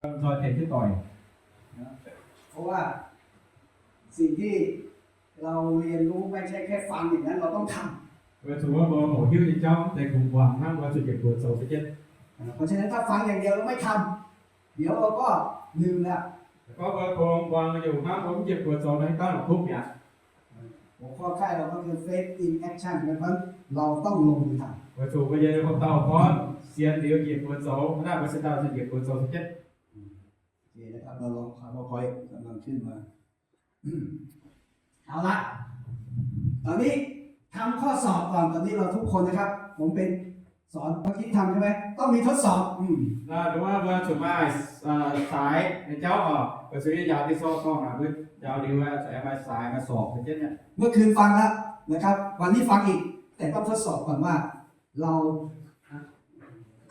เพราะว่าสิ่งที่เราเรียนรู้ไม่ใช่แค่ฟังอย่างนั้น เราต้องทำ Weic zuqc mbuo mouz hiuv nyei jauv deix kungx muangx hnangv, mbuo zuqc njiec buoz zoux se jienv. เพราะฉะนั้นถ้าฟังอย่างเดียวแล้วไม่ทำ เดี๋ยวเราก็ลืมแล้ว Gorngv mbuo kungx muangx nyei hnangv, mbuo mv njiec buoz zoux nor, dangh lorqc kuv mi'aqv. หัวข้อค่ายเราก็คือ Faith in Action นะครับ เราต้องลงมือทำ Weic zuqc mbuo nyei hopv dauh gorngv sienx liuz njiec buoz zoux, hnangv naaiv mbuo se daaih zuqc njiec buoz zoux se jienv. โอเคนะครับ เราลอง PowerPoint กำลังขึ้นมา เอาละ ตอนนี้ทำข้อสอบก่อน ตอนนี้เราทุกคนนะครับ ผมเป็นสอน เมื่อกี้ทำใช่ไหม ต้องมีทดสอบ อืม Naaiv nduov mbuo zuqc maaih saaix nyei jauv oc, weic zuqc yie njaaux Ging-Sou dorngh naaic, mbuo njaaux liuz zuqc maaih saaix maaih sorpc se jienv. เมื่อคืนฟังแล้วนะครับ วันนี้ฟังอีก แต่ต้องทดสอบก่อนว่า เรา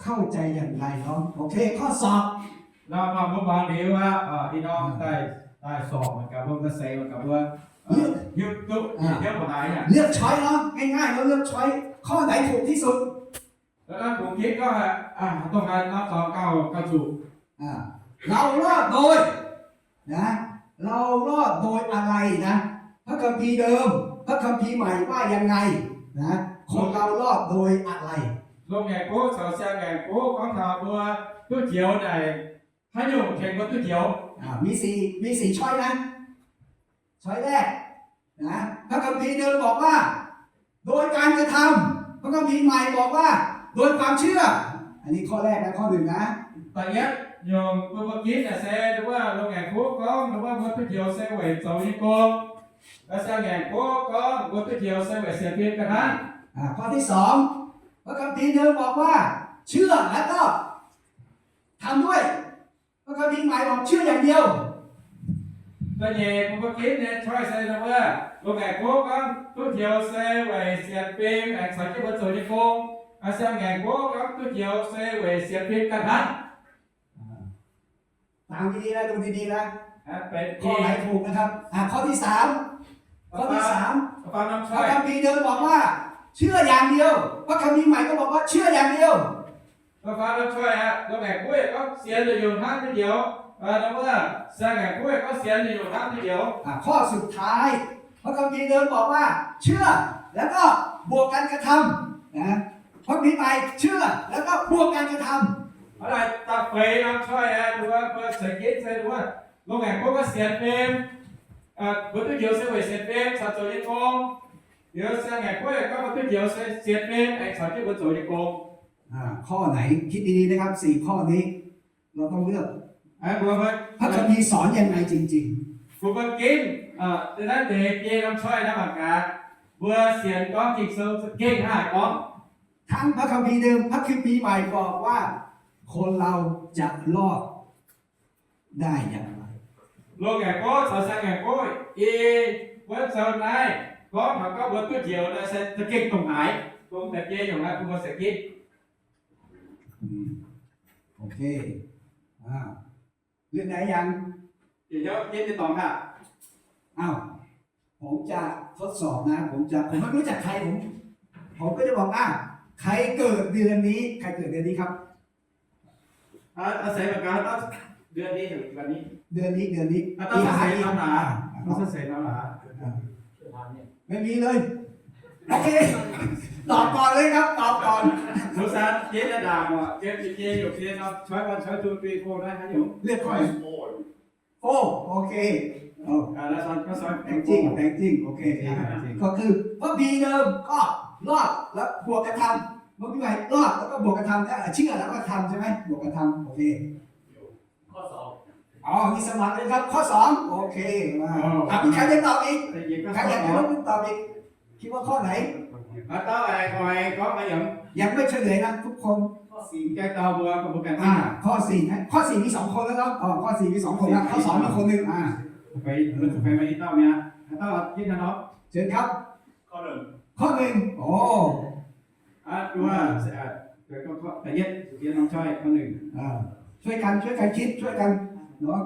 เข้าใจอย่างไรเนาะ โอเค ข้อสอบ Naaiv maaih mbuo muangx liuz aqv, ih norm daaih, daaih sorpc mangc gaax mbuo, mbuo seix mangc gaax mbuo hiuv duqv, hiuv mbuo haiz aqv. เลือก choice เนาะ ง่ายๆ เราเลือก choice ข้อไหนถูกที่สุด Naaiv bungx ginv gorngv haaix, dongh haaix norm dorngx gauh, gauh zuqc. อ่า เรารอดโดย นะ เรารอดโดยอะไรนะ พระคัมภีร์เดิม พระคัมภีร์ใหม่ว่ายังไงนะ คนเรารอดโดยอะไร Loz-ngaengc Gouv caux Siang-Ngaengc Gouv gorngv taux mbuo duqv njoux naaic, haaix nyungc tengx mbuo duqv njoux. อ่า มีสี่ มีสี่ choice นะ ช้อยแรกนะ พระคัมภีร์เดิมบอกว่า โดยการกระทำ พระคัมภีร์ใหม่บอกว่า โดยความเชื่อ อันนี้ข้อแรกนะ ข้อหนึ่งนะ Da'yietv nyungc bun mbuo ginv naaic se, wuov Loz-Ngaengc Gouv gorngv wuov mbuo duqv njoux se weic zoux nyei gong. Siang-Ngaengc Gouv gorngv mbuo duqv njoux se weic sienx fim ga'hnangv. อ่า ข้อที่สอง พระคัมภีร์เดิมบอกว่า เชื่อแล้วก็ทำด้วย พระคัมภีร์ใหม่บอกเชื่ออย่างเดียว Da'nyeic bun mbuo ginv nyei choice se wuov Loz-Ngaengc Gouv gorngv duqv njoux se weic sienx fim aengx caux jienv mbuo zoux nyei gong. Siang-Ngaengc Gouv gorngv duqv njoux se weic sienx fim ga'hnangv. ฟังดีๆนะ ดูดีๆนะ ข้อไหนถูกนะครับ อ่า ข้อที่สาม ข้อที่สาม พระคัมภีร์เดิมบอกว่า เชื่ออย่างเดียว พระคัมภีร์ใหม่ก็บอกว่า เชื่ออย่างเดียว Faaux norm choice aqv, Loz-Ngaengc Gouv gorngv sienx liuz hnangv duqv njoux. Wuov Siang-Ngaengc Gouv gorngv sienx liuz hnangv duqv njoux. อ่า ข้อสุดท้าย พระคัมภีร์เดิมบอกว่า เชื่อ แล้วก็บวกการกระทำ นะ พระคัมภีร์ใหม่ เชื่อ แล้วก็บวกการกระทำ Hnangv naaic da'feix norm choice aqv, wuov mbuo ceix ginv se wuov Loz-Ngaengc Gouv gorngv sienx fim, mbuo duqv njoux se weic sienx fim caux zoux nyei gong. Liuz Siang-Ngaengc Gouv gorngv mbuo duqv njoux se sienx fim aengx caux jienv mbuo zoux nyei gong. อ่า ข้อไหน คิดดีๆนะครับ สี่ข้อนี้ เราต้องเลือก พระคัมภีร์สอนยังไงจริงๆ Bun mbuo ginv naaiv deix biei norm choice naaiv mangc gaax, mbuo sienx gorngv Ging-Sou za'gengh hnangv haaix gorngv. ทั้งพระคัมภีร์เดิม พระคัมภีร์ใหม่บอกว่า คนเราจะรอดได้อย่างไร Loz-Ngaengc Gouv caux Siang-Ngaengc Gouv i wuov zoux naaiv gorngv taux gorngv mbuo duqv njoux naaiv se za'gengh dongh haaix. Dongh deix biei nyungc naaiv bun mbuo ceix ginv. อืม โอเค อ่า เลือกได้ยัง Jiex hnyouv ginv nyei dorngx aqv. อ้าว ผมจะทดสอบนะ ผมจะ ผมไม่รู้จักใคร ผม ผมก็จะบอก อ่ะ ใครเกิดเดือนนี้ ใครเกิดเดือนนี้ครับ Aa, aa, seix mangc gaax, aa, เดือนนี้ เดือนนี้ เดือนนี้ เดือนนี้ อีหา อีหา อ่ะ ต้องใส่น้ำหนา อ่ะ ต้องใส่น้ำหนา อ่ะ ไม่มีเลย โอเค ตอบก่อนเลยครับ ตอบก่อน Mbuo saah jiex naaiv ndaangc oc, jiex jiex jiex heuc jiex norm choice one, choice two, three, four naaiv haaix nyungc? เลือก choice four โอเค เอ้า อ่า แล้ว choice ก็ choice แตงจริง แตงจริง โอเค อ่ะ ก็คือ พระคัมภีร์เดิมก็รอด แล้วบวกกระทำ พระคัมภีร์ใหม่รอด แล้วก็บวกกระทำ แล้วเชื่อแล้วก็ทำใช่ไหม บวกกระทำ โอเค ข้อสอง อ๋อ มีสมัครเลยครับ ข้อสอง โอเค มา อ๋อ อ่ะ มีใครจะตอบอีก ใครอยากจะลุกขึ้นตอบอีก คิดว่าข้อไหน Aa, taux aqv, koi gorngv aqv, yiem ยังไม่เฉลยนะทุกคน ข้อสี่ jai dau mbuo, mbuo ganh อ่า ข้อสี่นะ ข้อสี่มีสองคนแล้วเนาะ อ๋อ ข้อสี่มีสองคนแล้ว ข้อสองมีคนหนึ่ง อ่า Fai, fai maiv dauh mi'aqv. Aa, dauh ginv hnangv nor. เชิญครับ ข้อหนึ่ง ข้อหนึ่ง โอ้ Aa, duqv, aa, da'yietv, da'yietv norm choice, ข้อหนึ่ง อ่า ช่วยกัน ช่วยกันคิด ช่วยกันเนาะ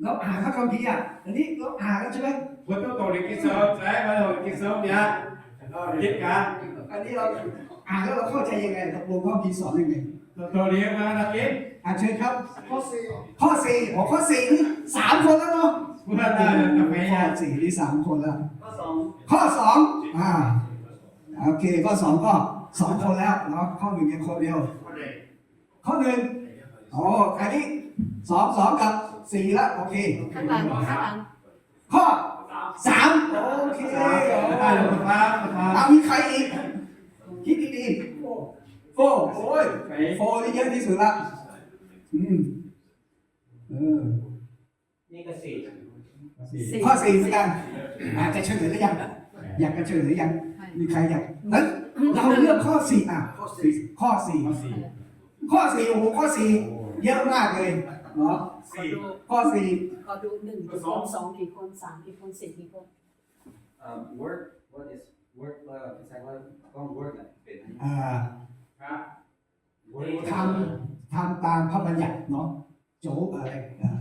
เราอ่านพระคัมภีร์อ่ะ อันนี้เราอ่านแล้วใช่ไหม Mbuo duqv doqc liuz Ging-Sou, za'gengh mbuo doqc liuz Ging-Sou mi'aqv. Aa, ginv gaax. อันนี้เราอ่านแล้วเราเข้าใจยังไง ตกลงพระคัมภีร์สอนยังไง อ่ะ เชิญครับ ข้อสี่ ข้อสี่ โอ้ ข้อสี่ นี่สามคนแล้วเนาะ ข้อสี่ นี่สามคนแล้ว ข้อสอง อ่า โอเค ข้อสองก็สองคนแล้วเนาะ ข้อหนึ่งยังคนเดียว ข้อหนึ่ง อ๋อ อันนี้สอง สองกับสี่แล้ว โอเค ข้างหลัง ข้างหลัง ข้อสาม โอเค สาม เอา มีใครอีก คิดดีๆ โฟร์ โอ้ย โฟร์ นี่เยอะที่สุดละ อืม เออ นี่ก็สี่ สี่ ข้อสี่เหมือนกัน อ่ะ จะเฉลยหรือยัง อยากจะเฉลยหรือยัง มีใครอยาก เอ้ย เราเลือกข้อสี่ อ่ะ ข้อสี่ ข้อสี่ ข้อสี่ โอ้โห ข้อสี่ เยอะมากเลยเนาะ สี่ ข้อสี่ ขอดูหนึ่งกี่คน สองกี่คน สามกี่คน สี่กี่คน เอ่อ work what is work เอ่อ ภาษาอังกฤษว่า work อ่ะ เป็น อ่า ครับ ทำ ทำตามพระบัญญัติเนาะ โจ๊กอะไร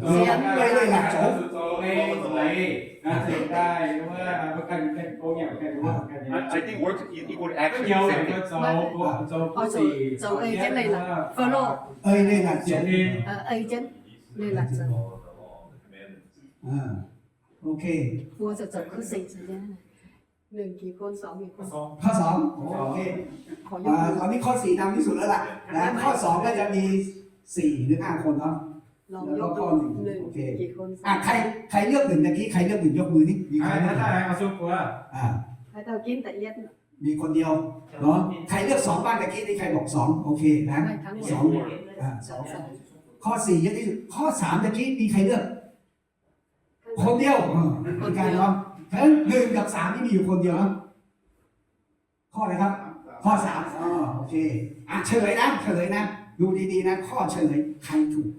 เสียง เอ้ย เลยล่ะ โจ๊ก โจ๊ก เอ้ย เอ้ย การเสียงได้ หรือว่าประกันเป็นโกงอย่างกัน หรือว่าประกัน I think work equal action เดียวกัน ก็โจ๊ก โจ๊ก สี่ โจ๊ก เอ้ย เจ๊เลยล่ะ follow เอ้ย เลยล่ะ โจ๊ก เอ่อ เอ้ย เจ๊เลยล่ะ โจ๊ก อ่า โอเค กลัวจะจบข้อสี่ จะแย่ หนึ่งกี่คน สองกี่คน ข้อสอง โอเค ขอ อ่า ตอนนี้ข้อสี่นำที่สุดแล้วล่ะ และข้อสองน่าจะมีสี่หรือห้าคนเนาะ ลอง แล้วก็ข้อหนึ่ง ยกดู หนึ่ง โอเค กี่คน อ่ะ ใคร ใครเลือกหนึ่งตะกี้ ใครเลือกหนึ่งยกมือนี่ มีใครเลือกหนึ่ง อ่า ให้เต้ากินแต่เอียด มีคนเดียวเนาะ ใครเลือกสองบ้างตะกี้นี่ ใครบอกสอง โอเคนะ ไม่ ทั้งหมด สอง อ่า สอง ข้อสี่เยอะที่สุด ข้อสามตะกี้มีใครเลือก คนเดียว เออ เหมือนกันเนาะ เพราะฉะนั้นหนึ่งกับสามนี่มีอยู่คนเดียวเนาะ ข้ออะไรครับ ข้อสาม อ๋อ โอเค อ่ะ เฉลยนะ เฉลยนะ ดูดีๆนะ ข้อเฉลย ใครถูก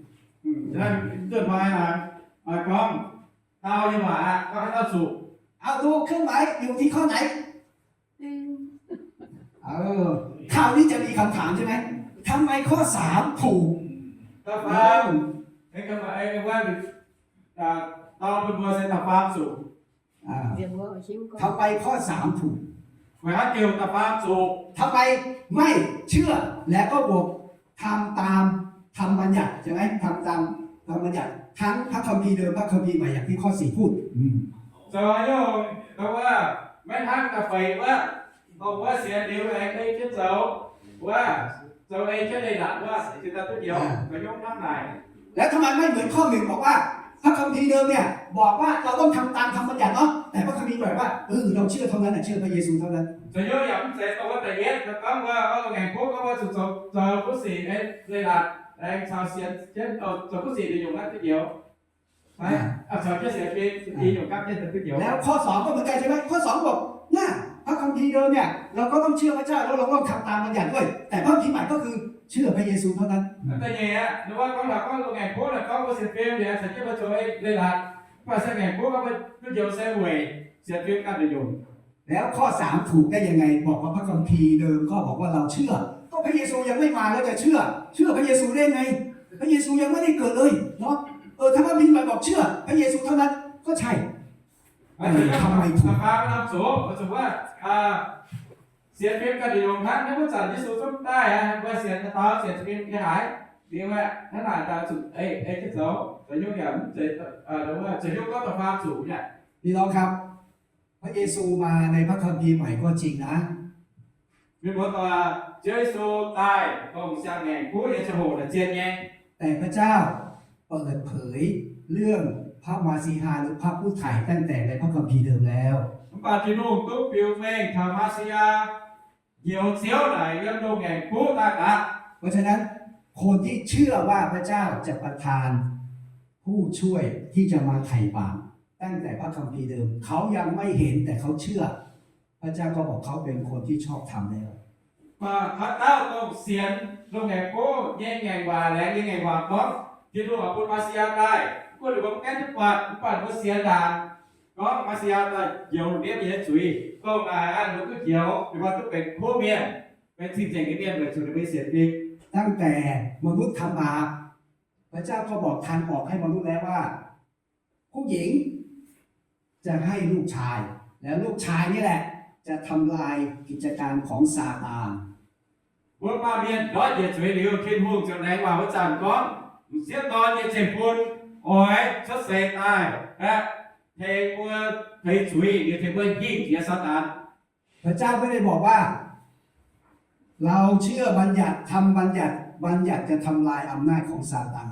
อืม ฉะนั้น เจ้าหมาย อ่ะ หมายความ เตาอยู่หว่า ก็ให้เต้าสุก เอา ดูเครื่องหมายอยู่ที่ข้อไหน เออ คราวนี้จะมีคำถามใช่ไหม ทำไมข้อสามถูก เต้าฟ้า อืม เอ้ย คำว่า เอ้ย ว่า อ่า เตาเป็นเปอร์เซ็นต์ต่อความสุข อ่า เดี๋ยวว่าหิวก่อน ทำไมข้อสามถูก หมายความเกี่ยวกับความสุข ทำไมไม่เชื่อแล้วก็บวกทำตามธรรมบัญญัติใช่ไหม ทำตามธรรมบัญญัติ ทั้งพระคัมภีร์เดิมพระคัมภีร์ใหม่อย่างที่ข้อสี่พูด อืม Zoux haaix nyungc, dongh wuov maiv hnangv da'feix wuov, dongh wuov sienx liuz aengx ei jienv zoux, wuov zoux ei jienv leiz-latc wuov, se daaih duqv njoux, zoux haaix nyungc hnangv naaic. แล้วทำไมไม่เหมือนข้อหนึ่งบอกว่า พระคัมภีร์เดิมเนี่ยบอกว่าเราต้องทำตามธรรมบัญญัติเนาะ แต่พระคัมภีร์ใหม่ว่า เออ เราเชื่อเท่านั้นน่ะ เชื่อพระเยซูเท่านั้น Zoux haaix nyungc yaac mv zeiz dongh wuov da'yietv daaih gorngv wuov, orv, loz-ngaengc Gouv gorngv wuov zuqc zoux, zoux kuv sic, leiz-latc, aengx caux sienx jienv, zoux kuv sic nyungc-nyungc naaiv duqv njoux. อ่า แล้วข้อสองก็เหมือนกันใช่ไหม ข้อสองบอก เนี่ย พระคัมภีร์เดิมเนี่ย เราก็ต้องเชื่อพระเจ้า แล้วเราก็ต้องทำตามบัญญัติด้วย แต่พระคัมภีร์ใหม่ก็คือเชื่อพระเยซูเท่านั้น Da'nyeic aqv, ninh mbuo gorngv naaic gorngv loz-ngaengc Gouv naaic gorngv mbuo sienx fim liuz caux jienv mbuo zoux leiz-latc, mv baac se ngaengc Gouv gorngv mbuo duqv njoux se weic sienx fim ganh nyungc. แล้วข้อสามถูกได้ยังไง บอกว่าพระคัมภีร์เดิมก็บอกว่าเราเชื่อ ก็พระเยซูยังไม่มาแล้วจะเชื่อ เชื่อพระเยซูได้ไง พระเยซูยังไม่ได้เกิดเลยเนาะ เออ ถ้าพระคัมภีร์ใหม่บอกเชื่อพระเยซูเท่านั้นก็ใช่ แต่ทำไมถูก Da'faam norm zoqc, zuqc wuov, sienx fim ganh nyungc hnangv, naaiv wuov zanc Yesu zungv daaih aqv, mbuo sienx daux, sienx fim nyei haic. Liuz aqv, hnangv naaic daaih zuqc ei, ei jienv zoux, zoux nyungc yaac mv zeiz, zoux nyungc gorngv da'faam zuqc nyei. พี่น้องครับ พระเยซูมาในพระคัมภีร์ใหม่ก็จริงนะ Mienh muoz-doic, Ziouv Yesu daaih dongh siang-ngaengc Gouv nyei ziangh hoc naaic zien nyei. แต่พระเจ้าเปิดเผยเรื่องพระมาสีหาหรือพระผู้ไถ่ตั้งแต่ในพระคัมภีร์เดิมแล้ว Mv baac Tin-Hungh duqv biux mengh taux Maa^si^yaa, njoux Ziouv naaic yiem loz-ngaengc Gouv daaih aqv. เพราะฉะนั้นคนที่เชื่อว่าพระเจ้าจะประทานผู้ช่วยที่จะมาไถ่บาปตั้งแต่พระคัมภีร์เดิม เขายังไม่เห็นแต่เขาเชื่อ พระเจ้าก็บอกเขาเป็นคนที่ชอบธรรมแล้ว Mv baac haaix dauh dongh sienx loz-ngaengc Gouv nyei ngaengc waac, laengz nyei ngaengc waac gorngv Tin-Hungh oix bun Maa^si^yaa daaih, mv gunv ninh mbuo mv gaengh duqv buatc, mv baac ninh mbuo sienx ndaangc gorngv Maa^si^yaa daaih njoux ndiev nyei zuiz. Dongh naaic ninh mbuo duqv njoux, ninh mbuo duqv benx kuv mienh, benx cing-nzengc nyei mienh weic zuqc ninh mbuo nyei sienx fim. ตั้งแต่มนุษย์ทำบาป พระเจ้าก็บอกทางออกให้มนุษย์แล้วว่า ผู้หญิงจะให้ลูกชาย แล้วลูกชายนี่แหละจะทำลายกิจการของซาตาน Mbuo baamh mienh ndortv njiec zuiz liuz, Tin-Hungh ziouc laengz waac wuov zanc gorngv, m'sieqv dorn nyei zeiv-fun oix cuotv seix daaih aeqv, tengx mbuo ceix zuiz, liuz tengx mbuo hingh jiex Saadaan. พระเจ้าไม่ได้บอกว่า เราเชื่อบัญญัติ ทำบัญญัติ บัญญัติจะทำลายอำนาจของซาตาน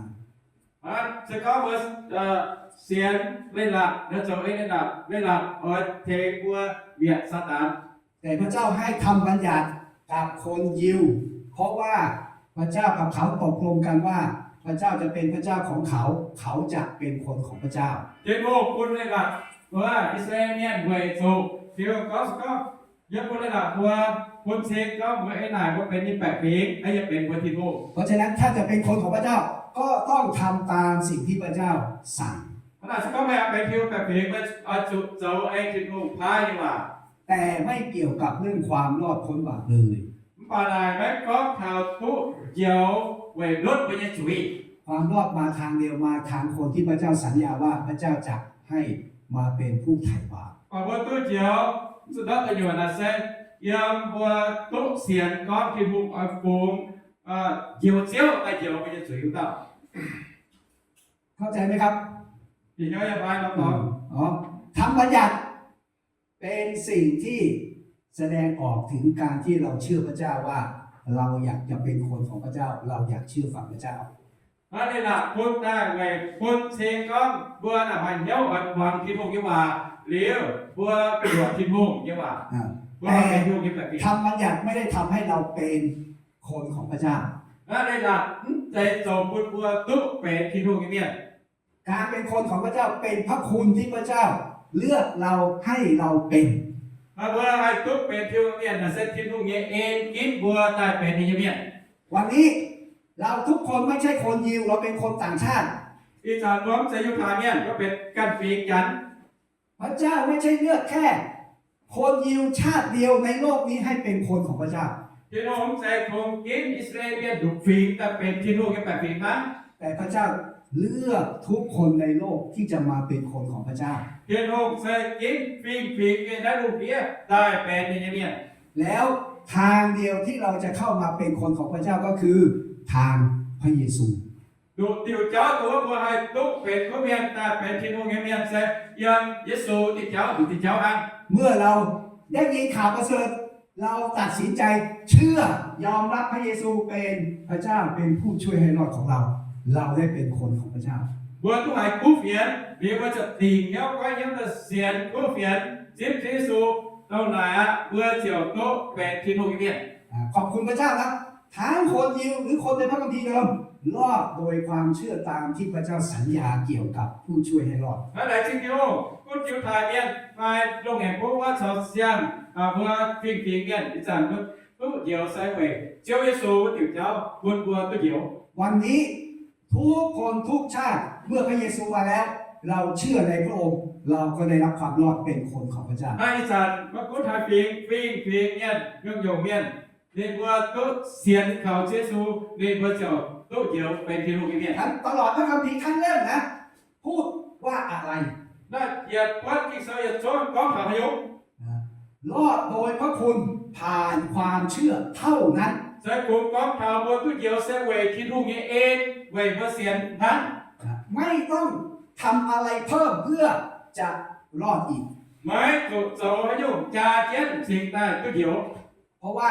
Se gorngv mbuo sienx leiz-latc, zoux leiz-latc, leiz-latc oix tengx mbuo mietc Saadaan. แต่พระเจ้าให้ทำบัญญัติกับคนยิว เพราะว่าพระเจ้ากับเขาตกลงกันว่าพระเจ้าจะเป็นพระเจ้าของเขา เขาจะเป็นคนของพระเจ้า Tin-Hungh bun leiz-latc mbuo I^saa^laa^en Mienh weic zuqc Tin-Hungh gorngv se gorngv, yie bun leiz-latc mbuo, bun cing gorngv mbuo ei naaic mbuo benx ninh baeqc fingx, yie benx mbuo Tin-Hungh. เพราะฉะนั้นถ้าจะเป็นคนของพระเจ้าก็ต้องทำตามสิ่งที่พระเจ้าสั่ง Hnangv naaic se gorngv meih benx Tin-Hungh baeqc fingx, meih oix zuqc zoux ei Tin-Hungh paaiv nyei waac. แต่ไม่เกี่ยวกับเรื่องความรอดพ้นบาปเลย Mv baac naaic maiv gorngv taux duqv njoux weic ndutv mbuo nyei zuiz. ความรอดมาทางเดียว มาทางคนที่พระเจ้าสัญญาว่าพระเจ้าจะให้มาเป็นผู้ไถ่บาป Baac mbuo duqv njoux, mv zuqc ndortv deic nyuoqc naaic se yiem mbuo duqv sienx gorngv Tin-Hungh oix fungx njoux Ziouv daaih njoux mbuo nyei zuiz wuov dauh. เข้าใจไหมครับ Ih hnoi yie fai norm dorngx. อ๋อ ทำบัญญัติเป็นสิ่งที่แสดงออกถึงการที่เราเชื่อพระเจ้าว่าเราอยากจะเป็นคนของพระเจ้า เราอยากเชื่อฟังพระเจ้า Hnangv naaic bun daaih weic bun cing gorngv mbuo naaic maaih hnyouv oix muangx Tin-Hungh nyei waac liuz, mbuo buoqc Tin-Hungh nyei waac. ทำบัญญัติไม่ได้ทำให้เราเป็นคนของพระเจ้า Hnangv naaic mv zeiz zoux bun mbuo duqv benx Tin-Hungh nyei mienh. การเป็นคนของพระเจ้าเป็นพระคุณที่พระเจ้าเลือกเราให้เราเป็น Mbuo haih duqv benx Tin-Hungh mienh naaic se Tin-Hungh nyei en ginv mbuo daaih benx ninh nyei mienh. วันนี้เราทุกคนไม่ใช่คนยิว เราเป็นคนต่างชาติ Ih zanc mbuo mv zeiz Yiutai Mienh, mbuo benx ganh fingx Janx. พระเจ้าไม่ใช่เลือกแค่คนยิวชาติเดียวในโลกนี้ให้เป็นคนของพระเจ้า Tin-Hungh mv zeiz kungx ginv I^saa^laa^en Mienh nduqc fingx daaih benx Tin-Hungh nyei baeqc fingx hnangv. แต่พระเจ้าเลือกทุกคนในโลกที่จะมาเป็นคนของพระเจ้า Tin-Hungh se ginv fingx-fingx nyei naaiv lungh ndiev daaih benx ninh nyei mienh. แล้วทางเดียวที่เราจะเข้ามาเป็นคนของพระเจ้าก็คือทางพระเยซู Nduqc diuc jauv dongh wuov mbuo haih duqv benx kuv mienh daaih benx Tin-Hungh nyei mienh se yiem Yesu diuh jauv, nduqc diuh jauv hnangv. เมื่อเราได้ยินข่าวประเสริฐ เราตัดสินใจเชื่อ ยอมรับพระเยซูเป็นพระเจ้า เป็นผู้ช่วยให้รอดของเรา เราได้เป็นคนของพระเจ้า Mbuo duqv haiz kuv fienx, liuz mbuo ziouc dingc hnyouv goiv hnyouv daaih sienx kuv fienx, zipv Ziouv Yesu, dongh naaic aqv, mbuo ziouc duqv benx Tin-Hungh nyei mienh. ขอบคุณพระเจ้าครับ ทั้งคนยิวหรือคนในพระคัมภีร์เดิม รอดโดยความเชื่อตามที่พระเจ้าสัญญาเกี่ยวกับผู้ช่วยให้รอด Hnangv naaic cing Tin-Hungh, gunv Yiutai Mienh fai lungh hemx bung wuov caux siang, mbuo fingx-fingx mienh ih zanc mbuo duqv njoux se weic Ziouv Yesu wuov diuc jauv bun mbuo duqv njoux. วันนี้ทุกคนทุกชาติ เมื่อพระเยซูมาแล้ว เราเชื่อในพระองค์ เราก็ได้รับความรอดเป็นคนของพระเจ้า Naaiv ih zanc mbuo gunv taaix fingx, fingx-fingx mienh, nyungc-nyungc mienh, ninh mbuo duqv sienx kaux Ziouv Yesu, ninh mbuo ziouc duqv njoux benx Tin-Hungh nyei mienh. ตลอดพระคัมภีร์ทั้งเล่มนะ พูดว่าอะไร Naaiv yietc buonv Ging-Sou yietc zungv gorngv taux haaix nyungc? รอดโดยพระคุณผ่านความเชื่อเท่านั้น Se kungx gorngv taux mbuo duqv njoux se weic Tin-Hungh nyei en, weic mbuo sienx hnangv. ไม่ต้องทำอะไรเพิ่มเพื่อจะรอดอีก Maiv zuqc zoux haaix nyungc jaa jienv cingx daaih duqv njoux. เพราะว่า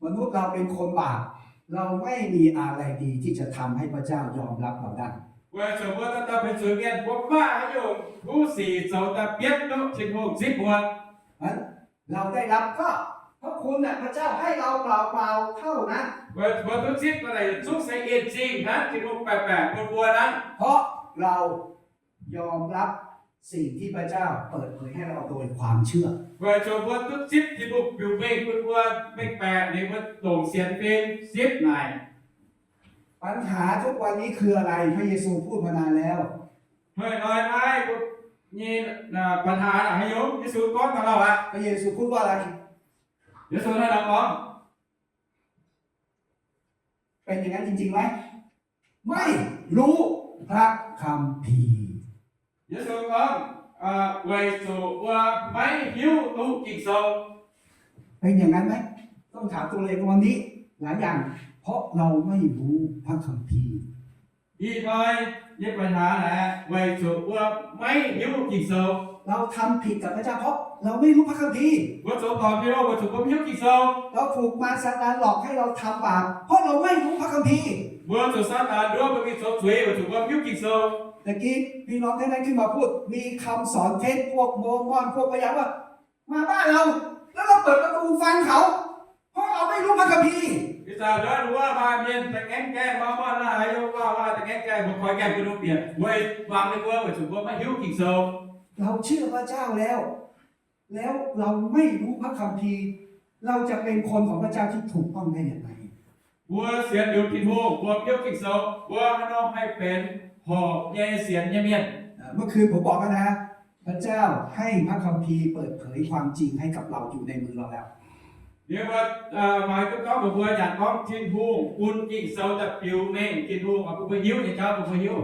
มนุษย์เราเป็นคนบาป เราไม่มีอะไรดีที่จะทำให้พระเจ้า ยอมรับเราได้ Weic zuqc mbuo dauh dauh benx zuiz-mienh, mbuo maiv maaih haaix nyungc kuv sic zoux daaih bietv duqv Tin-Hungh zipv mbuo. เราได้รับก็เพราะคุณน่ะ พระเจ้าให้เราเปล่าๆเท่านั้น Weic mbuo duqv zipv daaih yietc zungv se en zingh hnangv, Tin-Hungh baeqc baeqc bun mbuo hnangv. เพราะเรายอมรับสิ่งที่พระเจ้าเปิดเผยให้เราโดยความเชื่อ Weic zuqc mbuo duqv zipv Tin-Hungh biux mengh bun mbuo mengh baeqc, ninh mbuo longc sienx fim zipv naaic. ปัญหาทุกวันนี้คืออะไร พระเยซูพูดมานานแล้ว Hnoi-hnoi naaiv nyei ปัญหา haaix nyungc Yesu gorngv taux lauh aqv. พระเยซูพูดว่าอะไร Yesu naaiv nor gorngv, เป็นอย่างนั้นจริงๆไหม ไม่รู้พระคัมภีร์ Yesu gorngv, weic zuqc mbuo maiv hiuv duqv Ging-Sou. เป็นอย่างนั้นไหม ต้องถามตัวเองวันนี้ หลายอย่าง เพราะเราไม่รู้พระคัมภีร์ Ih hnoi nyei ปัญหา naaic weic zuqc mbuo maiv hiuv Ging-Sou. เราทำผิดกับพระเจ้า เพราะเราไม่รู้พระคัมภีร์ Mbuo zoux dorngc Tin-Hungh weic zuqc mbuo maiv hiuv Ging-Sou. เราถูกมารซาตานหลอกให้เราทำบาป เพราะเราไม่รู้พระคัมภีร์ Mbuo zuqc Saadaan nduov mbuo mingh zoux zuiz weic zuqc mbuo maiv hiuv Ging-Sou. เมื่อกี้พี่น้องท่านนั้นขึ้นมาพูด มีคำสอนเท็จ พวกโมร์มอน พวกพยานว่า มาบ้านเรา แล้วเราเปิดประตูฟังเขา เพราะเราไม่รู้พระคัมภีร์ Ih zanc nduov wuov maaih mienh da'gaengv gaengh, Mormon naaiv haaix nyungc waac waac da'gaengv gaengh, mbuo koi gaengh bun ninh bieqc weic zuqc mbuo, weic zuqc mbuo maiv hiuv Ging-Sou. เราเชื่อพระเจ้าแล้ว แล้วเราไม่รู้พระคัมภีร์ เราจะเป็นคนของพระเจ้าที่ถูกต้องได้อย่างไร Mbuo sienx liuz Tin-Hungh, mbuo maiv hiuv Ging-Sou, mbuo haaix nor haih benx horpc nyei sienx nyei mienh? เมื่อคืนผมบอกแล้วนะ พระเจ้าให้พระคัมภีร์เปิดเผยความจริงให้กับเราอยู่ในมือเราแล้ว Liuz mbuo, maaih duqv gorngv mbuox mbuo yaac gorngv Tin-Hungh bun Ging-Sou daaih biux mengh Tin-Hungh oix bun mbuo hiuv nyei jauv bun mbuo hiuv.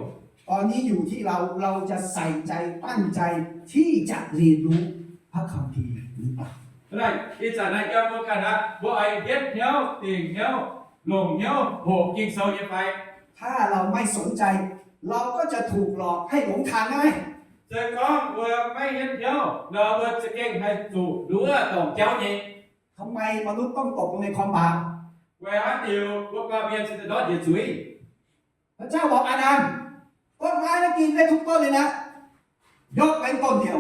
ตอนนี้อยู่ที่เรา เราจะใส่ใจตั้งใจที่จะเรียนรู้พระคัมภีร์หรือเปล่า Ih zanc naaiv yiem mbuo ganh aqv, mbuo aengx hietv hnyouv, dingc hnyouv, longc hnyouv hoqc Ging-Sou nyei fai? ถ้าเราไม่สนใจ เราก็จะถูกหลอกให้หลงทางง่าย Se gorngv mbuo maiv hietv hnyouv nor, mbuo za'gengh haih zuqc nduov dorngc jauv nyei. ทำไมมนุษย์ต้องตกลงในความบาป Weic haaix diuc mbuo baamh mienh cingx daaih ndortv njiec zuiz? พระเจ้าบอกอาดัม ต้นไม้นั้นกินได้ทุกต้นเลยนะ ยกเว้นต้นเดียว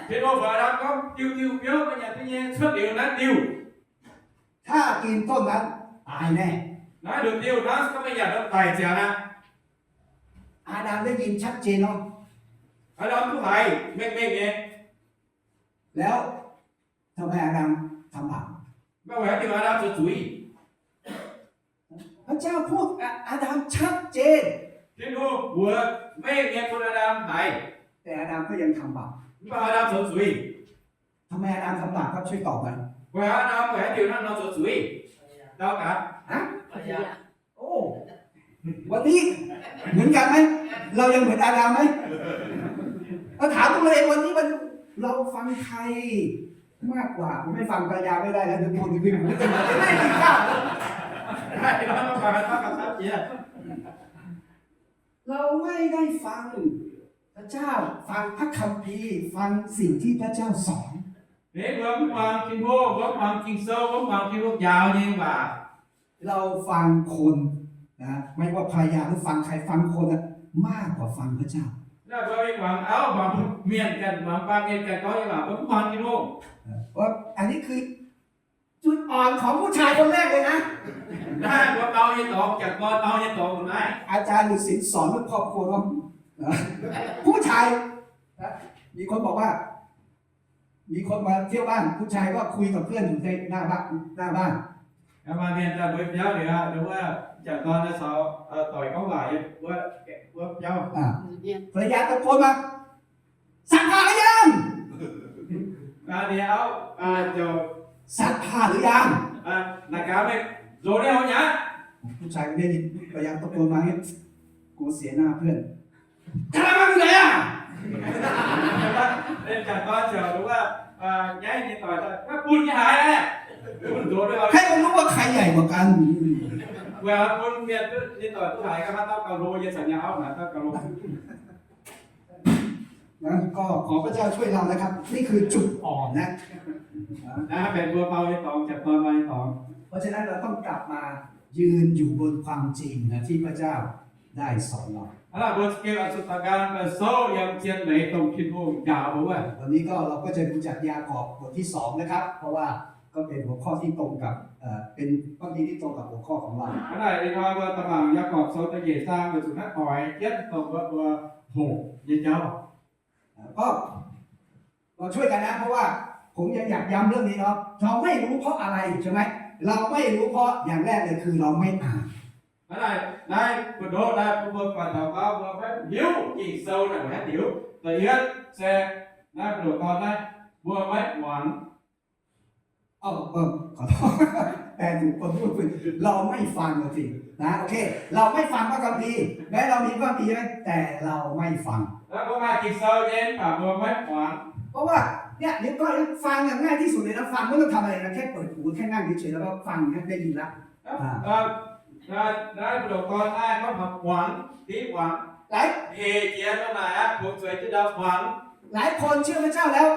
Tin-Hungh mbuox Aa^ndam gorngv, diuh diuh biouv meih nyanc duqv nyei cuotv liuz naaiv diuh, ถ้ากินต้นนั้นตายแน่ naaiv nduqc diuh hnangv se gorngv meih nyanc nor daic ziangx aqv. อาดัมได้ยินชัดเจนเนาะ Aa^ndam duqv haiz mengh mengh nyei. แล้วทำไมอาดัมทำบาป Mv baac weic haaix diuc Aa^ndam zoux zuiz? พระเจ้าพูดอาดัมชัดเจน Tin-Hungh mbuox mengh nyei bun Aa^ndam haiz, แต่อาดัมก็ยังทำบาป mv baac Aa^ndam zoux zuiz. ทำไมอาดัมทำบาปครับ ช่วยตอบหน่อย Weic haaix Aa^ndam weic haaix diuc hnangv nor zoux zuiz? Dau gaax. ฮะ โอ้ วันนี้เหมือนกันไหม เรายังเหมือนอาดัมไหม เราถามตัวเราเอง วันนี้มัน เราฟังใครมากกว่า ผมไม่ฟังภรรยาไม่ได้แล้ว เดี๋ยวคนจะวิ่ง ผมจะไม่กินข้าว เราไม่ได้ฟังพระเจ้า ฟังพระคัมภีร์ ฟังสิ่งที่พระเจ้าสอน Mbuo mv muangx Tin-Hungh, mbuo mv muangx Ging-Sou, mbuo mv muangx Tin-Hungh njaaux nyei waac. เราฟังคนนะ ไม่ว่าภรรยาหรือฟังใคร ฟังคนนะ มากกว่าฟังพระเจ้า Naaiv mbuo mingh muangx auv, muangx mienh ganh, muangx baamh mienh ganh gorngv nyei waac, mbuo mv muangx Tin-Hungh. ว่าอันนี้คือจุดอ่อนของผู้ชายคนแรกเลยนะ Naaiv mbuo mau nyei dorngx, janx-dorn mau nyei dorngx naaiv. อาจารย์หลุยส์สินสอนเรื่องครอบครัวว่า ผู้ชาย มีคนบอกว่า มีคนมาเที่ยวบ้าน ผู้ชายก็คุยกับเพื่อนอยู่ในหน้าบ้าน หน้าบ้าน Maaih mienh daaih mbuo biauv liuz, wuov janx-dorn naaiv caux doic gorngv waac, wuov biauv. ภรรยาตะโกนมา ซักผ้าหรือยัง Ninh auv ziouc, ซักผ้าหรือยัง naaic gaax, meih nzox nyei hov nyei aqv. ผู้ชายคนนี้ ภรรยาตะโกนมาอย่างนี้ กลัวเสียหน้าเพื่อน กะละมังอยู่ไหนอะ Janx-dorn ziouc wuov, nyaiv nyei doic daaih, bun nyei haaix aqv. ให้มันรู้ว่าใครใหญ่กว่ากัน Weic bun mienh nyei doic duqv haiz gorngv haaix dauh gauh hlo nyei, caux nyei auv naaic dauh gauh hlo. นะ ก็ขอพระเจ้าช่วยเรานะครับ นี่คือจุดอ่อนนะ Naaiv benx mbuo mau nyei dorngx, janx-dorn mau nyei dorngx. เพราะฉะนั้นเราต้องกลับมายืนอยู่บนความจริงนะ ที่พระเจ้าได้สอนเรา Hnangv naaic mbuo za'gengh oix zuqc daaih nqaang daaih souv yiem zien leiz dongh Tin-Hungh njaaux mbuo wuov. วันนี้ก็ เราก็จะดูจากยากอบบทที่สองนะครับ เพราะว่าก็เป็นหัวข้อที่ตรงกับ เอ่อ เป็นพระคัมภีร์ที่ตรงกับหัวข้อของเรา Hnangv naaic ih hnoi mbuo daaih mangc Yaagorpc Sou da'nyeic zaang weic zuqc naaiv doix jienv dongh wuov mbuo hoqc nyei jauv. ก็ เราช่วยกันนะ เพราะว่าผมยังอยากย้ำเรื่องนี้เนาะ เราไม่รู้เพราะอะไรใช่ไหม เราไม่รู้เพราะอย่างแรกเลยคือเราไม่อ่าน Hnangv naaic, naaiv buoz-ndoqv naaiv bun mbuo buatc taux gorngv mbuo maiv hiuv Ging-Sou naaic haaix diuc. Da'yietv se naaiv buoz-ndoqv dorn naaiv mbuo maiv muangx. เอ้า เออ ขอโทษ แปลถูกคนพูดผิด เราไม่ฟังจริงนะ โอเค เราไม่ฟังพระคัมภีร์ แม้เรามีพระคัมภีร์ไว้ แต่เราไม่ฟัง Naaiv mbuo maaih Ging-Sou nyei, mv baac mbuo maiv muangx. เพราะว่า เนี่ย เดี๋ยวก่อนนะ ฟังอะง่ายที่สุดเลยนะ ฟังไม่ต้องทำอะไรนะ แค่เปิดหู แค่นั่งเฉยๆ แล้วก็ฟังนะ ได้ยินละ อ่า เอ่อ ได้ ได้ประโยคตอนแรกก็ถามหวัง ที่หวัง หลาย เหตุเจียนตรงไหนอะ ผมสวยที่เราหวัง หลายคนเชื่อพระเจ้าแล้ว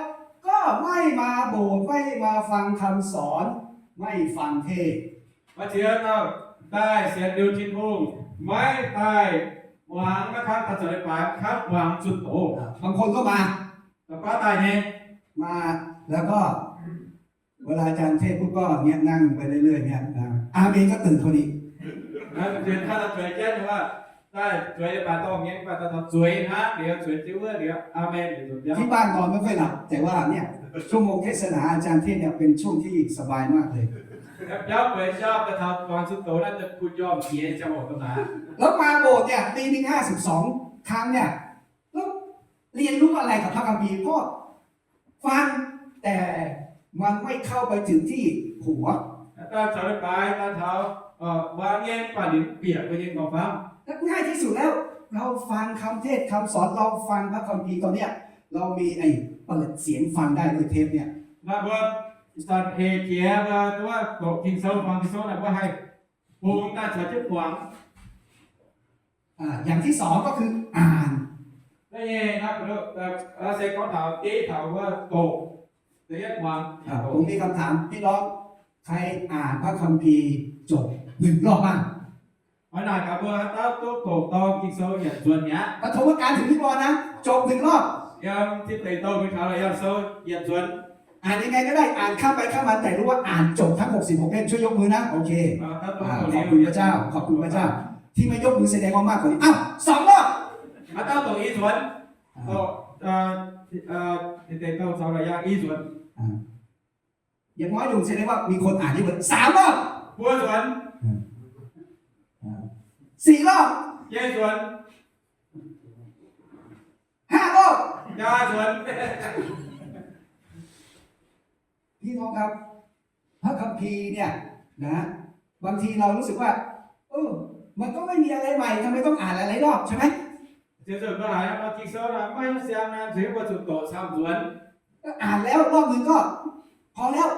ก็ไม่มาโบสถ์ ไม่มาฟังคำสอน ไม่ฟังเทศน์ Bác Thiến, ờ, đại diện điều Thiên Hùng, mấy tay quảng các khán thật sự phải khát quảng sụt tổ. อ่า บางคนก็มา Các bác tài này. มา แล้วก็ เวลาอาจารย์เทศน์ปุ๊บก็เนี่ยนั่งไปเรื่อยๆ เนี่ยนะ อาเมนก็ตื่นพอดี Đấy, truyền khai là truyền chết đúng không ạ? Đây, truyền bài to nghe bài to to truyền hả? Điều truyền chữ á, điều amen, điều truyền ที่บ้านนอนไม่ค่อยหลับ แต่ว่าเนี่ย ชั่วโมงเทศนาอาจารย์เทศน์เนี่ยเป็นช่วงที่สบายมากเลย Các cháu về cho cái thảo toàn sự tổ đã được khu cho một dĩa trong một tấm lá. แล้วมาโบสถ์เนี่ยปีหนึ่งห้าสิบสองครั้งเนี่ย แล้วเรียนรู้อะไรกับพระคัมภีร์ ก็ฟังแต่มันไม่เข้าไปถึงที่หัว Ta thảo bài, ta thảo, ờ, ba nghe, ba điểm bịa, ba nghe còn vắng. และง่ายที่สุดแล้ว เราฟังคำเทศน์คำสอน เราฟังพระคัมภีร์ตอนเนี้ย เรามีไอ้เปิดเสียงฟังได้ด้วยเทปเนี่ย Mà vừa soạn hề chế, vừa, vừa đọc kinh sâu, đọc kinh sâu là vừa hay. Phùng ta thảo chức quảng. อ่า อย่างที่สองก็คืออ่าน Cái gì nó cũng được, ờ, ờ, sẽ có thảo, tí thảo, ờ, tổ. Thứ nhất quảng. อ่า ผมมีคำถามพี่น้อง ใครอ่านพระคัมภีร์จบหนึ่งรอบบ้าง Hỏi này cả vừa tao tổ tổ to kinh sâu nhận chuẩn nhá. ปฐมกาลถึงนิวรณ์นะ จบหนึ่งรอบ Em thì tẩy tổ với thảo là em sâu nhận chuẩn. อ่านยังไงก็ได้ อ่านข้ามไปข้ามมา แต่รู้ว่าอ่านจบทั้งหกสิบหกเล่ม ช่วยยกมือนะ โอเค อ่า ครับ อ่า ขอบคุณพระเจ้า ขอบคุณพระเจ้า ที่ไม่ยกมือแสดงว่ามากกว่านี้ อ้าว สองรอบ Hả tao tổ y chuẩn. Tổ, ờ, thì, ờ, thì tẩy tổ sau là yang y chuẩn. อ่า อย่างน้อยหนึ่งแสดงว่ามีคนอ่านที่เหมือน สามรอบ Bua chuẩn. อ่า อ่า สี่รอบ Chê chuẩn. ห้ารอบ Cha chuẩn. พี่น้องครับ พระคัมภีร์เนี่ยนะ บางทีเรารู้สึกว่า เออ มันก็ไม่มีอะไรใหม่ ทำไมต้องอ่านหลายๆรอบใช่ไหม Thế rồi có ai mà kinh sâu là mấy xem là thấy có sự tổ sao chuẩn. ก็อ่านแล้วรอบหนึ่งก็พอแล้ว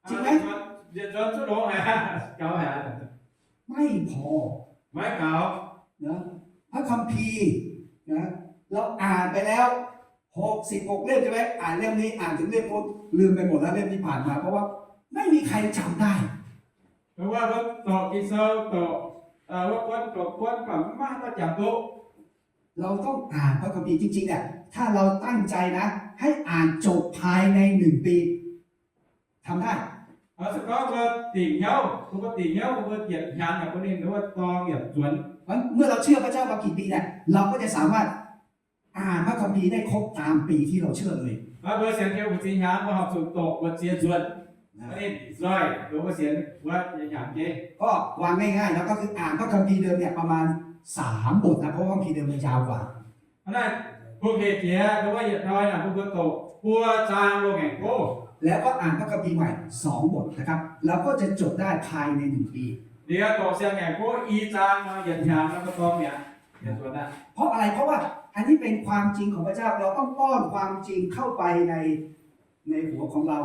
จริงไหม Chuẩn, chuẩn, chuẩn chút đủ hả? Cháu hả? ไม่พอ Mấy cậu. นะ พระคัมภีร์นะ เราอ่านไปแล้ว หกสิบหกเล่มใช่ไหม อ่านเล่มนี้ อ่านถึงเล่มนู้น ลืมไปหมดแล้วเล่มที่ผ่านมา เพราะว่าไม่มีใครจำได้ Hôm qua vẫn tổ kinh sâu, tổ, ờ, vẫn, vẫn tổ quân và mắc ta chẳng tụ. เราต้องอ่านพระคัมภีร์จริงๆเนี่ย ถ้าเราตั้งใจนะ ให้อ่านจบภายในหนึ่งปี ทำได้ Ờ, sự có vừa tỉnh hiếu, không có tỉnh hiếu, không có kiện nhắn là có nên nó to nghiệp chuẩn. เพราะฉะนั้นเมื่อเราเชื่อพระเจ้ามากี่ปีเนี่ย เราก็จะสามารถอ่านพระคัมภีร์ได้ครบตามปีที่เราเชื่อเลย Và vừa siêng hiếu của chính nhắn, vừa học sự tổ, vừa chia chuẩn. Có nên rồi, đối với siêng, vừa nhắn chế. ก็วางง่ายๆแล้วก็คืออ่านพระคัมภีร์เดิมเนี่ยประมาณสามบทนะ เพราะว่าพระคัมภีร์เดิมมันยาวกว่า Hôm nay, Phùng Hiệp Thiến, đối với hiện thôi là Phùng Quốc Tổ, bua trang lô ngành phố. แล้วก็อ่านพระคัมภีร์ใหม่สองบทนะครับ เราก็จะจบได้ภายในหนึ่งปี Thì tổ siêng ngành phố y trang nó hiện hàng nó có to miệng. Hiện chuẩn ạ. เพราะอะไร เพราะว่าอันนี้เป็นความจริงของพระเจ้า เราต้องป้อนความจริงเข้าไปใน ในหัวของเรา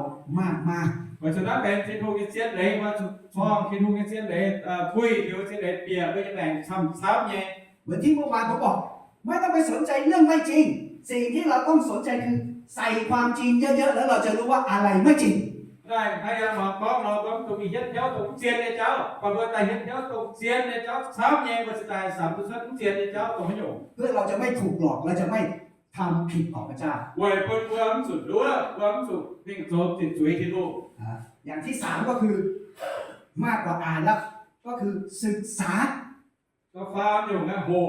มากๆ Và sự đó bèn Thiên Hùng cái chiến lễ, và sự phong Thiên Hùng cái chiến lễ, ờ, quỷ thiếu chiến lễ bịa với những bèn xăm xáo nhẹ. เหมือนที่เมื่อวานผมบอก ไม่ต้องไปสนใจเรื่องไม่จริง สิ่งที่เราต้องสนใจคือใส่ความจริงเยอะๆ แล้วเราจะรู้ว่าอะไรไม่จริง Này, hay là mà có nó có tụi mình hiến thiếu tụi cũng chiến với cháu, và vừa tài hiến thiếu tụi chiến với cháu, xáo nhẹ và sự tài sản tụi xuất cũng chiến với cháu, tụi mới nhủ. เพื่อเราจะไม่ถูกหลอก เราจะไม่ ทำผิดต่อพระเจ้า Quầy quân vừa ấm sụt lúa, vừa ấm sụt, mình trốn thì chuối thì lụ. อ่า อย่างที่สามก็คือ มากกว่าอ่านแล้ว ก็คือศึกษา Có phá nhung ngã hộ,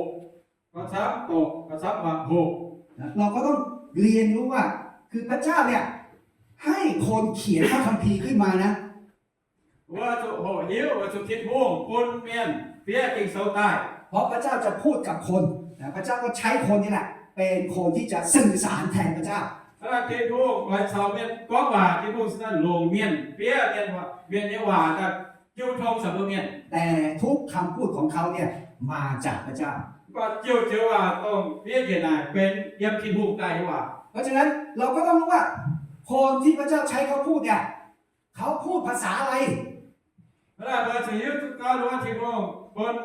có sám tổ, có sám mạng hộ. นะ เราก็ต้องเรียนรู้ว่า คือพระเจ้าเนี่ย ให้คนเขียนพระคัมภีร์ขึ้นมานะ Và sự hộ hiếu, và sự Thiên Hùng, quân miền, phía kinh sâu tài. เพราะพระเจ้าจะพูดกับคนนะ พระเจ้าก็ใช้คนนี่แหละ เป็นคนที่จะสื่อสารแทนพระเจ้า Đó là Thiên Hùng, nói sau miền có và Thiên Hùng sẽ là luồng miền, phía miền hòa, miền như hòa là chiêu thông sắp miền. แต่ทุกคำพูดของเขาเนี่ย มาจากพระเจ้า Và chiêu chiêu hòa tổng phía hiện nay bên yếm Thiên Hùng tài hòa. เพราะฉะนั้นเราก็ต้องรู้ว่า คนที่พระเจ้าใช้เขาพูดเนี่ย เขาพูดภาษาอะไร Hnangv naaic mbuo zuqc hiuv duqv gorngv Tin-Hungh bun,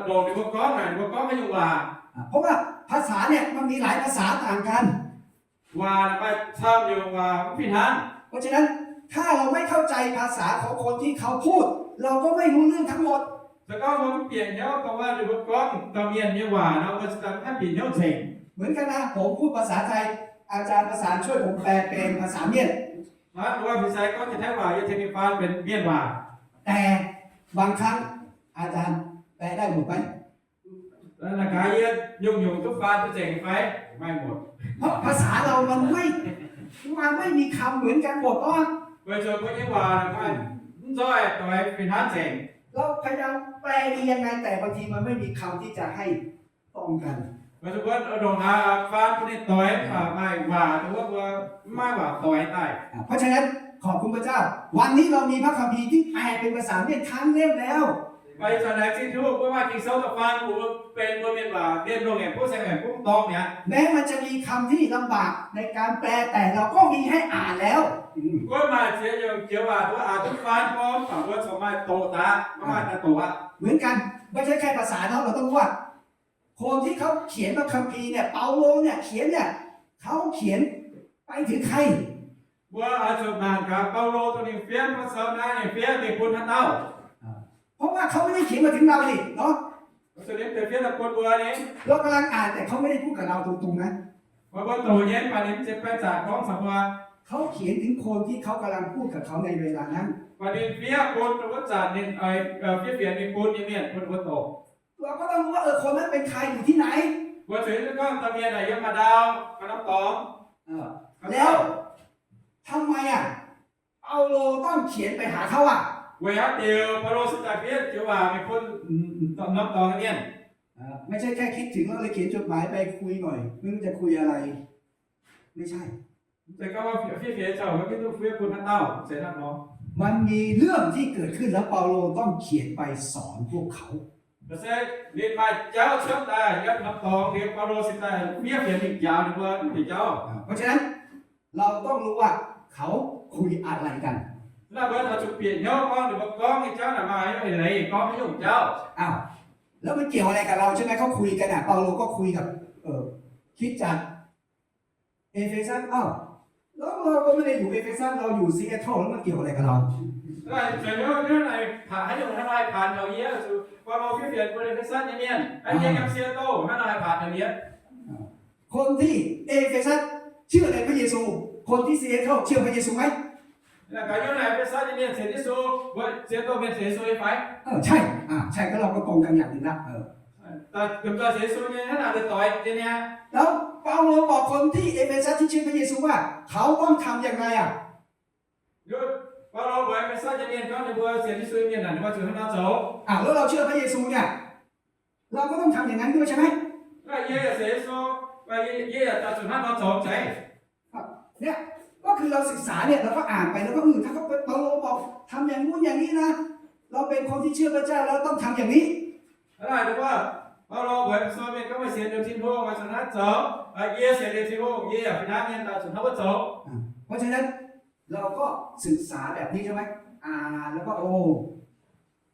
ndongc ninh mbuo gorngv naaic, ninh mbuo gorngv haaix nyungc waac. เพราะว่าภาษาเนี่ยมันมีหลายภาษาต่างกัน Waac maaih camv nyungc waac mv fih hnangv. เพราะฉะนั้นถ้าเราไม่เข้าใจภาษาของคนที่เขาพูด เราก็ไม่รู้เรื่องทั้งหมด Se gorngv mbuo mv bieqc hnyouv dongh wuov ninh mbuo gorngv dauh mienh nyei waac nor, mbuo ziouc mv haih bieqc hnyouv nzengc. เหมือนกันนะ ผมพูดภาษาไทย อาจารย์ประสานช่วยผมแปลเป็นภาษาเมียน Hnangv wuov fin-saeng gorngv jienv Taiv waac, yie tengx ninh faan benx Mienh waac. แต่บางครั้งอาจารย์แปลได้หมดไหม Naaic gaax yie nyungc-nyungc duqv faan duqv nzengc fai? Maaih muotc. เพราะภาษาเรามันไม่ มันไม่มีคำเหมือนกันหมดเนาะ Weic zuqc mbuo nyei waac maaih mv nzoih doix fih hnangv nzengc. เราพยายามแปลดียังไง แต่บางทีมันไม่มีคำที่จะให้ตรงกัน Weic zuqc mbuo ndongc haaix faan bun ninh doix, mv baac maaih waac dongh wuov mbuo mv maaih waac doix daaih. เพราะฉะนั้นขอบคุณพระเจ้า วันนี้เรามีพระคัมภีร์ที่แปลเป็นภาษาเมียนทั้งเล่มแล้ว Mv baac ih zanc laengz zingh Tin-Hungh, mbuo maaih Ging-Sou daaih faan bun mbuo benx mbuo mienh waac, mienh lungh aengx butv saeng aengx butv dorng mi'aqv. แม้มันจะมีคำที่ลำบากในการแปล แต่เราก็มีให้อ่านแล้ว Gorngv maaih ziex nyungc joux waac mbuo aqc duqv faan gorngv, mv baac mbuo corc maaih doqc daaih, maiv maaih daaih doqc aqv. เหมือนกัน ไม่ใช่แค่ภาษาเนาะ เราต้องรู้ว่า คนที่เขาเขียนพระคัมภีร์เนี่ย เปาโลเนี่ยเขียนเนี่ย เขาเขียนไปถึงใคร Mbuo oix zuqc mangc gaax Baulo dongh ninh fiev wuov sou naaiv, ninh fiev mingh bun haaix dauh. เพราะว่าเขาไม่ได้เขียนมาถึงเรานี่เนาะ Weic zuqc ninh mv zeiz fiev daaih bun mbuo nyei. เรากำลังอ่านแต่เขาไม่ได้พูดกับเราตรงๆนะ Mbuo mbuo doqc nyei, mv baac ninh mv zeiz baeng zanc gorngv caux mbuo. เขาเขียนถึงคนที่เขากำลังพูดกับเขาในเวลานั้น Mv baac ninh fiev bun dongh wuov zanc ninh fiev fienx mingh bun nyei mienh bun mbuo doqc. เราก็ต้องรู้ว่า เออ คนนั้นเป็นใคร อยู่ที่ไหน Mbuo zuqc hiuv duqv gorngv dauh mienh naaic yiem haaix ndau, haaix norm dorngx. เออ แล้วทำไมอ่ะ เปาโลต้องเขียนไปหาเขาอ่ะ Weic haaix diuc Baulo se daaih fiev joux waac mingh bun norm dorngx nyei mienh? เออ ไม่ใช่แค่คิดถึงแล้วเลยเขียนจดหมายไปคุยหน่อย ไม่รู้จะคุยอะไร ไม่ใช่ Mv zeiz gorngv fiev fienx caux mbuo hiuv duqv fiev bun haaix dauh, mv zeiz hnangv nor. มันมีเรื่องที่เกิดขึ้นแล้วเปาโลต้องเขียนไปสอนพวกเขา Mv se ninh maaih jauv cuotv daaih yiem norm dorngx liuz, Baulo se daaih fiev fienx mingh njaaux ninh mbuo wuov deix jauv. เพราะฉะนั้นเราต้องรู้ว่าเขาคุยอะไรกัน Hnangv naaic mbuo oix zuqc bieqc hnyouv gorngv ninh mbuo gorngv nyei jauv naaic maaih haaix nyungc eix leiz, gorngv haaix nyungc jauv. อ้าว แล้วมันเกี่ยวอะไรกับเราใช่ไหม เขาคุยกันอ่ะ เปาโลก็คุยกับ เอ่อ คริสตจักร เอเฟซัส อ้าว แล้วเราก็ไม่ได้อยู่เอเฟซัส เราอยู่ซีแอตเทิล แล้วมันเกี่ยวอะไรกับเรา Naaic zuqc hiuv naaiv naaic haaix nyungc hnangv naaic paanx taux yie, zuqc Baulo fiev fienx bun Ephesus nyei mienh, yie yiem Seattle, hnangv naaic haih paanx taux yie. คนที่เอเฟซัสเชื่อในพระเยซู คนที่ซีแอตเทิลเชื่อพระเยซูไหม Naaic gaax hiuv naaic Ephesus nyei mienh sienx Yesu, mbuo Seattle mienh sienx Yesu nyei fai? เออ ใช่ อ่า ใช่ ก็เราก็ตรงกันอย่างหนึ่งละ เออ Domh nzoih sienx Yesu nyei hnangv naaic doix jienv nyei. แล้วเปาโลบอกคนที่เอเฟซัสที่เชื่อพระเยซูว่าเขาต้องทำยังไงอ่ะ Baulo mbuox Ephesus nyei mienh gorngv ninh mbuo sienx Yesu nyei mienh naaic, ninh mbuo zuqc hnangv nor zoux. อ่า แล้วเราเชื่อพระเยซูเนี่ย เราก็ต้องทำอย่างนั้นด้วยใช่ไหม Naaic yie yaac sienx Yesu, yie yaac zuqc hnangv nor zoux zeiz. เนี่ย ก็คือเราศึกษาเนี่ย เราก็อ่านไป แล้วก็ เออ ถ้าเขา เปาโลบอกทำอย่างนู้นอย่างนี้นะ เราเป็นคนที่เชื่อพระเจ้า เราต้องทำอย่างนี้ Hnangv naaic, Baulo mbuox Ephesus mienh gorngv meih sienx liuz Tin-Hungh, meih zuqc hnangv zoux. Yie sienx liuz Tin-Hungh, yie yaac fih hnangv mienh daaih zuqc hnangv wuov zoux. เพราะฉะนั้นเราก็ศึกษาแบบนี้ใช่ไหม อ่านแล้วก็ โอ้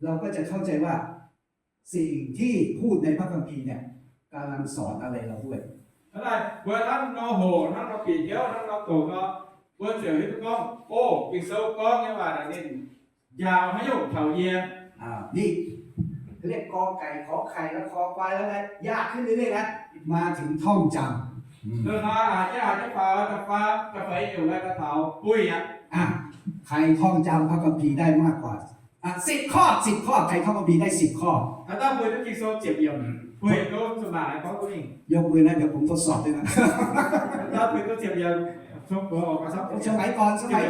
เราก็จะเข้าใจว่าสิ่งที่พูดในพระคัมภีร์เนี่ยกำลังสอนอะไรเราด้วย Hnangv naaic, mbuo hnangv nor hoqc, hnangv nor bieqc hnyouv, hnangv nor doqc nor, mbuo ziouc hiuv duqv gorngv, o, Ging-Sou gorngv nyei waac naaic ninh njaaux haaix nyungc taux yie. อ่า นี่ เรียกกอไก่ขอไข่แล้วคอควายแล้วนะ ยากขึ้นเรื่อยๆนะ มาถึงท่องจำ อืม Nor hnoi aac jienv aac jienv faaux da'faam da'feix nyungc naaiv daaih taux buih aqv. อ่ะ ใครท่องจำพระคัมภีร์ได้มากกว่า อ่ะ สิบข้อ สิบข้อ ใครท่องพระคัมภีร์ได้สิบข้อ Haaix dauh buih duqv Ging-Sou ziepc yiemc, buih duqv zuqc mangc aengx gorngv duqv mingh. ยกมือนะ เดี๋ยวผมทดสอบด้วยนะ Haaix dauh buih duqv ziepc yiemc, cong mbuox oc, gauh camv. สมัยก่อน สมัย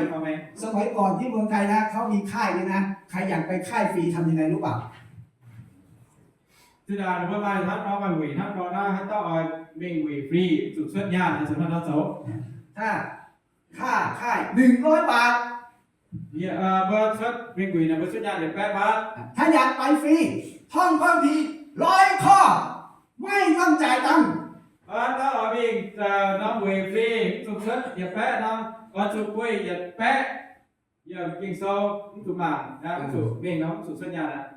สมัยก่อนที่เมืองไทยนะ เขามีค่ายนี่นะ ใครอยากไปค่ายฟรีทำยังไงรู้เปล่า Zinh ndaangc mbuo maaih hnangv nor maaih wuic hnangv nor naaiv, haaix dauh oix mingh wuic fri, zuqc cuotv nyaanh, zuqc hnangv nor zoux. ถ้า ค่าค่าย หนึ่งร้อยบาท Mbuo cuotv mingh wuic naaic mbuo cuotv nyaanh yietc baeqv mbaatv. ถ้าอยากไปฟรี ท่องพระคัมภีร์ร้อยข้อ ไม่ต้องจ่ายตังค์ Haaix dauh oix mingh norm wuic fri, zuqc cuotv yietc baeqv norm. Oix zuqc bueix yietc baeqv yiemc Ging-Sou, mv zuqc mangc, mv zuqc mengh nor, mv zuqc cuotv nyaanh aqv.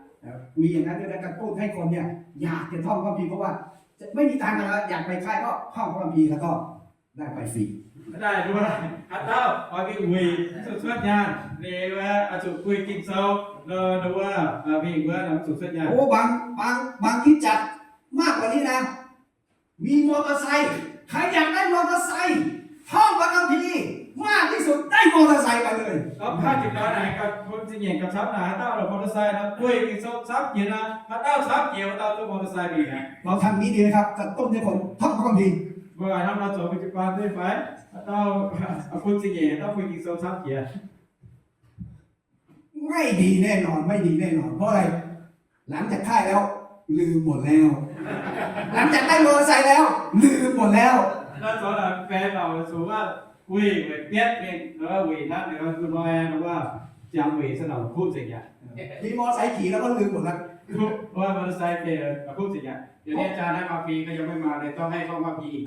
Vì vậy nên các tôn thánh con nha, อยากจะท่องพระคัมภีร์ เพราะว่า ไม่มีตังค์นะครับ อยากไปค่ายก็ท่องพระคัมภีร์แล้วก็ได้ไปฟรี Daaih nduov, haaix dauh oix mingh wuic, mv zuqc cuotv nyaanh, ninh oix zuqc bueix Ging-Sou, nduov, mingh wuov, mv zuqc cuotv nyaanh. โอ้ บาง บาง บางคริสตจักร มากกว่านี้นะ มีมอเตอร์ไซค์ ใครอยากได้มอเตอร์ไซค์ ท่องพระคัมภีร์ มากที่สุด ได้มอเตอร์ไซค์ไปเลย Gorngv kaav jiex doix naaic, bun zingh nyeic gauh camv naaic, haaix dauh lorz มอเตอร์ไซค์ nor, bueix Ging-Sou camv jiex nor, haaix dauh camv jiex, haaix dauh duqv มอเตอร์ไซค์ mingh aqv. เราทำนี้ดีไหมครับ กระตุ้นให้คนท่องพระคัมภีร์ Mbuo hnamv nor zoux mbuo jiu-baang duqv fai? Haaix dauh bun zingh nyeic, haaix dauh bueix Ging-Sou camv jiex. ไม่ดีแน่นอน ไม่ดีแน่นอน เพราะอะไร หลังจากค่ายแล้ว ลืมหมดแล้ว หลังจากได้มอเตอร์ไซค์แล้ว ลืมหมดแล้ว Naaiv zoux naaic benx mauc zuqc wuov, bueix weic bietv mingh, weic naaiv ninh mbuo hnoi wuov, jangx weic se naaic kuv nzengc aqv. มีมอเตอร์ไซค์ขี่แล้วก็ลืมหมดแล้ว Kuv, mor-, มอเตอร์ไซค์ kuv nzengc aqv. เดี๋ยวนี้อาจารย์ให้มาฟรีก็ยังไม่มาเลย ต้องให้ท่องพระคัมภีร์อีก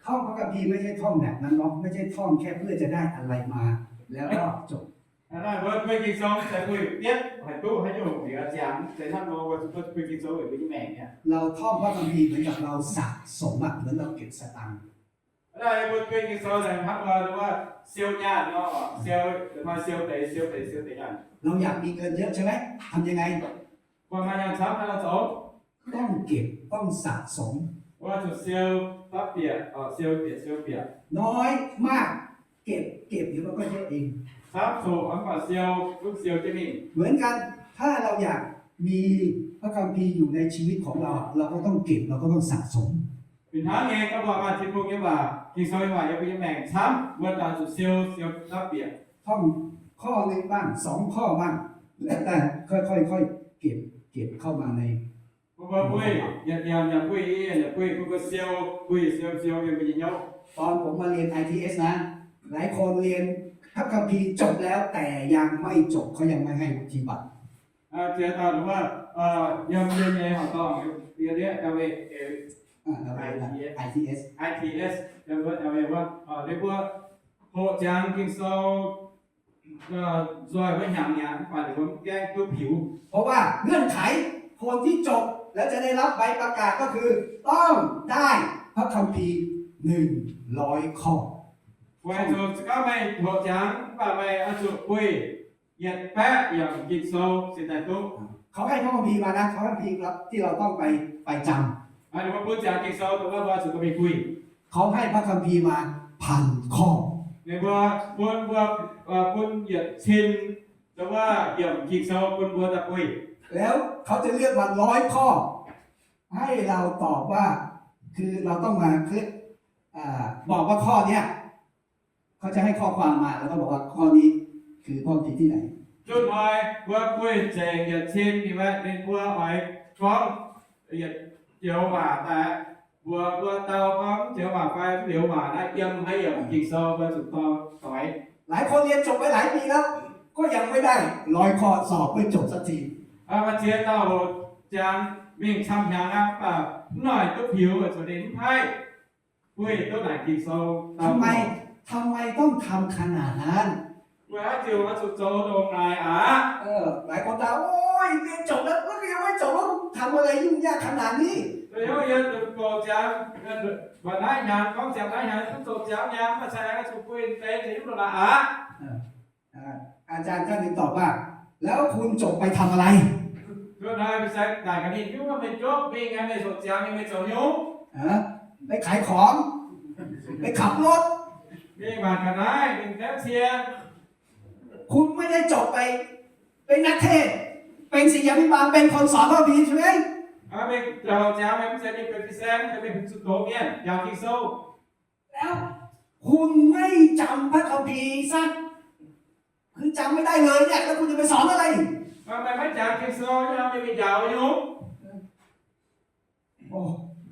ท่องพระคัมภีร์ไม่ใช่ท่องแบบนั้นเนาะ ไม่ใช่ท่องแค่เพื่อจะได้อะไรมาแล้วก็จบ Hnangv naaic mbuo bueix Ging-Sou mv zeiz weic bietv haaix duqv haaix nyungc liuz ziangx, mv zeiz hnangv nor mbuo zuqc bueix Ging-Sou weic mbuo nyei maengc aqv. เราท่องพระคัมภีร์เหมือนกับเราสะสมอะ เหมือนเราเก็บสตางค์ Hnangv naaic mbuo bueix Ging-Sou naaic hnangv nor wuov siou nyaanh nor, siou, maaih siou deix, siou deix, siou deix nyaanh. เราอยากมีเงินเยอะใช่ไหม ทำยังไง Buatc maaih nyaanh camv haaix nor zoux? ต้องเก็บ ต้องสะสม Oix zuqc siou dapv bieqc, siou bieqc, siou bieqc. น้อยมาก เก็บ เก็บ เดี๋ยวมันก็เยอะเอง Camv zoqc mv baac siou, duqv siou jienv mingh. เหมือนกัน ถ้าเราอยากมีพระคัมภีร์อยู่ในชีวิตของเรา เราก็ต้องเก็บ เราก็ต้องสะสม Fih hnangv nyei, gorngv mbuo maaih Tin-Hungh nyei waac, Ging-Sou nyei waac yiem mbuo nyei maengc camv, mbuo daaih zuqc siou, siou dapv bieqc. ท่องข้อหนึ่งบ้าง สองข้อบ้าง แล้วแต่ ค่อยๆ ค่อยๆ เก็บ เก็บเข้ามาใน Mbuo mbuo bueix, nyanc nyanc nyanc bueix, nyanc bueix, mbuo mbuo siou, bueix siou siou yiem mbuo nyei hnyouv. ตอนผมมาเรียน ไอทีเอส นะ หลายคนเรียนพระคัมภีร์จบแล้ว แต่ยังไม่จบ เขายังไม่ให้วุฒิบัตร Ziex dauh wuov, yiem yie nyei horqc dorngh, yie ndiev L A, อ่า ไอทีเอส ไอทีเอส yiem wuov L A wuov, ninh mbuo hoqc ziangx Ging-Sou nzoih wuov hnyangx mi'aqv, mv baac ninh mbuo mv gaengh duqv piux. เพราะว่าเงื่อนไขคนที่จบแล้วจะได้รับใบประกาศก็คือต้องได้พระคัมภีร์หนึ่งร้อยข้อ Weic zuqc se gorngv meih hoqc ziangx mv baac meih oix zuqc bueix yietc baeqv yiemc Ging-Sou cingx daaih duqv. เขาให้พระคัมภีร์มานะ เขาให้พระคัมภีร์ที่เราต้องไป ไปจำ Ninh mbuo bun ziangx Ging-Sou dongh wuov mbuo oix zuqc mingh bueix. เขาให้พระคัมภีร์มาพันข้อ Ninh mbuo bun mbuo, bun yietc cin dongh wuov yiemc Ging-Sou bun mbuo daaih bueix. แล้วเขาจะเลือกมาร้อยข้อ ให้เราตอบว่า คือเราต้องมา คือ อ่า บอกว่าข้อเนี้ย เขาจะให้ข้อความมา แล้วก็บอกว่าข้อนี้คือพระคัมภีร์ที่ไหน Zunh hnoi mbuo bueix nzengc yietc cin nyei, ninh mbuo oix gorngv yietc joux waac daaih mbuox mbuo dau gorngv joux waac fai liuz waac naaiv yiem haaix yiemc Ging-Sou mbuo zuqc dorh doix. หลายคนเรียนจบไปหลายปีแล้ว ก็ยังไม่ได้ร้อยข้อ สอบไม่จบสักที Maaih ziex dauh hoqc ziangx mingh camv hnyangx aqv, mv baac mv noic duqv piux, weic zuqc ninh mv haih bueix duqv naaic Ging-Sou. ทำไม ทำไมต้องทำขนาดนั้น Weic haaix diuc oix zuqc zoux ndongc naaic aqv? หลายคนถาม โอ๊ย เรียนจบแล้ว แล้วก็ยังไม่จบ แล้วทำอะไรยุ่งยากขนาดนี้ Yie gorngv ziangx, mbuo naaiv hnyangx, gorngv ziangx naaiv hnyangx duqv zoux ziangx mi'aqv, mv baac cai aengx oix zuqc bueix deix, deix hiuv ndongc naaic aqv. อาจารย์ท่านหนึ่งตอบว่า แล้วคุณจบไปทำอะไร Zunh hnoi mbuo sai daaih ga'naaiv hiuv gorngv meih jopv mingh aeqv, meih zoux ziangx mingh meih zoux hnyouv? ไปขายของ ไปขับรถ Mingh maanc ga'naaiv, mingh gaeqv cie. คุณไม่ได้จบไปเป็นนักเทศน์ เป็นศิษยาภิบาล เป็นคนสอนพระคัมภีร์ใช่ไหม Meih zoux ziangx meih mv zeiz mingh benx fin-saeng, mingh zuqc doqc mienh, yangh Ging-Sou. แล้วคุณไม่จำพระคัมภีร์สัก คือจำไม่ได้เลยเนี่ย แล้วคุณจะไปสอนอะไร Meih maiv jangx Ging-Sou, yie hnamv mingh njaaux nyungc. โอ้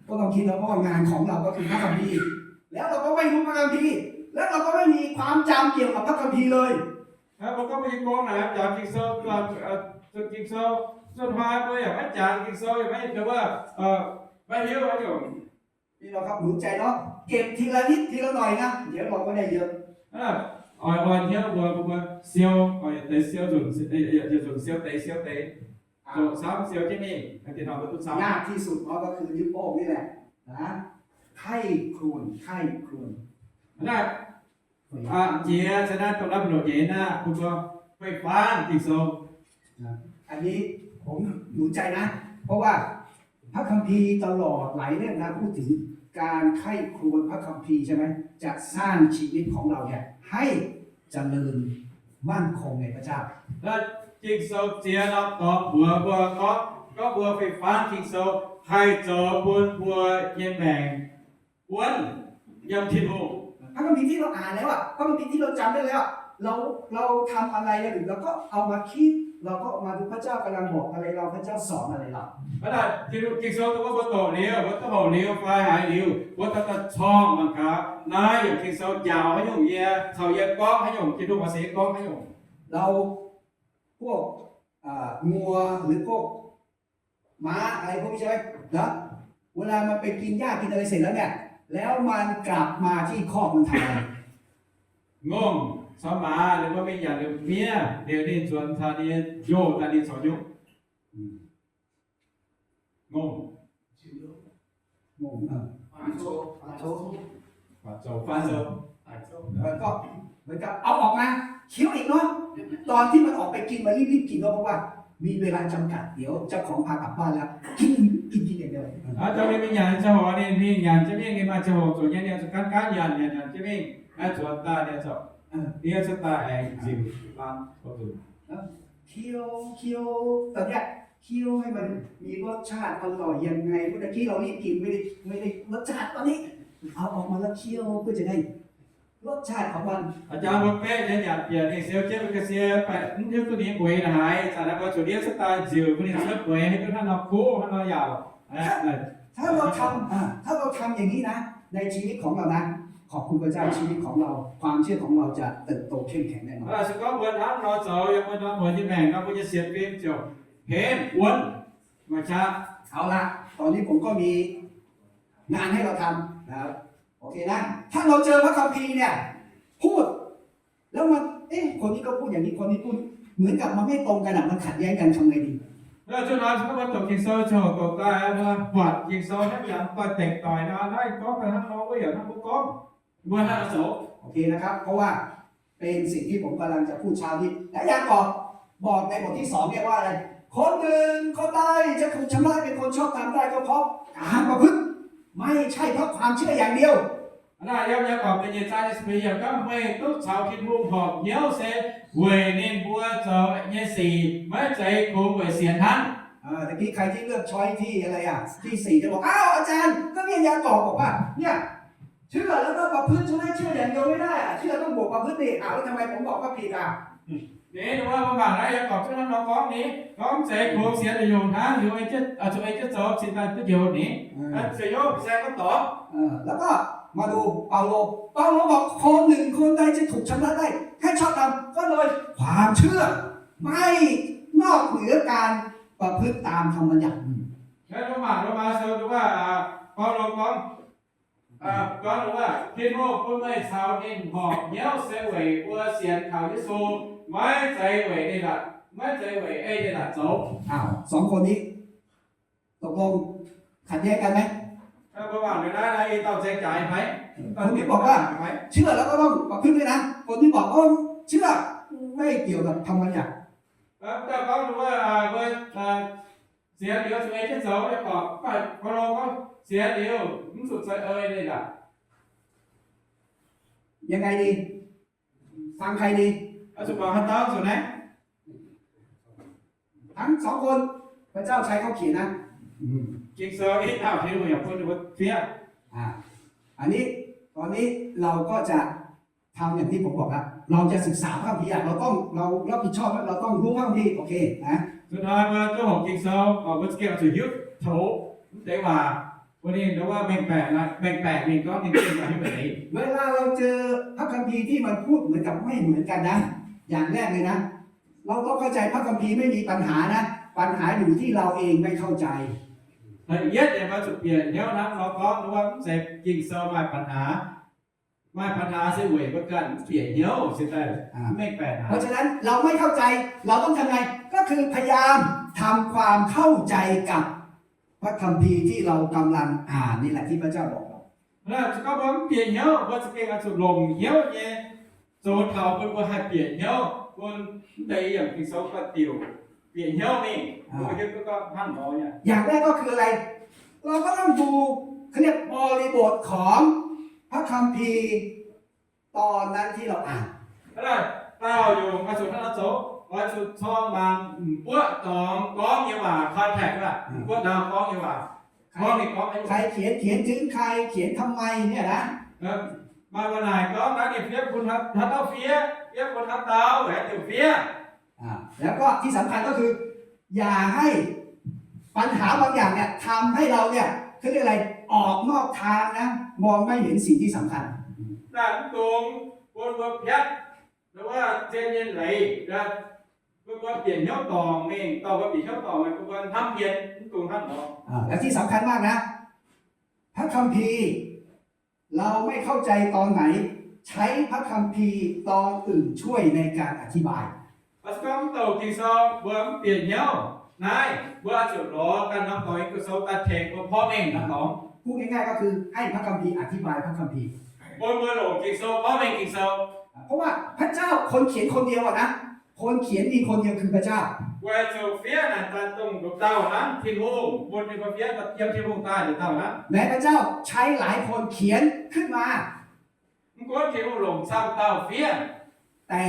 ก็ต้องคิดแล้ว เพราะว่างานของเราก็คือพระคัมภีร์ แล้วเราก็ไม่รู้พระคัมภีร์ แล้วเราก็ไม่มีความจำเกี่ยวกับพระคัมภีร์เลย Mbuo gorngv mbuo nyei gong naaic jangx Ging-Sou, zunh Ging-Sou, zunh hnoi mbuo yaac maiv jangx Ging-Sou, yaac maiv, maiv hiuv haaix nyungc. นี่เราครับหนุนใจเนาะ เก็บทีละนิดทีละหน่อยนะ เดี๋ยวเราก็ได้เยอะ Oix, oix hnyouv mbuo, mbuo siou, oix deix siou nzunc, nzunc siou deix siou deix. ยากที่สุดเนาะ ก็คือนิ้วโป้งนี่แหละนะ ใคร่ครวญ ใคร่ครวญ Jiex, se naaiv dongh lamh loc nyei naaiv, bun mbuo fei-fangv Ging-Sou. อันนี้ผมหนุนใจนะ เพราะว่าพระคัมภีร์ตลอดหลายเล่มนะ พูดถึงการใคร่ครวญพระคัมภีร์ใช่ไหม จะสร้างชีวิตของเราเนี่ยให้เจริญมั่นคงในพระเจ้า Naaiv Ging-Sou ziex norm dorngx mbuox mbuo gorngv, gorngv mbuo fei-fangv Ging-Sou haih zoux bun mbuo nyei maengc wuonv yiem Tin-Hungh. พระคัมภีร์ที่เราอ่านแล้วอะ พระคัมภีร์ที่เราจำได้แล้วอะ เรา เราทำอะไรอยู่ เราก็เอามาคิด เราก็มาดูพระเจ้ากำลังบอกอะไรเรา พระเจ้าสอนอะไรเรา Hnangv naaic, Ging-Sou dongh wuov mbuo doqc liuz, mbuo duqv houc liuz fai haiz liuz, mbuo daaih daaih corngh mangc gaax, naaiv yiemc Ging-Sou njaaux haaix nyungc yie, caux yie gorngv haaix nyungc, Tin-Hungh oix ceix yie gorngv haaix nyungc. เรา พวก อ่า งัว หรือพวก ม้าอะไรพวกนี้ใช่ไหม แล้วเวลามันไปกินหญ้ากินอะไรเสร็จแล้วเนี่ย แล้วมันกลับมาที่คอกมันทำอะไร Ngongh caux maaz ninh mbuo mingh nyanc liuz miev, liuz ninh nzuonx taux ninh nyei njoh daaih ninh corc nyungc. Ngongh. Ngongh, aa. มันก็ มันก็เอาออกมาเคี้ยวอีกเนาะ ตอนที่มันออกไปกิน มันรีบๆกินเนาะ เพราะว่ามีเวลาจำกัด เดี๋ยวเจ้าของพากลับบ้านแล้ว กิน กิน กินอย่างเดียว Aa, dongh ninh mingh nyanc ziangh hoc, ninh mingh nyanc jienv mingh, ninh maaih ziangh hoc zuqc nyei, ninh zuqc gaanv gaanv nyanc, nyanc nyanc jienv mingh, aa, zuonx daaih ninh zuqc, ninh cuotv daaih aengx ziux lamh. เคี้ยว เคี้ยว ตอนเนี้ย เคี้ยวให้มันมีรสชาติอร่อยยังไง เมื่อกี้เรารีบกิน ไม่ได้ ไม่ได้รสชาติ ตอนนี้เอาออกมาแล้วเคี้ยวเพื่อจะได้รสชาติของมัน Aa, jangx mbuo beqv nyei nyanc bieqc ninh siou jienv mbuo ga'sie baeqc mv hiuv duqv ninh mbueix naaic haaix, zanc naaiv mbuo zuqc ndiev cuotv daaih nziux bun ninh cuotv mbueix, hiuv duqv hnangv nor kuv, hnangv nor yaauc. ถ้าเราทำ อ่า ถ้าเราทำอย่างนี้นะ ในชีวิตของเรานะ ขอบคุณพระเจ้า ชีวิตของเรา ความเชื่อของเราจะเติบโตเข้มแข็งแน่นอน Aa, se gorngv mbuo hnangv nor zoux, yiem mbuo norm muonz nyei maengc nor, mbuo nyei sienx fim ziouc henv wuonv maaih qaqv. เอาละ ตอนนี้ผมก็มีงานให้เราทำนะครับ โอเคนะ ถ้าเราเจอพระคัมภีร์เนี่ย พูด แล้วมัน เอ๊ะ คนนี้ก็พูดอย่างนี้ คนนี้พูด เหมือนกับมันไม่ตรงกันอะ มันขัดแย้งกัน ทำไงดี Aa, zuqc naaiv se gorngv mbuo doqc Ging-Sou ziouc doqc daaih, mbuo buatc Ging-Sou hnangv yaac mv baac dengc doic nor, naaiv gorngv daaih hnangv nor, wuov yaac hnangv mbuo gorngv, mbuo hnangv haaix zoux? โอเคนะครับ เพราะว่าเป็นสิ่งที่ผมกำลังจะพูดเช้านี้ และยากอบบอกในบทที่สองเนี่ยว่าอะไร คนหนึ่งคนใดจะถูกชำระเป็นคนชอบธรรมได้ก็เพราะการประพฤติ ไม่ใช่เพราะความเชื่ออย่างเดียว Aa, naaiv yiem Yaagorpc da'nyeic zaang nyei ziepc feix yiemc gorngv, meih duqv caux Tin-Hungh horpc hnyouv se weic ninh mbuo zoux nyei sic, maiv zeiz kungx weic sienx hnangv. อ่า ตะกี้ใครที่เลือกช้อยที่อะไรอ่ะ ที่สี่ จะบอก อ้าว อาจารย์ ก็เนี่ยยากอบบอกว่า เนี่ย เชื่อแล้วก็ประพฤติใช่ไหม เชื่ออย่างเดียวไม่ได้อะ เชื่อต้องบวกประพฤติดิ อ้าว แล้วทำไมผมบอกว่าผิดอ่ะ Ninh mbuo mangc naaiv Yaagorpc cuotv hnangv nor gorngv ni, gorngv mv zeiz kungx sienx nyungc hnangv, liuz ei jienv, zuqc ei jienv zoux cingx daaih duqv njoux ni. Ziouc Yaagorpc se gorngv dorngx. แล้วก็มาดูเปาโล เปาโลบอกคนหนึ่งคนใดจะถูกชำระได้ให้ชอบธรรมก็โดยความเชื่อ ไม่นอกเหนือการประพฤติตามธรรมบัญญัติ Naaiv Lomaa, Lomaa sou, Baulo gorngv, gorngv wuov, Tin-Hungh bun meih caux ninh horpc hnyouv se weic mbuo sienx kaux Yesu, maiv zeiz weic ninh, maiv zeiz weic ei ninh naaic zoux. อ้าว สองคนนี้ ตกลงขัดแย้งกันไหม Mbuo mangc liuz naaiv, naaiv i dauh zeiz jaaix fai? คนนี้บอกว่าเชื่อแล้วก็ต้องประพฤติด้วยนะ คนนี้บอกว่าเชื่อไม่เกี่ยวกับธรรมบัญญัติ Dauh gorngv wuov, sienx liuz zuqc ei jienv zoux, Baulo gorngv sienx liuz mv zuqc ei ninh aqv. ยังไงดี ฟังใครดี Oix zuqc mangc haaix dauh zoux naaiv? ทั้งสองคน พระเจ้าใช้เขาเขียนนะ Ging-Sou ih dauh Tin-Hungh yaac bun ninh mbuo fiev. อันนี้ ตอนนี้เราก็จะทำอย่างที่ผมบอกแล้ว เราจะศึกษาพระคัมภีร์อะ เราต้อง เรารับผิดชอบแล้ว เราต้องรู้พระคัมภีร์ โอเคนะ Zuqc hnoi mbuo duqv horpc Ging-Sou, mbuo za'gengh oix zuqc hiuv taux mv deix waac, bun ninh wuov mengh baeqc, mengh baeqc mingh gorngv ninh gengh hiuv deix. เวลาเราเจอพระคัมภีร์ที่มันพูดเหมือนกับไม่เหมือนกันนะ อย่างแรกเลยนะ เราต้องเข้าใจพระคัมภีร์ไม่มีปัญหานะ ปัญหาอยู่ที่เราเองไม่เข้าใจ Da'yietv, mbuo zuqc bieqc hnyouv hnangv nor gorngv wuov, mv zeiz Ging-Sou maaih ปัญหา. Maaih ปัญหา se weic mbuo ganh mv bieqc hnyouv se daaih mv mengh baeqc aqv. เพราะฉะนั้น เราไม่เข้าใจ เราต้องทำไง ก็คือพยายามทำความเข้าใจกับพระคัมภีร์ที่เรากำลังอ่านนี่แหละที่พระเจ้าบอกเรา Naaiv se gorngv mbuo mv bieqc hnyouv, mbuo za'gengh oix zuqc longc hnyouv nyei zoux taux bun mbuo haih bieqc hnyouv, bun mv deix yiem Ging-Sou buatc diuc bieqc hnyouv mingh. Mbuo hiuv duqv gorngv hnangv nor nyei. อย่างแรกก็คืออะไร เราก็ต้องดู เขาเรียกบริบทของพระคัมภีร์ตอนนั้นที่เราอ่าน Hnangv naaic, daauh yungz oix zuqc hnangv naaiv zoux, oix zuqc corng mangc m'buoqv dorngx gorngv nyei waac, context aqv, m'buoqv ndau gorngv nyei waac, gorngv ninh gorngv ใครเขียน เขียนถึงใคร เขียนทำไมเนี่ยนะ Maaih waac naaic gorngv naaiv ninh fiev bun haaix dauh fiev, fiev bun haaix dauh, haaix nyungc fiev. อ่า แล้วก็ที่สำคัญก็คือ อย่าให้ปัญหาบางอย่างเนี่ยทำให้เราเนี่ย เขาเรียกอะไร ออกนอกทางนะ มองไม่เห็นสิ่งที่สำคัญ Naaiv mv dungx bun mbuo piatv, wuov, zien nyei leiz, bun mbuo bieqc hnyouv dorngc mingh, dorh mbuo bieqc hnyouv dorngc mingh, bun mbuo hnamv hmien, mv dungx hnangv nor. อ่า และที่สำคัญมากนะ พระคัมภีร์ เราไม่เข้าใจตอนไหน ใช้พระคัมภีร์ตอนอื่นช่วยในการอธิบาย Oix zuqc gorngv mv douc Ging-Sou mbuo mv bieqc hnyouv naaiv, mbuo oix zuqc lorz ganh norm dorngx nyei Ging-Sou daaih tengx mbuo porv mengh norm dorngx. พูดง่ายๆก็คือให้พระคัมภีร์อธิบายพระคัมภีร์ Bun mbuo longc Ging-Sou porv mengh Ging-Sou. เพราะว่าพระเจ้าคนเขียนคนเดียวอะนะ คนเขียนมีคนเดียวคือพระเจ้า Weic zuqc fiev naaic daaih dongh nduqc dauh hnangv, Tin-Hungh bun ninh mbuo fiev, yiem Tin-Hungh daaih nduqc dauh hnangv. แม้พระเจ้าใช้หลายคนเขียนขึ้นมา Mv gunv Tin-Hungh longc camv dauh fiev, แต่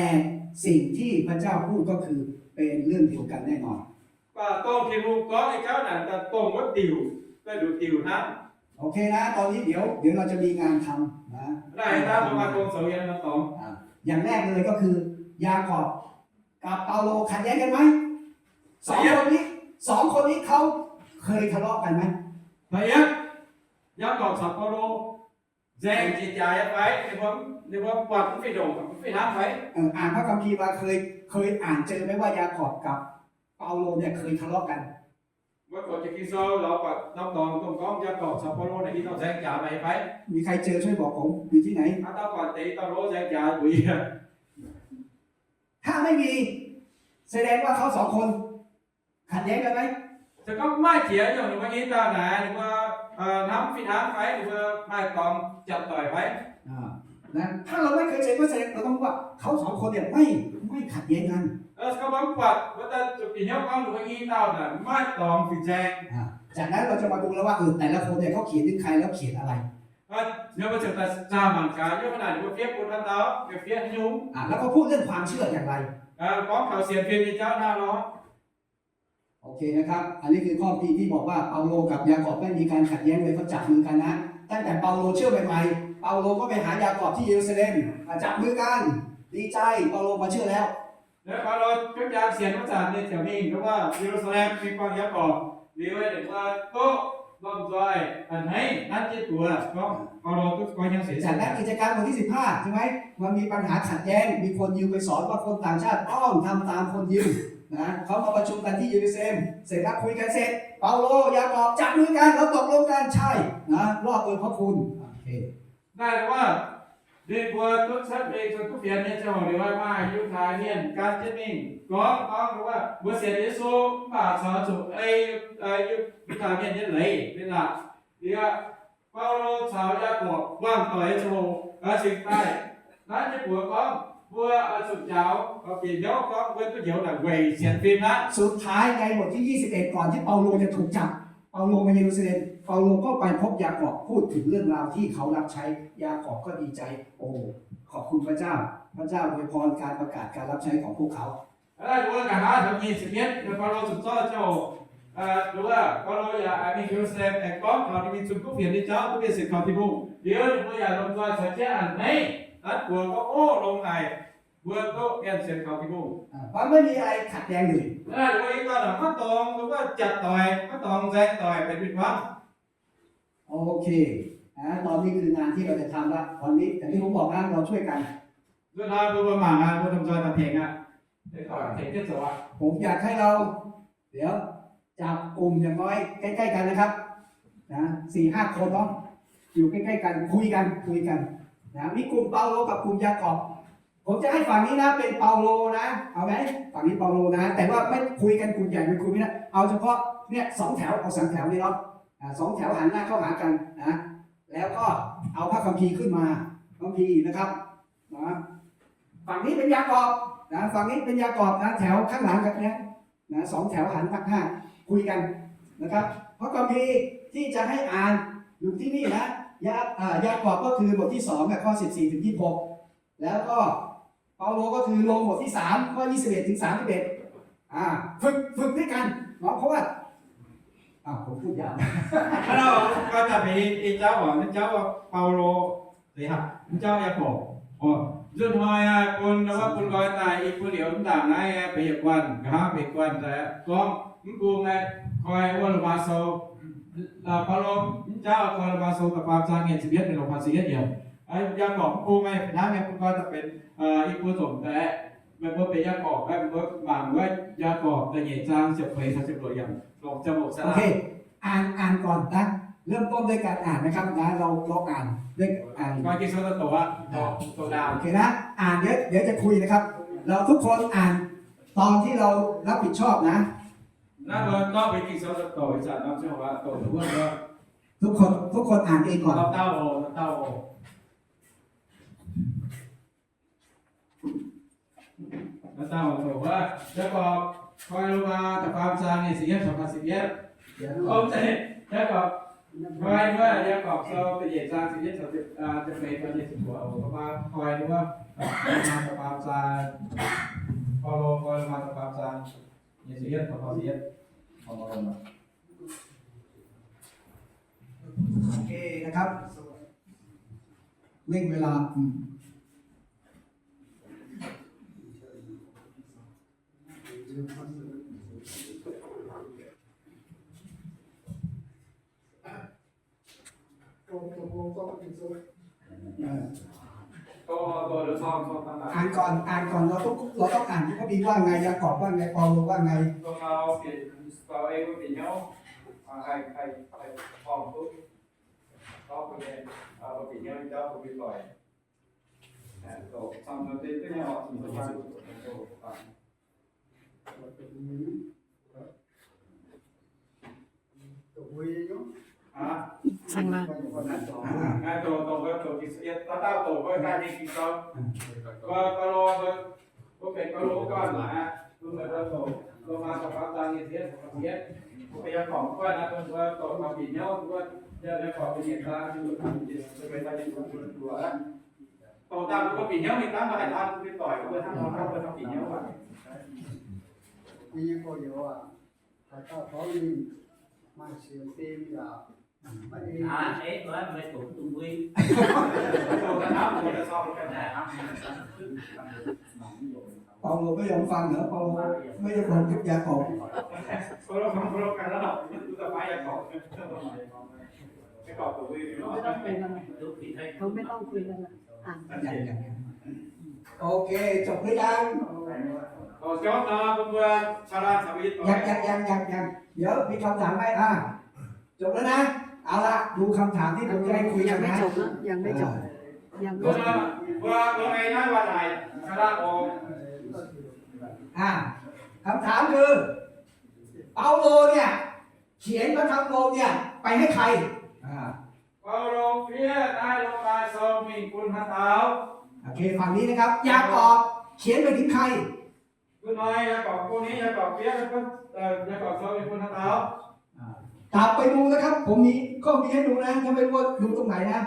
สิ่งที่พระเจ้าพูดก็คือเป็นเรื่องเดียวกันแน่นอน mv baac dongh Tin-Hungh gorngv nyei jauv naaic daaih dongh wuov diuc, daaih nduqc diuc hnangv. โอเคนะ ตอนนี้เดี๋ยว เดี๋ยวเราจะมีงานทำนะ Naaiv daaih mbuo maaih gong zoux yiem norm dorngx. อ่า อย่างแรกเลยก็คือ ยากอบกับเปาโลขัดแย้งกันไหม สองคนนี้ สองคนนี้เขาเคยทะเลาะกันไหม Da'yietv, Yaagorpc caux Baulo nzaeng jiex jaax nyei fai? Ninh mbuo, ninh mbuo buatc mv fih ndongc, mv fih hnangv fai? เอ่อ อ่านพระคัมภีร์มา เคย เคยอ่านเจอไหมว่ายากอบกับเปาโลเนี่ยเคยทะเลาะกัน Mbuo doqc jiex Ging-Sou lorz buatc norm dorngx dongh gorngv Yaagorpc caux Baulo naaic i dauh nzaeng jaax nyei fai? มีใครเจอช่วยบอกผม อยู่ที่ไหน Haaix dauh buatc deix i dauh lo nzaeng jaax mbuox yie. ถ้าไม่มี แสดงว่าเขาสองคนขัดแย้งกันไหม Se gorngv mv maaih jiex nyungc, ninh mbuo i dauh naaic ninh mbuo, aa, hnamv fih hnangv fai, ninh mbuo maaih dorngx japc doic fai? อ่า นะ ถ้าเราไม่เคยเจอก็แสดงเราต้องว่าเขาสองคนเนี่ยไม่ ไม่ขัดแย้งกัน Se gorngv mbuo mv buatc, mbuo daaih zuqc bieqc hnyouv gorngv ninh mbuo i dauh naaic mv maaih dorngx fin-saeng. อ่า จากนั้นเราจะมาดูแล้วว่า เออ แต่ละคนเนี่ยเขาเขียนถึงใครแล้วเขียนอะไร Aa, ninh mbuo ziouc daaih zaah mangc gaax, yiem naaic ninh mbuo fiev bun haaix dauh, ninh fiev haaix nyungc. อ่า แล้วก็พูดเรื่องความเชื่ออย่างไร Aa, gorngv taux sienx fim nyei jauv naaiv lorqc. โอเคนะครับ อันนี้คือข้อที่ที่บอกว่าเปาโลกับยากอบไม่มีการขัดแย้งเลย เขาจับมือกันนะ ตั้งแต่เปาโลเชื่อใหม่ๆ เปาโลก็ไปหายากอบที่เยรูซาเล็ม อ่ะ จับมือกัน ดีใจ เปาโลมาเชื่อแล้ว Naaiv Baulo gunv jaa sienx wuov zanc ninh ziouc mingh wuov Ye^lu^saa^lem mingh buangh Yaagorpc. Liuz ninh mbuo duqv lomh nzoih a'hneiv nanv jienv buoz gorngv Baulo duqv goiv hnyouv sienx. จากนั้นกิจการบทที่สิบห้า ใช่ไหม มันมีปัญหาขัดแย้ง มีคนยิวไปสอนว่าคนต่างชาติต้องทำตามคนยิว นะ เขามาประชุมกันที่เยรูซาเล็ม เสร็จแล้วคุยกันเสร็จ เปาโล ยากอบ จับมือกัน แล้วตกลงกัน ใช่ นะ รอดโดยพระคุณ โอเค Naaiv wuov, ninh mbuo duqv cuotv mingh zunh kuv fienx nyei ziangh hoc, ninh mbuo maaih Yiutai Mienh gan jienv mingh gorngv, gorngv wuov, mbuo sienx Yesu mv baac corc zuqc ei Yiutai Mienh nyei leiz, leiz-latc. Liuz, Baulo caux Yaagorpc buangh doic nyei ziangh hoc, cingx daaih nanv jienv buoz gorngv, mbuo oix zuqc njaaux, bieqc hnyouv gorngv mbuo duqv njoux naaic weic sienx fim aqv. สุดท้ายในบทที่ยี่สิบเอ็ด ก่อนที่เปาโลจะถูกจับ เปาโลมาเยรูซาเล็ม เปาโลก็ไปพบยากอบ พูดถึงเรื่องราวที่เขารับใช้ ยากอบก็ดีใจ โอ้ ขอบคุณพระเจ้า พระเจ้าอวยพรการประกาศการรับใช้ของพวกเขา Aa, wuov nqa'haav taux nyic ziepc yietv, Baulo zuqc zorqv ziangh hoc, wuov, Baulo yaac mingh Ye^lu^saa^lem aengx gorngv taux ninh mingh zunh kuv fienx nyei jauv duqv mienh sienx kaux Tin-Hungh. Liuz ninh mbuo yaac lomh nzoih caux jienv a'hneiv nanv buoz gorngv, Ov, longx haic, mbuo duqv mienh sienx kaux Tin-Hungh. ไม่มีอะไรขัดแย้งเลย Ninh mbuo i dauh naaic maiv dorngx wuov japc doic, maiv dorngx nzaeng doic benx fih hnangv. โอเค นะ ตอนนี้คืองานที่เราจะทำละ วันนี้อย่างที่ผมบอกนะ เราช่วยกัน Nzuonx hnoi mbuo mangc aqv, mbuo lomh nzoih daaih tengx aqv. Tengx jienv zoux aqv. ผมอยากให้เรา เดี๋ยว จับกลุ่มอย่างน้อยใกล้ๆกันนะครับ นะสี่ห้าคนเนาะ อยู่ใกล้ๆกัน คุยกัน คุยกันนะ มีกลุ่มเปาโลกับกลุ่มยากอบ ผมจะให้ฝั่งนี้นะเป็นเปาโลนะ เอาไหม ฝั่งนี้เปาโลนะ แต่ว่าไม่คุยกันกลุ่มใหญ่ไม่คุยไม่ได้ เอาเฉพาะเนี่ยสองแถว เอาสองแถวนี้เนาะ อ่า สองแถวหันหน้าเข้าหากันนะ แล้วก็เอาพระคัมภีร์ขึ้นมา พระคัมภีร์นะครับ นะ ฝั่งนี้เป็นยากอบนะ ฝั่งนี้เป็นยากอบนะ แถวข้างหลังกันเนี้ยนะ สองแถวหันข้างหน้าคุยกันนะครับ พระคัมภีร์ที่จะให้อ่านอยู่ที่นี่นะ ยา อ่า ยากอบก็คือบทที่สองนะ ข้อสิบสี่ถึงยี่สิบหก แล้วก็เปาโลก็คือโรมบทที่สาม ข้อยี่สิบเอ็ดถึงสามสิบเอ็ด อ่า ฝึก ฝึกด้วยกันเนาะ เพราะว่า อ้าว ผมพูดยาว Hello, koi daaih mingh, ih jauv oc, mv jauv Baulo, deix haic, mv jauv Yaagorpc. Oc, nzunc hnoi bun, wuov bun nqoi daaih, ih bun liuz mv ndaangc naaiv bieqc guanh, nqa'haav bieqc guanh daaih gorngv, mv bung aeqv, koi wuov Lomaa Sou, Baulo mv jauv koi Lomaa Sou da'faam zaang nyic ziepc yietv mingh longc faah ziepc yietv yiemc. Yaagorpc mv bung aeqv, hnangv nyei bun nqoi daaih benx ih bun nzunc daaih aeqv, meih mbuo benx Yaagorpc aeqv, meih mbuo mangc wuov Yaagorpc da'nyeic zaang ziepc feix caux ziepc luoqc yiemc, longc ziangh hoc โอเค อ่าน อ่านก่อนนะ เริ่มต้นด้วยการอ่านนะครับนะ เรา เราอ่านด้วย อ่าน Koi Ging-Sou daaih doqc aqv, doqc, doqc ndaangc. โอเคนะ อ่าน เดี๋ยว เดี๋ยวจะคุยนะครับ เราทุกคนอ่านตอนที่เรารับผิดชอบนะ Naaiv mbuo gorngv benx Ging-Sou daaih doqc ih zanc norm ziangh hoc doqc wuov mbuo ทุกคน ทุกคนอ่านเองก่อน dauh dauh oc, dauh dauh oc. Dauh dauh doqc wuov, Yaagorpc koi Lomaa da'faam zaang nyic ziepc yietv caux faah ziepc yietv. Ov, Yaagorpc koi wuov, Yaagorpc Sou da'nyeic zaang ziepc yietv caux ziepc, ziepc feix caux nyic ziepc luoqc, Lomaa koi wuov, Lomaa da'faam zaang, Baulo koi Lomaa da'faam zaang nyic ziepc yietv caux faah ziepc yietv. โอเคนะครับ เร่งเวลา อืม อ่านก่อน อ่านก่อน เราต้อง เราต้องอ่านที่พระบิดาว่าไง ยากอบว่าไง เปาโลว่าไง Sanh laanh. Doqc daaih mbuo bieqc hnyouv mingh dangv mbuo haih taan mbuo doic, mbuo hnangv nor hnangv mbuo bieqc hnyouv aqv. 保罗ไม่ยอมฟังเหรอ เปาโลไม่ยอมฟัง Yaagorpc ไม่ต้องเป็นอะไร เขาไม่ต้องคุยกันละ อ่ะ ยังยังยัง โอเค จบหรือยัง ยังยังยังยังยัง เดี๋ยวมีคำถามไหม อ่ะ จบแล้วนะ เอาละ ดูคำถามที่ผมจะให้คุยกันนะ ยังไม่จบนะ ยังไม่จบ ยังไม่จบ อ่ะ คำถามคือ เปาโลเนี่ย เขียนพระธรรมโรมเนี่ย ไปให้ใคร อ่า เปาโลเปียะได้ลงมาทรงมีคุณพระเต๋า โอเค ฝั่งนี้นะครับ ยากอบเขียนไปถึงใคร คุณน้อย ยากอบ พวกนี้ ยากอบเปียะ เอ่อ ยากอบทรงมีคุณพระเต๋า อ่า กลับไปดูนะครับ ผมมี ก็มีให้ดูนะ ถ้าไม่รู้ว่าดูตรงไหนนะ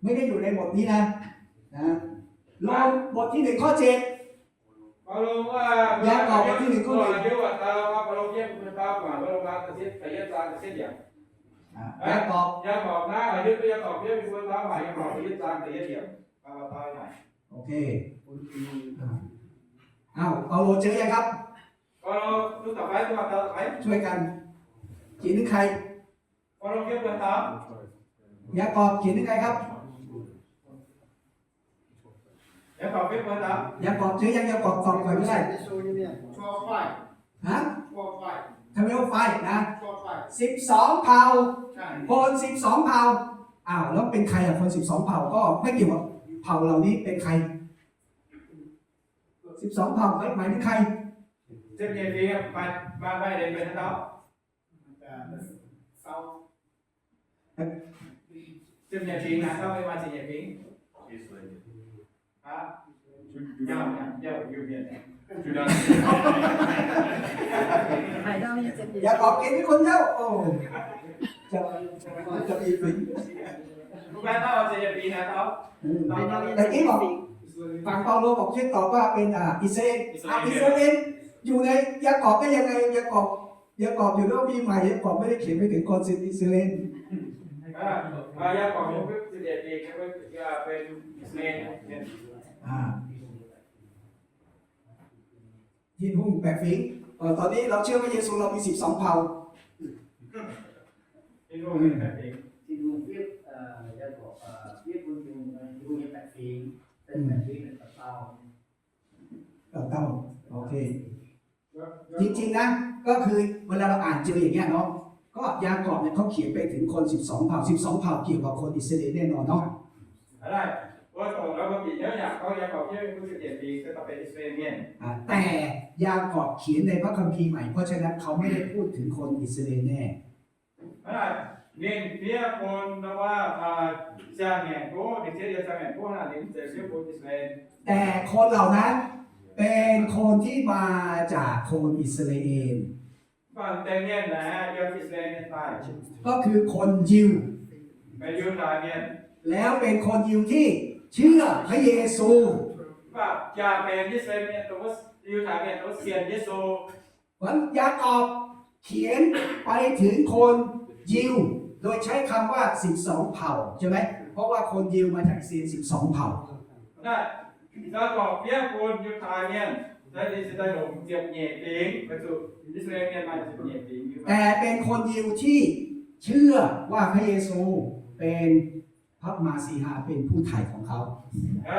ไม่ได้อยู่ในบทนี้นะ นะ โรมบทที่หนึ่งข้อเจ็ด เปาโลว่า ยากอบ บทที่หนึ่งข้อเจ็ด เปาโลเขียนคุณพระเต๋า เปาโลเขียนคุณพระเต๋า เปาโลมาตะเสียด ตะเสียดตา ตะเสียดอย่าง อ่า ยากอบ ยากอบนะ อายุตัวยากอบเขียนคุณพระเต๋าใหม่ ยากอบตะเสียดตา ตะเสียดอย่าง พระเต๋าใหม่ โอเค อ่า อ้าว เปาโลเจอยังครับ เปาโลรู้จักไหม คุณพระเต๋าไหม ช่วยกัน เขียนถึงใคร เปาโลเขียนคุณพระเต๋า ยากอบเขียนถึงใครครับ ยากอบเขียนคุณพระเต๋า ยากอบเจอยัง ยากอบตอบก่อนก็ได้ ฮะ ใช่ไหมว่าไฟนะ สิบสองเผ่า คนสิบสองเผ่า อ้าว แล้วเป็นใครอ่ะ คนสิบสองเผ่า ก็ไม่เกี่ยวกับเผ่าเหล่านี้ เป็นใคร สิบสองเผ่า หมาย หมายถึงใคร Siem Nyeic Fingx, ba, ba, ba, ba, ba, Siem Nyeic Fingx naaic, taux mbuo maaih Siem Nyeic Fingx. Hah? Yauh, yauh, yauh, yauh, yauh. ยากอบเขียนเป็นคนเยอะ โอ้ จะ จะมีฝิ่น Mbuo ganh taux Siem Nyeic Fingx naaic taux. Hm. Da'yietv lorqc, Bangc Baulo บอก ชื่อตอบว่าเป็น อ่า อิสราเอล อ่ะ อิสราเอล อยู่ในยากอบได้ยังไง ยากอบ ยากอบอยู่ในพระคัมภีร์ใหม่ ยากอบไม่ได้เขียนไปถึงคนอิสราเอล อ่า ยากอบยังไม่ สิบเอ็ด ปี ยังไม่ อ่า เป็นอิสราเอล อ่า Thiên Hùng Bẹc Phính. Ờ, ตอนนี้เราเชื่อพระเยซู เรามีสิบสองเผ่า Thiên Hùng Bẹc Phính. Thiên Hùng tiếp, ờ, Yaac Cọp, ờ, tiếp Thiên Hùng, Thiên Hùng Bẹc Phính. Tên Bẹc Phính là Cọp Tàu. เอ่อ เต้า โอเค จริงๆนะ ก็คือเวลาเราอ่านเจออย่างเงี้ยเนาะ ก็ยากอบเนี่ยเขาเขียนไปถึงคนสิบสองเผ่า สิบสองเผ่าเกี่ยวกับคนอิสราเอลแน่นอนเนาะ Aa, mbuo dongh nor mbuo bieqc hnyouv yaac gorngv Yaac Cọp hiuv mingh bun ziex diec fingx se daaih benx Israel mienh. อ่า แต่ยากอบเขียนในพระคัมภีร์ใหม่ เพราะฉะนั้นเขาไม่ได้พูดถึงคนอิสราเอลแน่ Hnangv naaic, ninh fiev bun nor wuov, aa, siang-ngaengc gouv, ninh fiev yiem siang-ngaengc gouv hnangv naaic, ninh mv zeiz fiev bun Israel. แต่คนเหล่านั้นเป็นคนที่มาจากคนอิสราเอล Mv baac deix mienh naaic yiem Israel mienh daaih. ก็คือคนยิว Benx Yiutai mienh. แล้วเป็นคนยิวที่เชื่อพระเยซู Mv baac yaac benx Israel mienh, Yiutai mienh dongh wuov sienx Yesu. เพราะฉะนั้นยากอบเขียนไปถึงคนยิว โดยใช้คำว่าสิบสองเผ่า ใช่ไหม เพราะว่าคนยิวมาจากอิสราเอลสิบสองเผ่า Naaiv, Yaac Cọp fiev bun Yiutai mienh, naaiv se daaih longc ziepc nyeic fingx, weic zuqc Israel mienh maaih ziepc nyeic fingx. แต่เป็นคนยิวที่เชื่อว่าพระเยซูเป็นพระมาสีหา เป็นผู้ไถ่ของเขา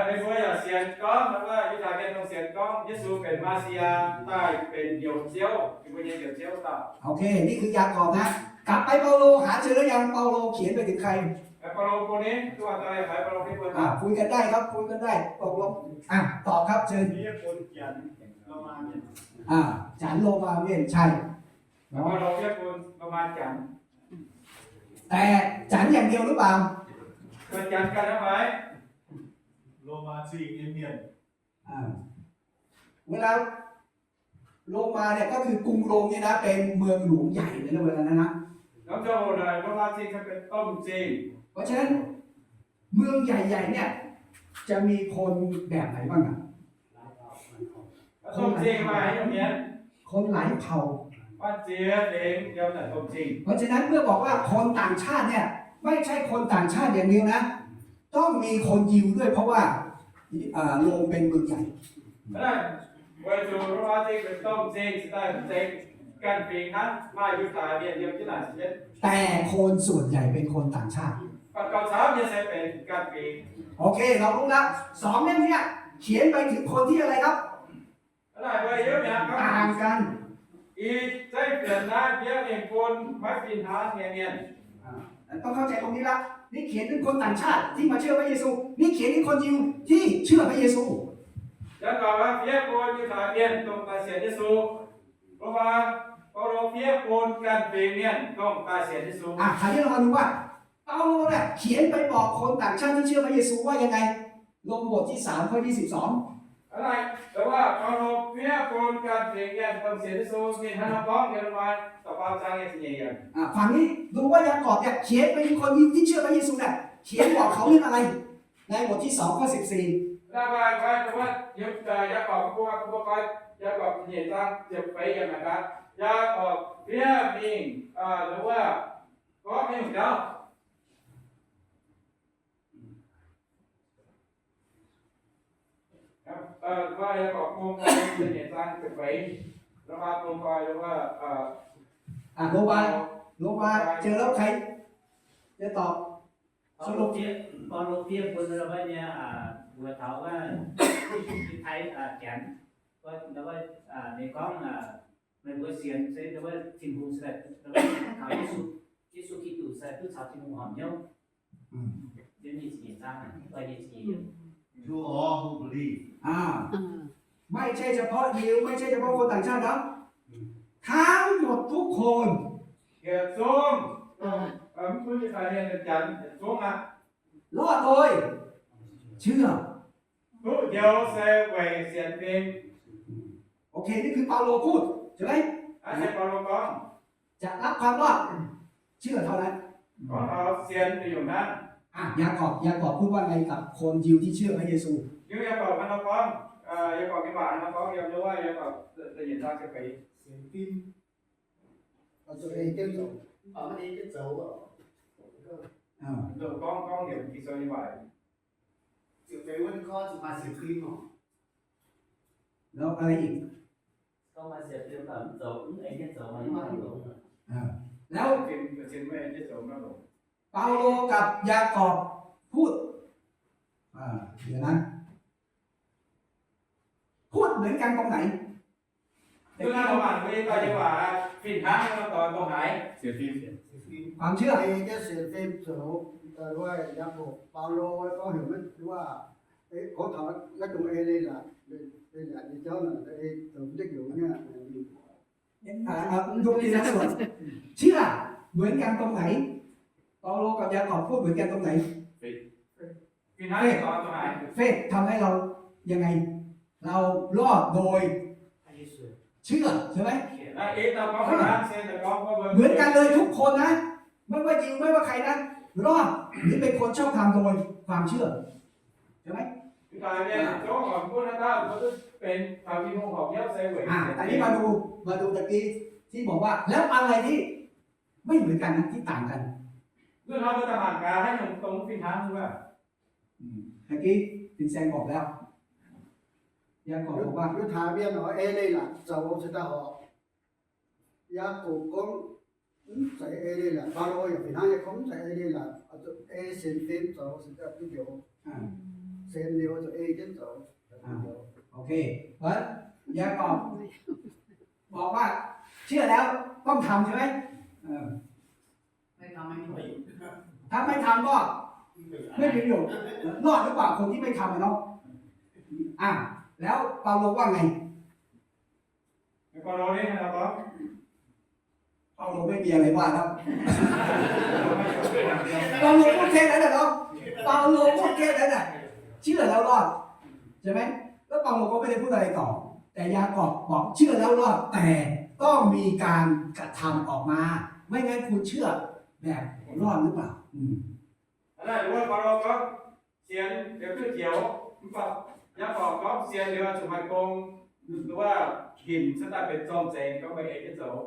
Ninh mbuo yaac sienx gorngv, wuov Yiutai mienh dongh sienx gorngv Yesu benx Messiah daaih benx Njoux Ziouv, ninh mbuo nyei Njoux Ziouv dauh. โอเค นี่คือยากอบนะ กลับไปเปาโล หาเจอหรือยัง เปาโลเขียนไปถึงใคร Baulo bun ninh, duqv daaih haiz Baulo fiev bun อ่า คุยกันได้ครับ คุยกันได้ ตกลง อ่ะ ตอบครับ เชิญ Fiev bun Janx, Lomaa mienh. อ่า Janx Lomaa mienh ใช่ Baulo fiev bun Lomaa Janx. แต่ Janx อย่างเดียวหรือเปล่า Janx ganh aqv fai? Lomaa Zingh nyei mienh. อ่า เวลา โรมาเนี่ย ก็คือกรุงโรมเนี่ยนะ เป็นเมืองหลวงใหญ่เลยนะเวลานั้นนะ Gorngv taux Lomaa Zingh se benx domh zingh. เพราะฉะนั้น เมืองใหญ่ๆเนี่ย จะมีคนแบบไหนบ้างอะ Domh zingh maaih haaix nyungc mienh? คนหลายเผ่า Maaih ziex fingx yiem naaic domh zingh. เพราะฉะนั้นเมื่อบอกว่าคนต่างชาติเนี่ย ไม่ใช่คนต่างชาติอย่างเดียวนะ ต้องมีคนยิวด้วย เพราะว่า อ่า โรมเป็นเมืองใหญ่ Weic zuqc Lomaa Zingh benx domh zingh, se daaih mv zeiz ganh fingx hnangv, maaih Yiutai mienh yiem jienv naaic se jienv. แต่คนส่วนใหญ่เป็นคนต่างชาติ Mv baac gauh camv nyei se benx ganh fingx. โอเค เรารู้แล้ว สองเล่มเนี่ย เขียนไปถึงคนที่อะไรครับ Hnangv naaic mbuo hiuv mi'aqv gorngv ต่างกัน ih zeiv fienx naaiv fiev mingh bun maiv fih hnangv nyei mienh. อ่า ต้องเข้าใจตรงนี้ละ นี่เขียนถึงคนต่างชาติที่มาเชื่อพระเยซู นี่เขียนถึงคนยิวที่เชื่อพระเยซู Yaac gorngv fiev bun Yiutai mienh dongh daaih sienx Yesu. Lomaa, Baulo fiev bun ganh fingx mienh dongh daaih sienx Yesu. อ่ะ คราวนี้เรามาดูว่า เปาโลเนี่ยเขียนไปบอกคนต่างชาติที่เชื่อพระเยซูว่ายังไง โรมบทที่สามข้อยี่สิบสอง Hnangv naaic, mbuo Baulo fiev bun ganh fingx mienh dongh sienx Yesu ninh hnangv nor gorngv nyei, Lomaa da'faam zaang nyei ziepc nyeic yiemc. อ่ะ ฝั่งนี้ดูว่ายากอบเนี่ยเขียนไปถึงคนยิวที่เชื่อพระเยซูเนี่ย เขียนบอกเขาเรื่องอะไร ในบทที่สองข้อสิบสี่ Naaiv maaih, maaih, maaih, Yaac Gorpc mbuo, mbuo goi Yaac Gorpc ziepc nyeic zaang ziepc feix yiemc naaic gaax, Yaac Gorpc fiev mingh, wuov, gorngv mingh jauv. Yaac Gorpc bung goi ziepc nyeic zaang ziepc feix, Lomaa bung goi, wuov, อ่ะ โรมา โรมา เจอแล้ว ใครจะตอบ สรุป Baulo fiev, Baulo fiev bun wuov nyei, wuov taux wuov Yiutai, Janx, wuov, wuov, ninh gorngv, Meih mbuo sienx se Tin-Hungh se, taux Yesu, Yesu Giduc se duqv caux Tin-Hungh horpc hnyouv. Yiem nyic ziepc nyeic zaang, nyic ziepc nyeic yiemc. To all who believe. ไม่ใช่เฉพาะยิว ไม่ใช่เฉพาะคนต่างชาติครับ ทั้งหมดทุกคน Yietc zungv, mv gunv Janx, yietc zungv aqv, รอดโดยเชื่อ duqv njoux se weic sienx fim. โอเค นี่คือเปาโลพูด ใช่ไหม Naaiv se Baulo gorngv, จะรับความรอด เชื่อเท่านั้น gorngv taux sienx nyungc hnangv. อ่ะ ยากอบ ยากอบพูดว่าไงกับคนยิวที่เชื่อพระเยซู Yiem Yaagorpc hnangv nor gorngv, Yaagorpc nyei waac hnangv nor gorngv, yiem wuov Yaagorpc da'nyeic zaang ziepc feix. Sienx fim, ei jienv zoux, ei jienv zoux. Gorngv, gorngv heuc Ging-Sou nyei waac. Ziepc feix wuov gorngv zuqc maaih sienx fim oc. แล้วอะไรอีก Gorngv maaih sienx fim mv zoux, mv ei jienv zoux, mv maaih longx. อ่า แล้ว Sienx fim mv ei jienv zoux mv maaih longx. เปาโลกับยากอบพูด อ่า เดี๋ยวนะ พูดเหมือนกันตรงไหน Duqv naaiv mbuo mangc mbuo nyei doic nyei waac fih hnangv nor doix dongh haaix? Sienx fim. ความเชื่อ Ei jienv sienx fim zoux, wuov Yaagorpc, Baulo gorngv heuc maiv duqv aac. Gorngv taux naaiv dongh ei leiz-latc, leiz-latc nyei jauv naaic, ei zoux mv duqv njoux nyei. อ่า อ่า ดูทีละส่วน เชื่อเหมือนกันตรงไหน เปาโลกับยากอบพูดเหมือนกันตรงไหน Fih hnangv doix dongh haaix? Faith ทำให้เรายังไง เรารอดโดยเชื่อใช่ไหม Naaiv ei dauh gorngv fih hnangv se gorngv เหมือนกันเลยทุกคนนะ ไม่ว่ายิว ไม่ว่าใครนะ รอดหรือเป็นคนชอบธรรมโดยความเชื่อ ใช่ไหม Ih zanc mienh zungv horpc gunv naaiv dauh mbuo duqv benx taux Tin-Hungh horpc hnyouv se weic อ่ะ อันนี้มาดู มาดูตะกี้ที่บอกว่า แล้วอะไรที่ไม่เหมือนกันนะ ที่ต่างกัน Duqv hnangv mbuo daaih mangc gaax haaix nyungc dongh fih hnangv wuov. อืม เมื่อกี้ Vincent บอกแล้ว ยากอบบอกว่า Yie taux mienh oc, ei leiz-latc zoux se daaih horpc. Yaagorpc gorngv mv zeiz ei leiz-latc, Baulo yaac fih hnangv nyei gorngv mv zeiz ei leiz-latc, ei sienx fim zoux se daaih duqv njoux. Sienx liuz zuqc ei jienv zoux. อ่า โอเค เพราะฉะนั้น ยากอบบอกว่า เชื่อแล้วต้องทำใช่ไหม เออ ไม่ทำไม่มีประโยชน์ ถ้าไม่ทำก็ไม่มีประโยชน์ รอดหรือเปล่าคนที่ไม่ทำอะเนาะ อ่ะ แล้วเปาโลว่าไง เปาโลนี่เราก็ เปาโลไม่มีอะไรว่าแล้ว เปาโลพูดแค่นั้นแหละเนาะ เปาโลพูดแค่นั้นน่ะ เชื่อแล้วรอด ใช่ไหม แล้วเปาโลก็ไม่ได้พูดอะไรต่อ แต่ยากอบบอกเชื่อแล้วรอด แต่ต้องมีการกระทำออกมา ไม่งั้นคุณเชื่อแบบรอดหรือเปล่า อืม Hnangv naaic wuov Baulo gorngv, sienx liuz duqv njoux, mv baac Yaagorpc gorngv sienx liuz zuqc maaih gong, wuov hinc cuotv daaih benx zorng-zengx, gorngv meih ei jienv zoux.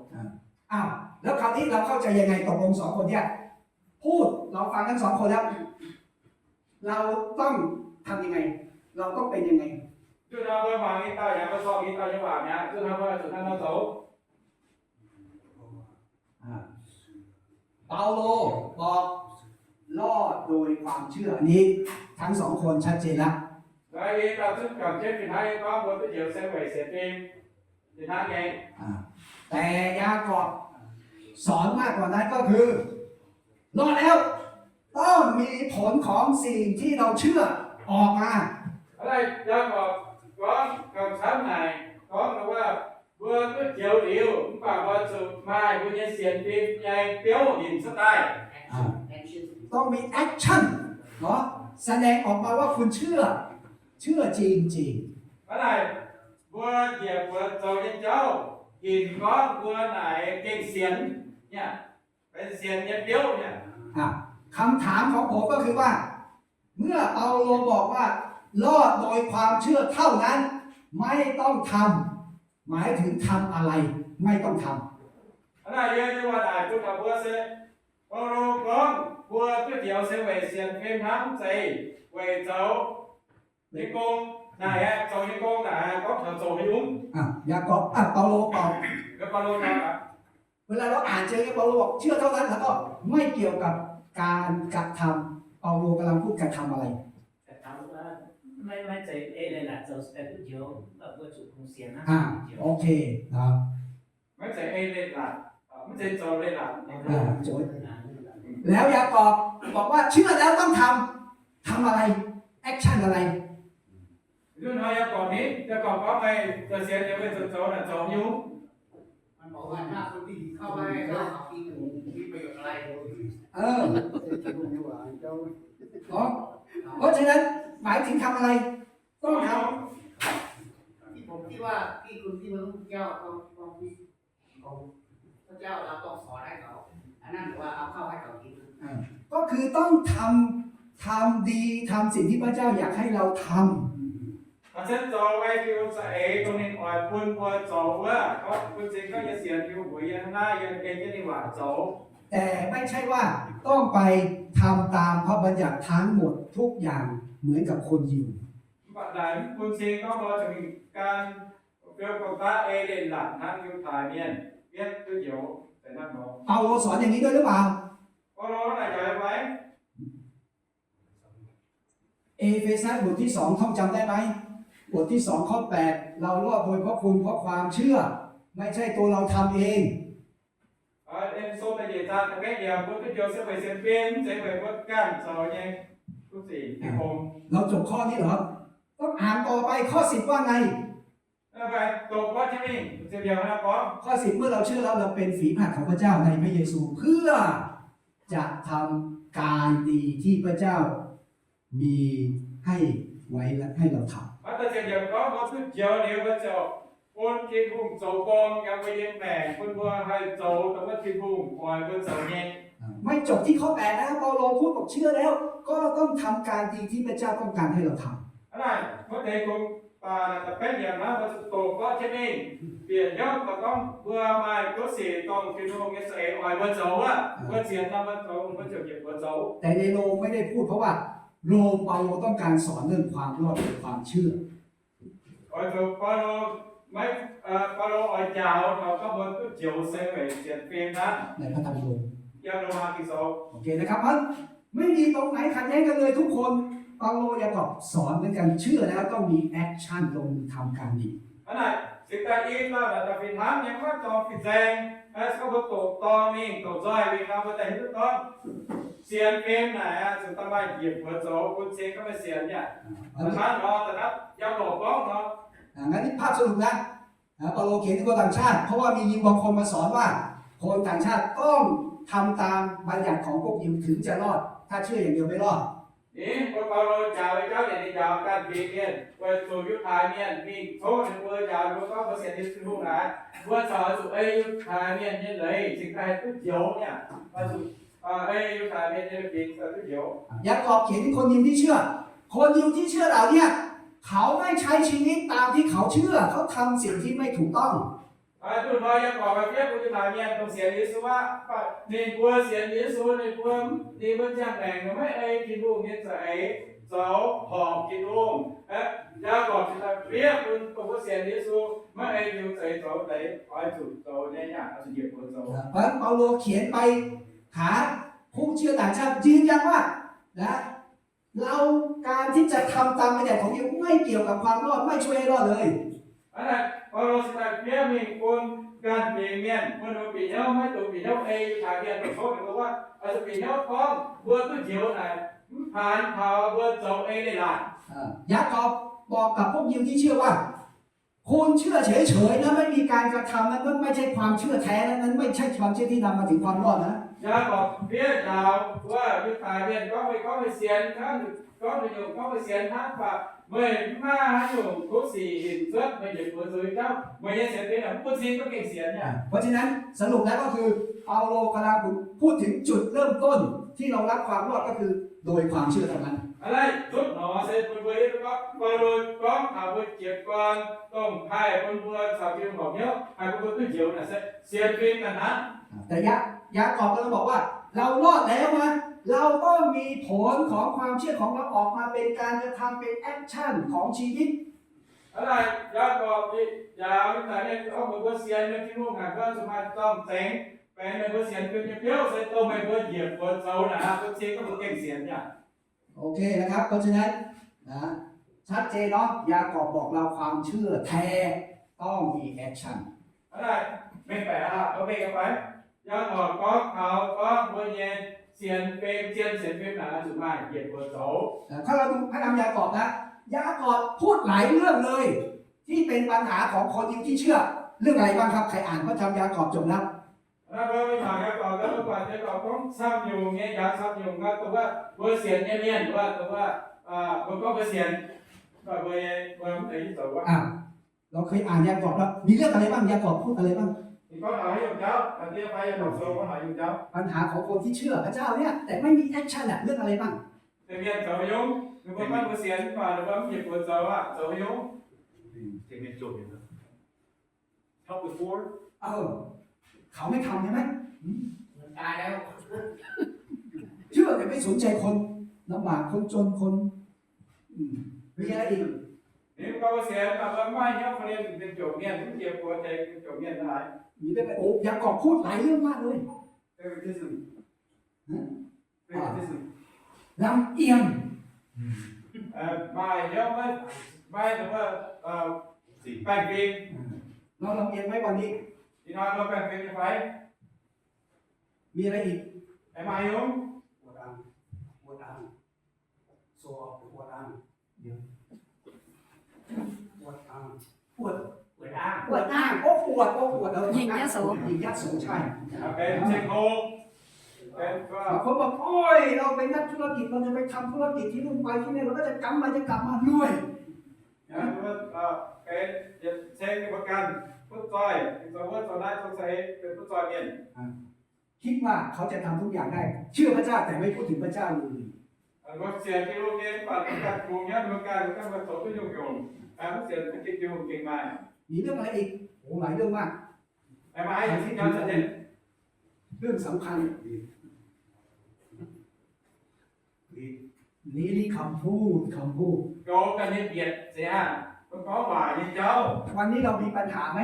อ้าว แล้วคราวนี้เราเข้าใจยังไง ตกลงสองคนเนี่ย พูด เราฟังทั้งสองคนแล้ว เราต้องทำยังไง เราต้องเป็นยังไง Duqv hnangv mbuo mangc i dauh yaac mbuo zorqv i dauh nyei waac mi'aqv. Duqv hnangv mbuo zuqc hnangv nor zoux. อ่า เปาโลบอก รอดโดยความเชื่อ อันนี้ทั้งสองคนชัดเจนแล้ว Naaiv i dauh zungv gamh jienv fih hnangv nyei gorngv mbuo duqv njoux se weic sienx fim, fih hnangv nyei. อ่า แต่ยากอบสอนมากกว่านั้นก็คือ รอดแล้ว ต้องมีผลของสิ่งที่เราเชื่อออกมา Hnangv naaic Yaagorpc gorngv gauh camv naaic, gorngv wuov, mbuo duqv njoux liuz, mv baac mbuo zuqc maaih mbuo nyei sienx fim nyei biouv hinc cuotv daaih. อ่า ต้องมี action เนาะ แสดงออกมาว่าคุณเชื่อ เชื่อจริงๆ Hnangv naaic, mbuo njiec buoz zoux nyei jauv hinc gorngv mbuo naaic gengh sienx nyei, benx sienx nyei biouv nyei. อ่ะ คำถามของผมก็คือว่า เมื่อเปาโลบอกว่า รอดโดยความเชื่อเท่านั้น ไม่ต้องทำ หมายถึงทำอะไร ไม่ต้องทำ Hnangv naaic yie nyei waac naaic bun taux mbuo se, Baulo gorngv mbuo duqv njoux se weic sienx fim hnangv, mv zeiz weic zoux nyei gong. Naaic aeqv, zoux nyei gong naaic aeqv, gorngv taux zoux haaix nyungc. อ่ะ ยากอบ อ่ะ เปาโลบอก Baulo gorngv aqv, เวลาเราอ่านเจอเนี่ย เปาโลบอก เชื่อเท่านั้น แล้วก็ไม่เกี่ยวกับการกระทำ เปาโลกำลังพูดกระทำอะไร Ga'hnamv, maiv, maiv zeiz ei leiz-latc zoux se daaih duqv njoux, mv baac mbuo zuqc kungx sienx hnangv. อ่า โอเค นะครับ ไม่ใช่เอเลนล่ะ ไม่ใช่โจเลนล่ะ อ่า โจ แล้วยากอบบอกว่าเชื่อแล้วต้องทำ ทำอะไร แอคชั่นอะไร Hnangv nor Yaakopv ni, Yaakopv gorngv meih zoux sienx liuz meih zuqc zoux naaic zoux nyungc. มันบอกว่าถ้าคนที่เข้าไปแล้วเอากินหมูมีประโยชน์อะไร เออ อ๋อ เพราะฉะนั้นหมายถึงทำอะไร ต้องทำ ที่ผมคิดว่าที่คนที่มารู้พระเจ้าเขาเขา พระเจ้าเราต้องสอนให้เขา อันนั้นว่าเอาเข้าให้เขากิน อ่า ก็คือต้องทำ ทำดี ทำสิ่งที่พระเจ้าอยากให้เราทำ Hnangv naaic zoux meih ziouc za'eix dongh ninh oix bun mbuo zoux wuov, gorngv bun cing gorngv yie sienx liuz mbuox yie hnangv naaiv, yie ei jienv ninh waac zoux. แต่ไม่ใช่ว่าต้องไปทำตามพระบัญญัติทั้งหมดทุกอย่างเหมือนกับคนยิว Mv baac naaic mv bun cing gorngv mbuo zuqc mingh gan fiou gong-daqv ei leiz-latc hnangv Yiutai mienh, bietv duqv njoux deix hnangv nor. เปาโลสอนอย่างนี้ด้วยหรือเปล่า Baulo naaic njaaux fai? เอเฟซัสบทที่สอง ท่องจำได้ไหม บทที่สองข้อแปด เรารอดโดยพระคุณเพราะความเชื่อ ไม่ใช่ตัวเราทำเอง Aa, Epv^so da'nyeic zaang da'betv yiemc, mbuo duqv njoux se weic sienx fim, mv zeiz weic mbuo ganh zoux nyei. Duqv sienx fim. เราจบข้อนี้เหรอ ต้องอ่านต่อไป ข้อสิบ ว่าไง Naaiv mbuo doqc buatc jienv mingh, ziepc hnyouv naaiv gorngv. ข้อสิบ เมื่อเราเชื่อแล้วเราเป็นฝีพระหัตถ์ของพระเจ้าในพระเยซู เพื่อจะทำการดีที่พระเจ้ามีให้ไว้ให้เราทำ Maiv deix ziepc hnyouv gorngv mbuo duqv njoux liuz mbuo ziouc bun Tin-Hungh zoux gong yiem mbuo nyei maengc, bun mbuo haih zoux dongh wuov Tin-Hungh oix mbuo zoux nyei. ไม่จบที่ข้อแปด นะ เปาโลพูดบอกเชื่อแล้วก็ต้องทำการดีที่พระเจ้าต้องการให้เราทำ Hnangv naaic, maiv deix gong-baac naaic da'betv yiemc naaiv mbuo zuqc doqc buatc jienv mingh, bieqc hnyouv daaih gorngv mbuo maaih gouv sic dongh Tin-Hungh nyei za'eix oix mbuo zoux wuov, mbuo zienx norm mbuo zoux, mbuo ziouc njiec buoz zoux. แต่ในโรมไม่ได้พูด เพราะว่าโรมเปาโลต้องการสอนเรื่องความรอดโดยความเชื่อ Oix zuqc Baulo maiv, Baulo oix njaaux taux gorngv mbuo duqv njoux se weic sienx fim hnangv. ในพระธรรมโรม Yiem Lomaa Ging-Sou. โอเคนะครับ เพราะฉะนั้นไม่มีตรงไหนขัดแย้งกันเลย ทุกคน เปาโล ยากอบ สอนเหมือนกัน เชื่อแล้วต้องมีแอคชั่น ลงมือทำการดี Hnangv naaic, cingx daaih i dauh naaic daaih fih hnangv nyei, maiv dorngx fih nzaeng. Se gorngv mbuo doqc dorngx mingh, doqc nzoih mingh nor, mbuo daaih hiuv duqv gorngv sienx fim naaic zuqc daaih maaih njiec buoz zoux, bun cing gorngv meih sienx nyei aqv. Hnangv nor, da'naaiv Yaakopv gorngv nor. อ่า งั้นนี่ภาพสรุปนะ นะ เปาโลเขียนถึงคนต่างชาติ เพราะว่ามียิวบางคนมาสอนว่า คนต่างชาติต้องทำตามบัญญัติของพวกยิวถึงจะรอด ถ้าเชื่ออย่างเดียวไม่รอด Ninh mbuo Baulo njaaux nyei jauv, ninh njaaux ganh fingx mienh weic zuqc Yiutai mienh mingh tov ninh mbuo njaaux ninh mbuo gorngv mbuo sienx Yesu Tin-Hungh naaic, mbuo caux zuqc ei Yiutai mienh nyei leiz cingx daaih duqv njoux nyei aqv. Ei Yiutai mienh nyei leiz fingx daaih duqv njoux. ยากอบเขียนถึงคนยิวที่เชื่อ คนยิวที่เชื่อเหล่าเนี้ย เขาไม่ใช้ชีวิตตามที่เขาเชื่อ เขาทำสิ่งที่ไม่ถูกต้อง Aa, duqv hnoi Yaakopv fiev bun Yiutai mienh dongh sienx Yesu aqv, ninh mbuo sienx Yesu, ninh mbuo, ninh mbuo ziangh maengc maiv ei Tin-Hungh nyei za'eix zoux horpc Tin-Hungh. Yaakopv cingx daaih fiev bun dongh mbuo sienx Yesu maiv ei Tin-Hungh za'eix zoux deix, oix zuqc zoux nyei aqv, oix zuqc njiec buoz zoux. เพราะฉะนั้นเปาโลเขียนไปหาผู้เชื่อต่างชาติ ยืนยันว่า นะ เรา การที่จะทำตามบัญญัติของพระเจ้าไม่เกี่ยวกับความรอด ไม่ช่วยให้รอดเลย Hnangv naaic, Baulo cingx daaih fiev mingh bun ganh fingx mienh, bun ninh mbuo bieqc hnyouv, maiv dungx bieqc hnyouv ei Yiutai mienh daaih tov ninh mbuo wuov, oix zuqc bieqc hnyouv gorngv mbuo duqv njoux naaic mv paanx taux mbuo zoux ei leiz-latc. ยากอบบอกกับพวกยิวที่เชื่อว่า คุณเชื่อเฉยๆนะ ไม่มีการกระทำ นั่นไม่ใช่ความเชื่อแท้นะ นั่นไม่ใช่ความเชื่อที่นำมาถึงความรอดนะ Yaakopv fiev njaaux wuov Yiutai mienh gorngv, meih gorngv meih sienx hnangv, gorngv meih nyungc gorngv meih sienx hnangv, mv baac meih mv maaih haaix nyungc gouv sic hinc cuotv meih njiec buoz zoux nyei jauv, meih nyei sienx fim naaic mv bun cing gorngv gengh sienx nyei aqv. เพราะฉะนั้นสรุปแล้วก็คือเปาโลกำลังพูดถึงจุดเริ่มต้นที่เรารับความรอดก็คือโดยความเชื่อเท่านั้น Aa, naaiv zutv nor se bun mbuo hiuv duqv gorngv Baulo gorngv taux mbuo jiez gorn dongh haih bun mbuo caux Tin-Hungh horpc hnyouv, haih bun mbuo duqv njoux naaic se sienx fim ga'hnangv. แต่ยา ยากอบกำลังบอกว่า เรารอดแล้วนะ เราต้องมีผลของความเชื่อของเราออกมาเป็นการกระทำ เป็นแอคชั่นของชีวิต Hnangv naaic, Yaakopv njaaux Yiutai mienh gorngv, meih mbuo sienx nyei Tin-Hungh naaic, mbuo zuqc maaih zorng-zengx benx meih mbuo sienx fim nyei biouv se dongh meih mbuo njiec buoz zoux naaic, mbuo cing gorngv mbuo gengh sienx nyei aqv. โอเคนะครับ เพราะฉะนั้นนะ ชัดเจนเนาะ ยากอบบอกเราความเชื่อแท้ต้องมีแอคชั่น Hnangv naaic, Mengh baeqc aqv, mbuo mengh nyei fai? Yaakopv gorngv taux gorngv mbuo nyei sienx fim, zien sienx fim naaic oix zuqc maaih yietc buoz zoux. ถ้าเราดูพระนามยากอบนะ ยากอบพูดหลายเรื่องเลย ที่เป็นปัญหาของคนยิวที่เชื่อ เรื่องอะไรบ้างครับ ใครอ่านพระธรรมยากอบจบแล้ว Naaiv mbuo mangc Yaagorpc, mbuo buatc Yaagorpc gorngv camv nyungc nyei, njaaux camv nyungc, mbuo sienx nyei mienh, mbuo, mbuo gorngv mbuo sienx, mbuo, mbuo mv deix zoux wuov. อ่ะ เราเคยอ่านยากอบแล้ว มีเรื่องอะไรบ้าง ยากอบพูดอะไรบ้าง Ninh gorngv taux haaix nyungc jauv, diev fai Yaagorpc sou gorngv haaix nyungc jauv? ปัญหาของคนที่เชื่อพระเจ้าเนี่ย แต่ไม่มีแอคชั่นอะ เรื่องอะไรบ้าง Deix mienh zoux haaix nyungc? Ninh mbuo gorngv mbuo sienx, mv baac ninh mbuo mv hietc buoz zoux aqv, zoux haaix nyungc? Help the poor. เออ เขาไม่ทำใช่ไหม อืม ตายแล้ว เชื่อแต่ไม่สนใจคนลำบาก คนจน คน อืม มีอะไรอีก Ninh gorngv mbuo sienx, mv baac mbuo mv maaih hnyouv korv-lienh mienh jomc mienh, mv jiex buoz tengx mienh jomc mienh naaic. มีเรื่องอะไร โอ้ ยากอบพูดหลายเรื่องมากเลย Favoritism. ฮะ Favoritism. ลำเอียง Maaih hnyouv maiv, maiv, baengh fim. เราลำเอียงไหมวันนี้ Ih hnoi mbuo baengh fim nyei fai? มีอะไรอีก Aengx maaih haaix nyungc? อวดอ้าง อวดอ้าง โชว์ออฟ อวดอ้าง อวดอ้าง อวด อวดอ้าง อวดอ้าง โอ้ อวด โอ้ อวด เออ หยิ่งยโส หยิ่งยโส ใช่ Benx ceng-hlo. Benx ก็ บางคนบอก โอ้ย เราเป็นนักธุรกิจ เราจะไปทำธุรกิจที่นู่นไปที่นี่ เราก็จะกำไปจะกลับมารวย Benx ceng ประกัน butv zoih, zoux wuov zoux naaiv zoux seix benx butv zoih mienh. คิดว่าเขาจะทำทุกอย่างได้ เชื่อพระเจ้าแต่ไม่พูดถึงพระเจ้าเลย Mbuo sienx Tin-Hungh nyei, mv baac mbuo ganh kungx nyei, mbuo ganh, mbuo ganh zoux duqv nyungc-nyungc, mv sienx Tin-Hungh gengh maaih. มีเรื่องอะไรอีก โอ้ หลายเรื่องมาก เรื่องสำคัญ นี่ นี่คำพูด คำพูด Goux ganh nyei mbietc zeiz aqv, mbuo gorngv waac nyei jauv. วันนี้เรามีปัญหาไหม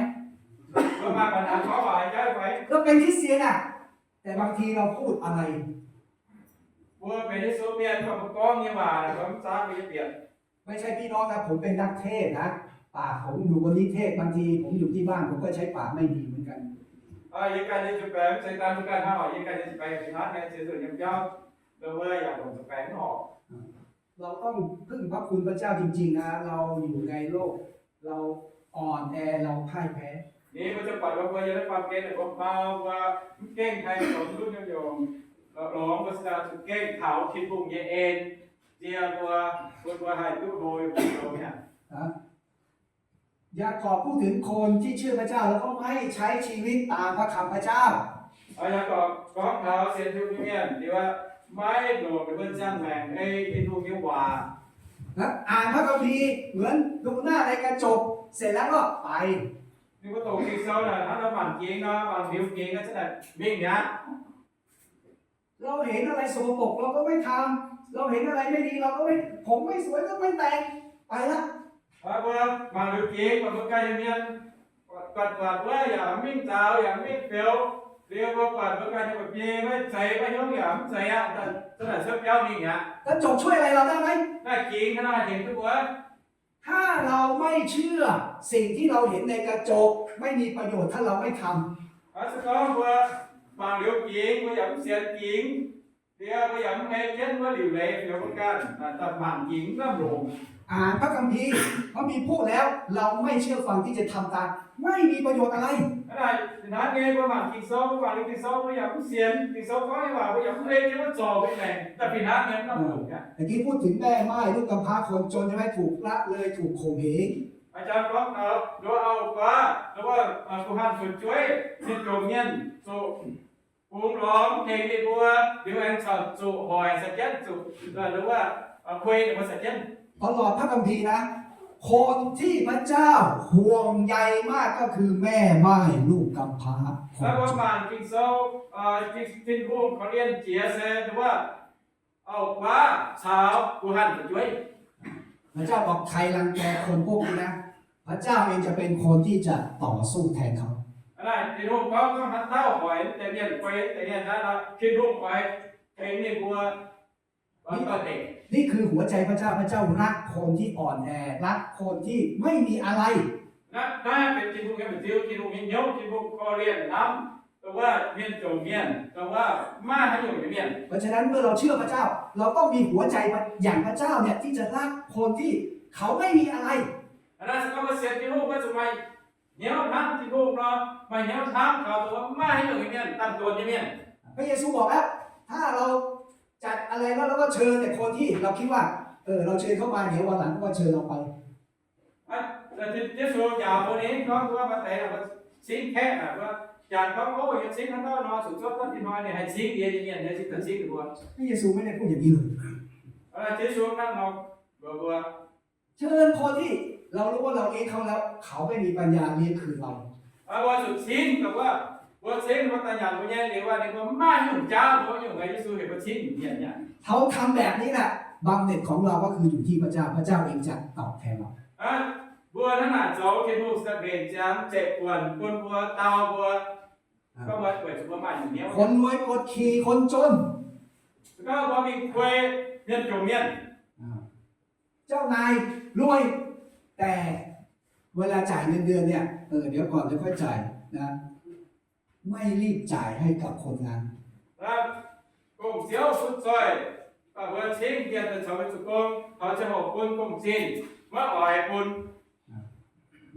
Mbuo maaih ปัญหา gorngv waac nyei jauv fai? เราเป็นคริสเตียนอะ แต่บางทีเราพูดอะไร Mbuo benx Yesu mienh, mv baac mbuo gorngv nyei waac mv zaax mbuo nyei mbietc. ไม่ใช่พี่น้องนะ ผมเป็นนักเทศน์นะ ปากผมอยู่บนนี้เทศน์ บางทีผมอยู่ที่บ้านผมก็ใช้ปากไม่ดีเหมือนกัน Yie ganh nyei nzuih baengx, se daan mbuo ganh hnangv oc, yie ganh nyei nzuih baengx fih hnangv nyei, se zuqc yiem jauv, mbuo yaac longc nzuih baengx mv horpc. เราต้องพึ่งพระคุณพระเจ้าจริงๆนะ เราอยู่ในโลก เราอ่อนแอ เราพ่ายแพ้ Ninh mbuo ziouc buatc mbuo yiem naaiv baamh gen naaic mbuo mau, mbuo mv gengh haih zoux duqv nyungc-nyungc, lorz mbuo za'gengh taux Tin-Hungh nyei en nzie mbuo, bun mbuo haih duqv hlo yiem zoux mi'aqv. ยากอบพูดถึงคนที่เชื่อพระเจ้าแล้วก็ไม่ใช้ชีวิตตามพระคำพระเจ้า Yaakorpc gorngv taux sienx Tin-Hungh nyei mienh, liuz aqv, maiv longc ninh mbuo ziangh maengc ei Tin-Hungh nyei waac. นะ อ่านพระคัมภีร์เหมือนดูหน้าในกระจก เสร็จแล้วก็ไป Ninh mbuo doqc Ging-Sou naaic hnangv nor mangc gingx nor, mangc liuz gingx nor, mingh mi'aqv. เราเห็นอะไรสกปรกเราก็ไม่ทำ เราเห็นอะไรไม่ดีเราก็ไม่ ผมไม่สวยก็ไม่แต่ง ไปละ Mbuo mangc liuz gingx, mbuo ganh nyei mienh, buatc buatc wuov yaac mingh nzaaux, yaac mingh fioux. Liuz mbuo buatc mbuo ganh nyei mba'biei maiv zeiz, maiv hnyouv yaac mv zeiz aqv, zanc naaic cuotv biauv mingh mi'aqv. กระจกช่วยอะไรเราได้ไหม Naaiv gingx hnangv haaix tengx duqv mbuo? ถ้าเราไม่เชื่อ สิ่งที่เราเห็นในกระจกไม่มีประโยชน์ ถ้าเราไม่ทำ Se gorngv mbuo mangc liuz gingx, mbuo yaac mv sienx gingx, liuz mbuo yaac mv ei jienv wuov liuc leiz, liuz mbuo ganh mangc gingx mv lamh longc. อ่านพระคัมภีร์ พระคัมภีร์พูดแล้ว เราไม่เชื่อฟังที่จะทำตาม ไม่มีประโยชน์อะไร Hnangv naaiv nyei, mbuo mangc Ging-Sou, mbuo mangc liuz Ging-Sou, mbuo yaac mv sienx Ging-Sou gorngv nyei waac, mbuo yaac mv ei jienv wuov zorc mingh maengc, daaih fih hnangv nyei mv lamh longc aqv. เมื่อกี้พูดถึงแม่ม่ายลูกกำพร้าคนจนใช่ไหม ถูกละเลย ถูกข่มเหง A'jang gorngv taux nduov auv-guaav, nduov wuov guh hanh fu'jueiv, mienh jomc mienh zuqc bungx lorngx tengx ninh mbuo, liuz aengx caux zuqc hoic sai jienv, zuqc nduov kuei ninh mbuo sai jienv. ตลอดพระคัมภีร์นะ คนที่พระเจ้าห่วงใยมากก็คือแม่ม่ายลูกกำพร้า Naaiv mbuo mangc Ging-Sou, Tin-Hungh korv-lienh jiex se nduov auv-guaav caux guh hanh fu'jueiv. พระเจ้าบอกใครรังแกคนพวกนี้นะ พระเจ้าเองจะเป็นคนที่จะต่อสู้แทนเขา Naaiv Tin-Hungh gorngv, gorngv haaix dauh hoic deix mienh, guei deix mienh naaiv, Tin-Hungh oix tengx ninh mbuo. นี่คือหัวใจพระเจ้า พระเจ้ารักคนที่อ่อนแอ รักคนที่ไม่มีอะไร Naaiv, naaiv benx Tin-Hungh nyei m'nziu, Tin-Hungh nyei hnyouv, Tin-Hungh korv-lienh hnamv dongh wuov mienh jomc mienh, dongh wuov maiv haaix nyungc nyei mienh. เพราะฉะนั้น เมื่อเราเชื่อพระเจ้า เราต้องมีหัวใจอย่างพระเจ้าเนี่ยที่จะรักคนที่เขาไม่มีอะไร Hnangv naaic se gorngv mbuo sienx Tin-Hungh mbuo zuqc maaih hnyouv hnamv Tin-Hungh nor, maaih hnyouv hnamv taux dongh wuov maiv haaix nyungc nyei mienh, dangh donx nyei mienh. พระเยซูบอกแล้ว ถ้าเราจัดอะไรแล้วเราก็เชิญแต่คนที่เราคิดว่า เออ เราเชิญเข้ามา เดี๋ยววันหลังเขาก็เชิญเราไป Yesu njaaux mbuo ninh gorngv wuov, maaih deix mbuo cingv kaeqv naaic, mbuo jangx gorngv, o, yie cingv hnangv naaiv nor, zuqc zuov duqv tin hnoi ninh haih cingv yie nyei mienh, yie cingv daaih cingv ninh mbuo. พระเยซูไม่ได้พูดอย่างนี้เลย Yesu hnangv nor mbuox mbuo, เชิญคนที่เรารู้ว่าเราเลี้ยงเขาแล้ว เขาไม่มีปัญญาเลี้ยงคืนเรา Mbuo zuqc cingv dongh wuov, mbuo cingv mbuo daaih nyanc mbuo nyei liuz, ninh mbuo maiv nyungc jaav mbuo nyungc, Yesu heuc mbuo cingv mienh nyei. เขาทำแบบนี้แหละ บำเหน็จของเราก็คืออยู่ที่พระเจ้า พระเจ้าเองจะตอบแทนเรา Mbuo hnangv naaic zoux, Tin-Hungh se mbenc ziangx zeqc buonc bun mbuo, dau mbuo. คนรวยกดขี่คนจน Gorngv mbuo mingh kuei mienh jomc mienh. เจ้านายรวย แต่เวลาจ่ายเงินเดือนเนี่ย เออ เดี๋ยวก่อน เดี๋ยวค่อยจ่ายนะ ไม่รีบจ่ายให้กับคนงาน Gong-ziouv bun zoih, mbuo cingv mienh daaih caux mbuo zuqc gong, taux ziangh hoc bun gong-zinh, maiv oix bun.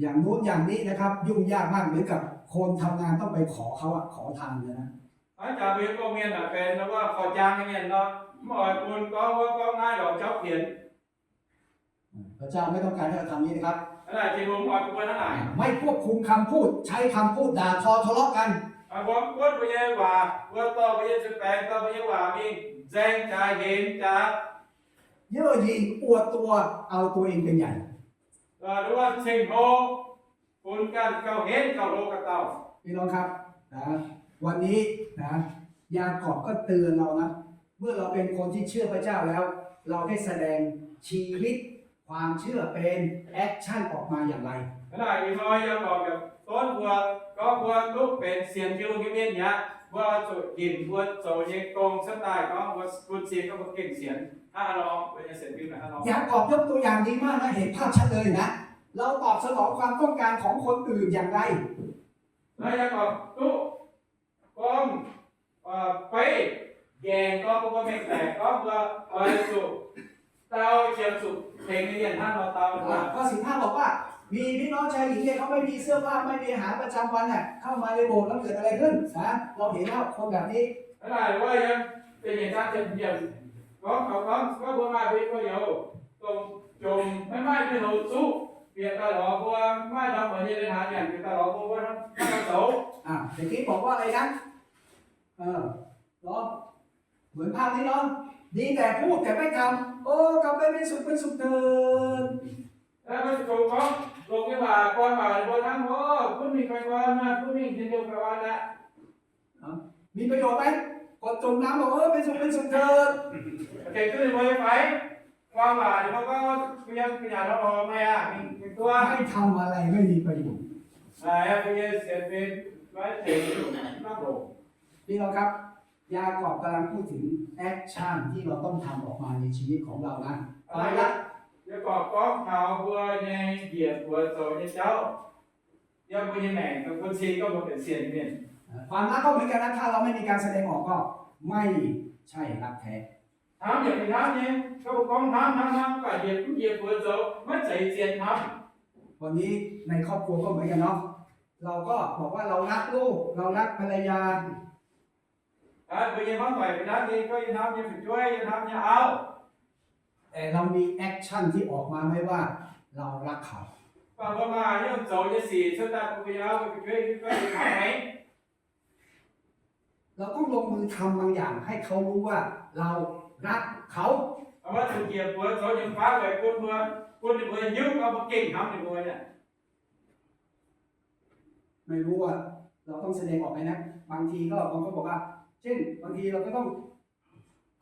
อย่างนู้นอย่างนี้นะครับ ยุ่งยากมาก เหมือนกับคนทำงานต้องไปขอเขาอะ ขอทานเลยนะ Hnangv jaax mbuo nyei gong-mienh naaic benx dongh wuov korv-jaang nyei mienh nor, mv oix bun gorngv wuov gorngv naaiv lorz jauv pienx. พระเจ้าไม่ต้องการให้เราทำนี้นะครับ Hnangv naaic Tin-Hungh mv oix bun mbuo hnangv naaic. ไม่ควบคุมคำพูด ใช้คำพูดด่าทอทะเลาะกัน Mbuo mv gunv mbuo nyei waac, mbuo dorh mbuo nyei nzuih baengx, dorh mbuo nyei waac mingh nzaeng jaax, henx jaax, เย่อหยิ่งอวดตัว เอาตัวเองเป็นใหญ่ Dongh wuov ceng-hlo bun ganh gauh henv gauh hlo ganh dauh. พี่น้องครับ นะ วันนี้นะ ยากอบก็เตือนเรานะ เมื่อเราเป็นคนที่เชื่อพระเจ้าแล้ว เราได้แสดงชีวิตความเชื่อเป็นแอคชั่นออกมาอย่างไร Hnangv naaic ih hnoi Yaagorpc yaac gorngv mbuo, gorngv mbuo duqv benx sienx Tin-Hungh nyei mienh mi'aqv, mbuo zuqc hinc mbuo zoux nyei gong cuotv daaih gorngv mbuo bun cing gorngv mbuo gengh sienx hnangv haaix nor, mbuo nyei sienx fim hnangv haaix nor. ยากอบยกตัวอย่างดีมากนะ เห็นภาพชัดเลยนะ เราตอบสนองความต้องการของคนอื่นอย่างไร Naaiv Yaagorpc duqv gorngv, beiv nqaengc gorngv mbuo mengh baeqc gorngv mbuo oix zuqc dau qiemx zuqc tengx nyei mienh hnangv nor dau. ข้อสิบห้าบอกว่า มีพี่น้องชายหญิงเนี่ยเขาไม่มีเสื้อผ้าไม่มีอาหารประจำวันเนี่ยเข้ามาในโบสถ์แล้วเกิดอะไรขึ้นนะ เราเห็นแล้วคนแบบนี้ Hnangv naaic wuov yiem da'nyeic zaang ziepc hmz yiemc gorngv taux gorngv, gorngv mbuo maaih mbuo nyei gorx-youz dongh jomc maiv maaih mienh houz zuqv, bieqc daaih lorz mbuo, maiv ndorm muonz nyei leiz-hnangx nyanc, bieqc daaih lorz mbuo, mbuo hnangv nor zoux. อ่ะ เมื่อกี้บอกว่าอะไรนะ เออ เนาะ เหมือนภาพนี้เนาะ ดีแต่พูดแต่ไม่ทำ โอ้ กลับไปเป็นสุขเป็นสุขเถิด Naaiv mbuo zuqc dongh gorngv longx nyei waac, gorn waac mbuo hnangv, o, gunv mingh baengh orn, gunv mingh njien-youh baengh orn aqv. มีประโยชน์ไหม คนจมน้ำบอก เออ เป็นสุขเป็นสุขเถิด Tengx duqv ninh mbuo nyei fai? Gorn waac ninh mbuo gorngv, mbuo yiem gu'nyanc nor lorz meih aqv, mingh duqv. ไม่ทำอะไรไม่มีประโยชน์ Naaic mbuo nyei sienx fim maiv tengx maiv longc. พี่น้องครับ ยากอบกำลังพูดถึงแอคชั่นที่เราต้องทำออกมาในชีวิตของเรานะ Yaagorpc gorngv taux mbuo nyei njiec buoz zoux nyei jauv, yiem mbuo nyei maengc, bun cing gorngv mbuo benx sienx nyei mienh. ความรักก็เหมือนกันนะ ถ้าเราไม่มีการแสดงออกก็ไม่ใช่รักแท้ Hnamv yaac fih hnamv nyei, gorngv mbuo gorngv hnamv hnamv hnamv, mv baac njiec mv njiec buoz zoux maiv zeiz zien hnamv. วันนี้ในครอบครัวก็เหมือนกันเนาะ เราก็บอกว่าเรารักลูก เรารักภรรยา Mbuo nyei hmuangv doic fih hnamv nyei, gorngv yie hnamv nyei fu'jueiv, yie hnamv nyei auv. แต่เรามีแอคชั่นที่ออกมาไหมว่าเรารักเขา Mv baac mbuo maaih haaix nyungc zoux nyei sic cuotv daaih bun mbuo nyei auv, mbuo nyei fu'jueiv, gorngv yie hnamv haic. เราต้องลงมือทำบางอย่างให้เขารู้ว่าเรารักเขา Mbuo zuqc njiec buoz zoux nyei faav weic bun mbuo, bun ninh mbuo hiuv gorngv mbuo gengh hnamv ninh mbuo nyei. ไม่รู้ว่าเราต้องแสดงออกไหมนะ บางทีก็ บางคนบอกว่า เช่น บางทีเราก็ต้อง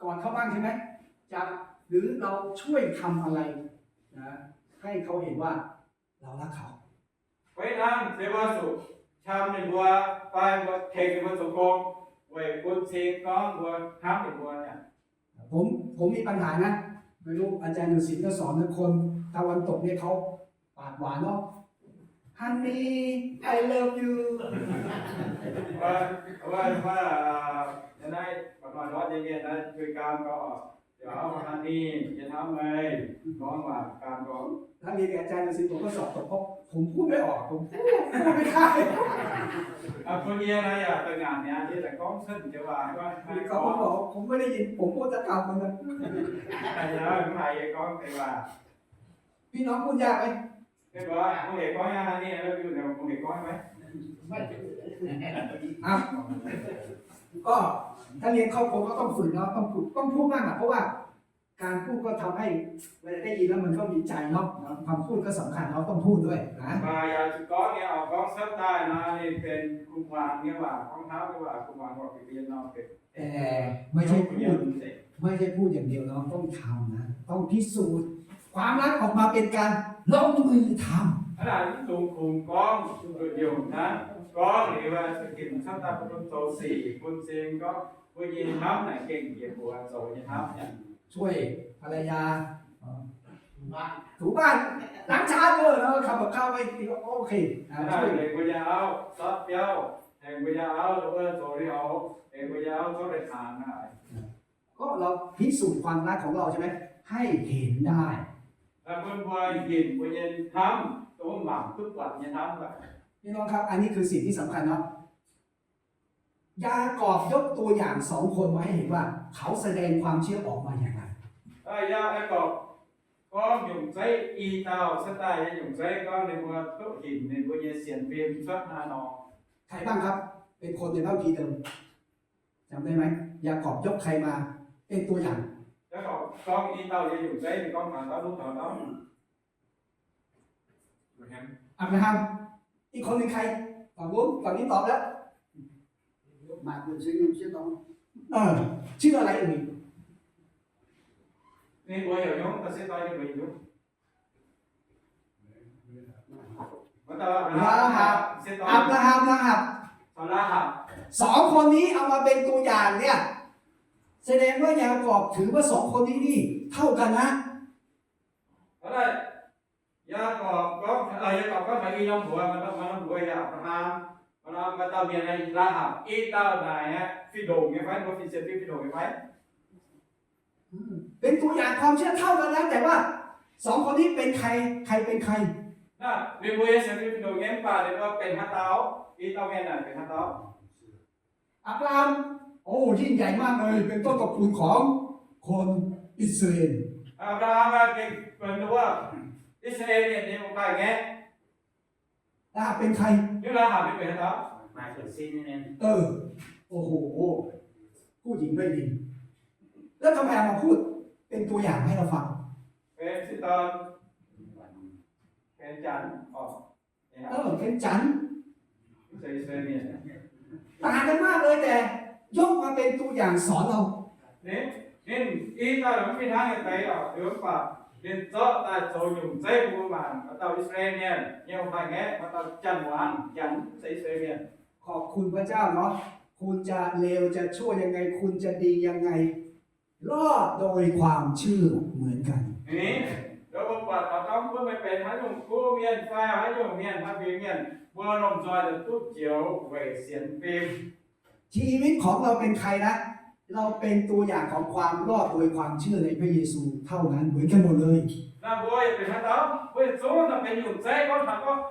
กอดเขาบ้างใช่ไหม จับ หรือเราช่วยทำอะไรนะ ให้เขาเห็นว่าเรารักเขา Fai hnangv se mbuo zuqc qam ninh mbuo fai mbuo tengx ninh mbuo zoux gong weic bun cing gorngv mbuo hnamv ninh mbuo nyei. ผม ผมมีปัญหานะ ไม่รู้อาจารย์อยู่ศิลป์ก็สอนนะ คนตะวันตกเนี่ยเขาปากหวานเนาะ Honey, I love you. Wuov, wuov, wuov, naaiv, naaiv, mv nor ndortv nyei mienh naaiv, juix gaam gorngv, yaac auv, honey, yie hnamv meih, gorngv waac gaam gorngv. นักเรียนกับอาจารย์หนังสือผมก็สอบตก เพราะผมพูดไม่ออก ผมพูดไม่ได้ Bun yie naaiv yaac da'ngaanc mi'aqv, yie daaih gorngv cuotv joux waac, เขาก็บอก ผมไม่ได้ยิน ผมพูดตะกำมันนะ mv haiz yie gorngv deix waac. พี่น้องพูดยากไหม Mbuo, mbuo hec gorngv nyei, mbuo hec gorngv nyei. อ่ะ ก็ถ้าเรียนครอบครัวก็ต้องฝึกเนาะ ต้องพูด ต้องพูดบ้างอ่ะ เพราะว่าการพูดก็ทำให้เวลาได้ยินแล้วมันก็มีใจเนาะ คำพูดก็สำคัญ เราต้องพูดด้วยนะ Mv baac yaac zuqc gorngv nyei oc, gorngv cuotv daaih nor, ninh benx kuv muangx nyei waac, gorngv hnamv nyei waac, kuv muangx waac, benx dien nor benx แต่ไม่ใช่พูด ไม่ใช่พูดอย่างเดียวเนาะ ต้องทำนะ ต้องพิสูจน์ ความรักออกมาเป็นการลงมือทำ Hnangv naaic mv dungx kungx gorngv, nduqc nyungc hnangv, gorngv liuz, ginc cuotv daaih bun zoux sic, bun cing gorngv mbuo nyei hnamv naaic gengh njiec mbuox zoux nyei hnamv. ช่วยภรรยา ถูบ้าน ล้างจาน เออ ขับกับข้าวไป โอเค อ่า ช่วย Hengx mbuo nyei auv sortv biauv, hengx mbuo nyei auv zoux liuz, hengx mbuo nyei auv zorqv daaih hnaangx naaic. ก็เราพิสูจน์ความรักของเราใช่ไหม ให้เห็นได้ Bun mbuo hinc mbuo nyei hnamv dongh mangc duqv buatc nyei hnamv. พี่น้องครับ อันนี้คือสิ่งที่สำคัญเนาะ ยากอบยกตัวอย่างสองคนมาให้เห็นว่าเขาแสดงความเชื่อออกมาอย่างไร Yaac gorngv nyungc zeiv i dauh cuotv daaih nyei nyungc zeiv gorngv ninh mbuo duqv hinc ninh mbuo nyei sienx fim cuotv haaix nor. ใครบ้างครับ เป็นคนในพระคัมภีร์เดิม จำได้ไหม ยากอบยกใครมาเป็นตัวอย่าง Yaac gorngv i dauh nyei nyungc zeiv ninh gorngv taux dauh, duqv taux dauh. อับราฮัม อีกคนหนึ่งใคร ฝั่งนู้น ฝั่งนี้ตอบแล้ว มาคุณชื่อชื่อน้อง เออ ชื่ออะไรเอ่ย Ninh mbuo heuc Nyungc, da'sieqv doi ninh mbuo heuc Nyungc. ราฮับ อับราฮัม ราฮับ สองคนนี้เอามาเป็นตัวอย่างเนี่ย แสดงว่ายากอบถือว่าสองคนนี้นี่เท่ากันนะ Yaac gorngv, Yaac gorngv gorngv taux i norm mbuox, maaih norm mbuox yaac Apc^laa^ham, maaih norm, maaih dauh mienh Laa^hapc, i dauh naaic aqv, fih ndongc nyei fai, mbuo fin-saeng fih, fih ndongc nyei fai? เป็นตัวอย่างความเชื่อเท่ากันนะ แต่ว่าสองคนนี้เป็นใคร ใครเป็นใคร Naaiv ninh mbuo nyei sienx fim fih ndongc nyei, mv baac ninh mbuo benx haaix dauh? I dauh mienh naaic benx haaix dauh? อับราฮัม โอ้ ยิ่งใหญ่มากเลย เป็นต้นตระกูลของคนอิสราเอล Apc^laa^ham aeqv, gengh benx wuov I^saa^laa^en Mienh nyei wuov daaih ngaeqv. ลาฮับเป็นใคร Nyungc Laa^hapc ninh benx haaix dauh? เออ โอ้โห ผู้หญิงไม่ดี แล้วทำไมเอามาพูดเป็นตัวอย่างให้เราฟัง Benx sieqv dorn, benx janx, orqc, เออ เป็นจัน mv zeiz I^saa^laa^en Mienh. ต่างกันมากเลย แต่ยกมาเป็นตัวอย่างสอนเรา Ninh, ninh i dauh mv fih hnangv nyei deix orqc, mv baac ninh zorqv daaih zoux nyungc zeiv bun mbuo mangc, maaih dauh I^saa^laa^en Mienh nyei wuov daaih ngaeqv, maaih dauh janx-muangz, janx, mv zeiz I^saa^laa^en Mienh. ขอบคุณพระเจ้าเนาะ คุณจะเลวจะชั่วยังไง คุณจะดียังไง รอดโดยความเชื่อเหมือนกัน Ninh, mbuo buatc taux gorngv mbuo meih benx haaix nyungc kuv mienh fai haaix nyungc mienh, haaix nyungc mienh, mbuo lomh nzoih duqv joux weic sienx fim. ชีวิตของเราเป็นใครนะ เราเป็นตัวอย่างของความรอดโดยความเชื่อในพระเยซูเท่านั้น เหมือนกันหมดเลย Naaiv mbuo yaac benx haaix dauh, mbuo yietc zungv naaic benx nyungc zeiv gorngv taux gorngv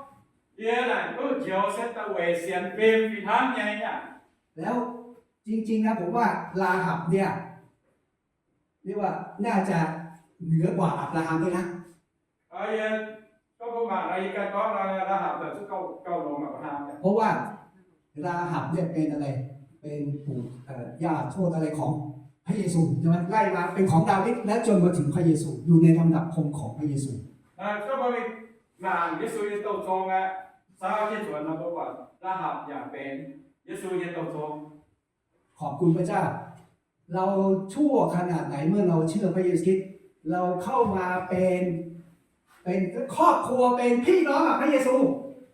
yie naaic duqv joux se daaih weic sienx fim fih hnangv nyei aqv. แล้วจริงๆนะ ผมว่าลาฮับเนี่ย เรียกว่าน่าจะเหนือกว่าอับราฮัมด้วยนะ Yie gorngv mbuo mangc, yie ganh gorngv Laa^hapc zuqc gauh, gauh longx Apc^laa^ham. เพราะว่าลาฮับเนี่ยเป็นอะไร เป็นปู่ เอ่อ ย่าทวดอะไรของพระเยซูใช่ไหม ไล่มาเป็นของดาวิด และจนมาถึงพระเยซู อยู่ในลำดับพงศ์ของพระเยซู Gorngv mbuo mangc Yesu nyei douh zong aeqv, saau jienv nzuonx nor mbuo buatc Laa^hapc yaac benx Yesu nyei douh zong. ขอบคุณพระเจ้า เราชั่วขนาดไหน เมื่อเราเชื่อพระเยซูคริสต์ เราเข้ามาเป็น เป็นครอบครัว เป็นพี่น้องกับพระเยซู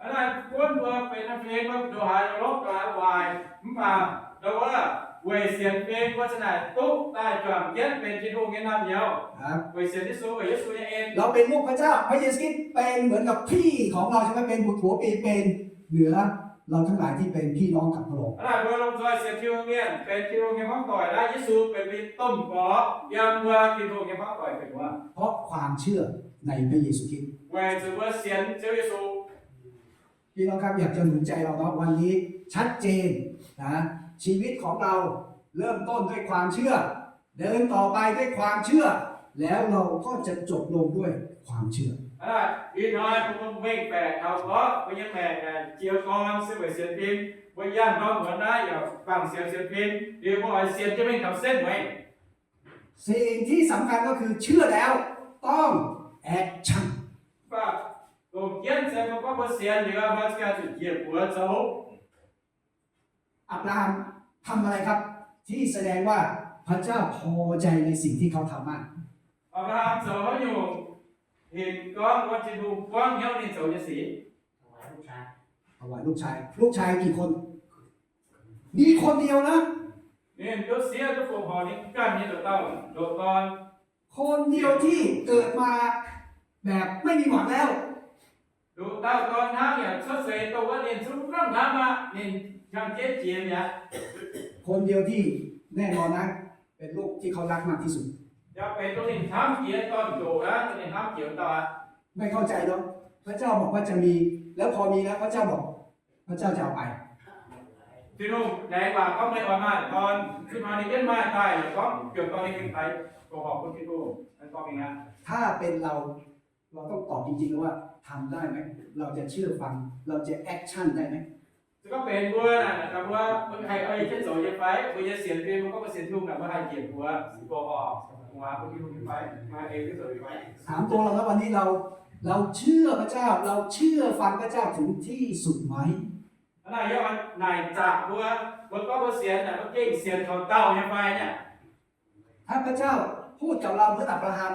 Hnangv naaic, buonv mbuo benx haaix fingx, mbuo ndongc haaix lorqc, ndongc haaix waaic, mv baac ndau wuov weic sienx fim wuov zanc naaic duqv daaih juangc jienv benx Tin-Hungh nyei naamh nyouz. Weic sienx Yesu, weic Yesu nyei en. เราเป็นลูกพระเจ้า พระเยซูคริสต์เป็นเหมือนกับพี่ของเราใช่ไหม เป็นผัวเมีย เป็นเหนือเราทั้งหลายที่เป็นพี่น้องกับพระองค์ Hnangv naaic mbuo lomh nzoih sienx Tin-Hungh mienh benx Tin-Hungh nyei hmuangv doic naaiv, Yesu benx mbuo nyei domh gorx yiem mbuo Tin-Hungh nyei hmuangv doic gu'nyuoz. เพราะความเชื่อในพระเยซูคริสต์ weic zuqc mbuo sienx Ziouv Yesu. พี่น้องครับ อยากจะหนุนใจเราเนาะ วันนี้ชัดเจนนะ ชีวิตของเราเริ่มต้นด้วยความเชื่อ เดินต่อไปด้วยความเชื่อ แล้วเราก็จะจบลงด้วยความเชื่อ Hnangv naaic ih hnoi mbuo mengh baeqc taux gorngv mbuo nyei maengc naaic jiez gorn se weic sienx fim. Mbuo yangh norm muonz naaiv yaac bangc sienx, sienx fim, liuz mbuo oix sienx jienv mingh taux setv mueiz. สิ่งที่สำคัญก็คือเชื่อแล้วต้อง action. Mv baac longc jienv se mbuo gorngv mbuo sienx liuz, mbuo gengh zuqc njiec buoz zoux. อับราฮัมทำอะไรครับ ที่แสดงว่าพระเจ้าพอใจในสิ่งที่เขาทำมาก Apc^ลาฮามzoux haaix nyungc hinc gorngv wuov Tin-Hungh buangv hnyouv ninh zoux nyei sic? ถวายลูกชาย ลูกชายกี่คน มีคนเดียวนะ Ninh duqv siev duqv fongc horc ninh ganh nyei ndoqc dauh ndoqc dorn. คนเดียวที่เกิดมาแบบไม่มีหวังแล้ว Ndoqc dauh dorn hnangv yaac cuotv seix dongh wuov ninh zungv hnamv hnamv aqv, ninh hnyangx-jeiv jiex mi'aqv. คนเดียวที่แน่นอนนะ เป็นลูกที่เขารักมากที่สุด Yaac benx dongh ninh hnamv jiex dorn-ndoqc aqv, dongh ninh hnamv jiex dauh aqv. ไม่เข้าใจเนาะ พระเจ้าบอกว่าจะมี แล้วพอมีแล้วพระเจ้าบอก พระเจ้าจะเอาไป Tin-Hungh laengz waac gorngv meih oix maaih dorn, ih hnoi ninh jienv maaih daaih, gorngv juangc dorn ninh gengh daaih fongc horc bun Tin-Hungh. Naaiv gorngv mingh aqv. ถ้าเป็นเรา เราต้องตอบจริงๆว่าทำได้ไหม เราจะเชื่อฟัง เราจะ action ได้ไหม Se gorngv benx mbuo naaic, mbuo, mbuo haih oix jienv zoux nyei fai? Mbuo nyei sienx fim, mbuo gorngv mbuo sienx Tin-Hungh naaic, mbuo haih njiec buoz fongc horc, fongc horc bun Tin-Hungh nyei fai? Maaih ei jienv zoux nyei fai? ถามตัวเราแล้ววันนี้เรา เราเชื่อพระเจ้า เราเชื่อฟังพระเจ้าถึงที่สุดไหม Hnangv naaic yie oix naaic zaqc mbuo, mbuo gorngv mbuo sienx naaic, mbuo gengh sienx taux daauh nyei fai naaic? ถ้าพระเจ้าพูดกับเราเหมือนอับราฮัม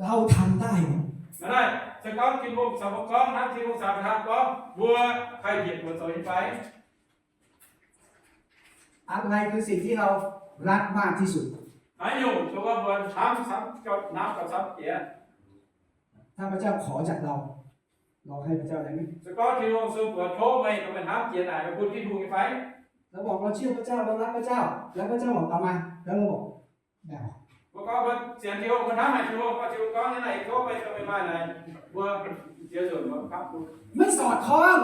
เราทำได้ไหม Hnangv naaic, se gorngv Tin-Hungh caux mbuo gorngv hnangv Tin-Hungh caux Apc^laa^ham gorngv, mbuo haih njiec buoz zoux nyei fai? อะไรคือสิ่งที่เรารักมากที่สุด Haaix nyungc dongh wuov mbuo hnamv camv, hnamv gauh camv jiex? ถ้าพระเจ้าขอจากเรา เราให้พระเจ้าได้ไหม Se gorngv Tin-Hungh sung buoz tov meih, meih hnamv jiex naaic, meih bun Tin-Hungh nyei fai? เราบอกเราเชื่อพระเจ้า เรารักพระเจ้า แล้วพระเจ้าบอกเอามา แล้วเราบอก ไม่เอา Mbuo gorngv mbuo sienx Tin-Hungh, mbuo hnamv haic Tin-Hungh, gorngv Tin-Hungh gorngv nyei naaic, tov meih, tov meih maaih naaic, mbuo ziex nzunc mbuo hnamv duqv. ไม่สอดคล้อง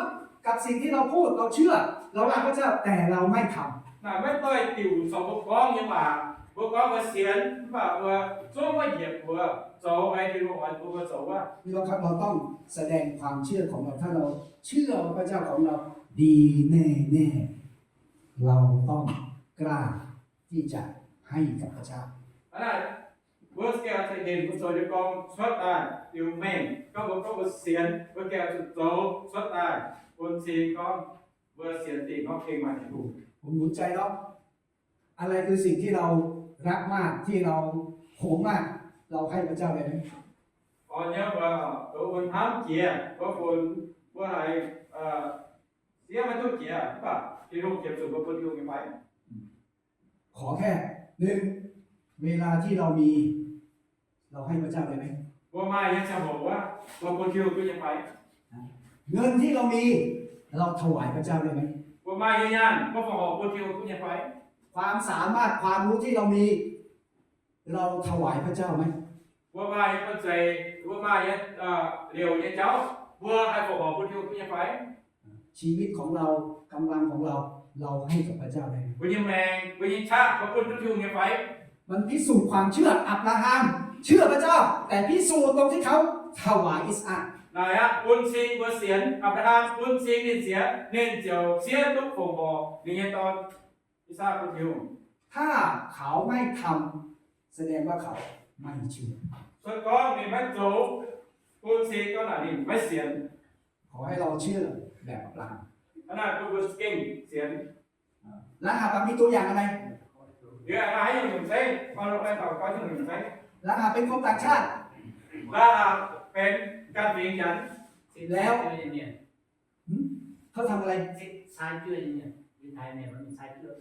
กับสิ่งที่เราพูด เราเชื่อ เรารักพระเจ้า แต่เราไม่ทำ Naaic maiv doix diuc caux mbuo gorngv nyei waac. Mbuo gorngv mbuo sienx, mv baac mbuo zungv maiv njiec buoz zoux, ei Tin-Hungh oix bun mbuo zoux wuov. พี่น้องครับ เราต้องแสดงความเชื่อของเรา ถ้าเราเชื่อว่าพระเจ้าของเราดีแน่ๆ เราต้องกล้าที่จะให้กับพระเจ้า Hnangv naaic, mbuo gengh oix zuqc hinc mbuo zoux nyei gong cuotv daaih liuz mengh. Gorngv mbuo, gorngv mbuo sienx, mbuo gengh oix zuqc zoux cuotv daaih bun cing gorngv mbuo sienx dingc gorngv gengh maaih Tin-Hungh. ผมหนุนใจเนาะ อะไรคือสิ่งที่เรารักมาก ที่เราหวงมาก เราให้พระเจ้าได้ไหม Orn nyei mbuo, mbuo hnamv jiex, mbuo funx, mbuo haiz siev maiv duqv jiex, mv baac Tin-Hungh jiex zuqc mbuo bun Tin-Hungh nyei fai? ขอแค่หนึ่ง เวลาที่เรามี เราให้พระเจ้าได้ไหม Mbuo maaih nyei ziangh hoc wuov, mbuo bun Tin-Hungh duqv nyei fai? เงินที่เรามี เราถวายพระเจ้าได้ไหม Mbuo maaih nyei nyaanh, mbuo fongc horc bun Tin-Hungh duqv nyei fai? ความสามารถ ความรู้ที่เรามี เราถวายพระเจ้าไหม Mbuo maaih nyei banh zeic, mbuo maaih nyei liouc nyei jauv, mbuo haih fongc horc bun Tin-Hungh duqv nyei fai? ชีวิตของเรา กำลังของเรา เราให้กับพระเจ้าได้ไหม Mbuo nyei maengc, mbuo nyei qaqv, mbuo bun duqv Tin-Hungh nyei fai? มันพิสูจน์ความเชื่อ อับราฮัมเชื่อพระเจ้า แต่พิสูจน์ตรงที่เขาถวายอิสอัค Naaic aqv, bun cing mbuo sienx. Apc^laa^ham bun cing ninh sienx, ninh ziouc siev duqv fongc horc ninh nyei dorn, I^sakc, bun Tin-Hungh. ถ้าเขาไม่ทำ แสดงว่าเขาไม่เชื่อ Se gorngv ninh maiv zoux, bun cing gorngv naaic ninh maiv sienx. ขอให้เราเชื่อแบบอับราฮัม Hnangv naaic bun mbuo gengh sienx. รหับมีตัวอย่างอะไร Yie haiz nyungc zeiv, Baulo daaih taux nyungc zeiv. รหับเป็นคนต่างชาติ Rahapc benx ganh fingx Janx. แล้ว เขาทำอะไร Sai juoqv nyei mienh, Yiutai mienh maiv mingh sai juoqv.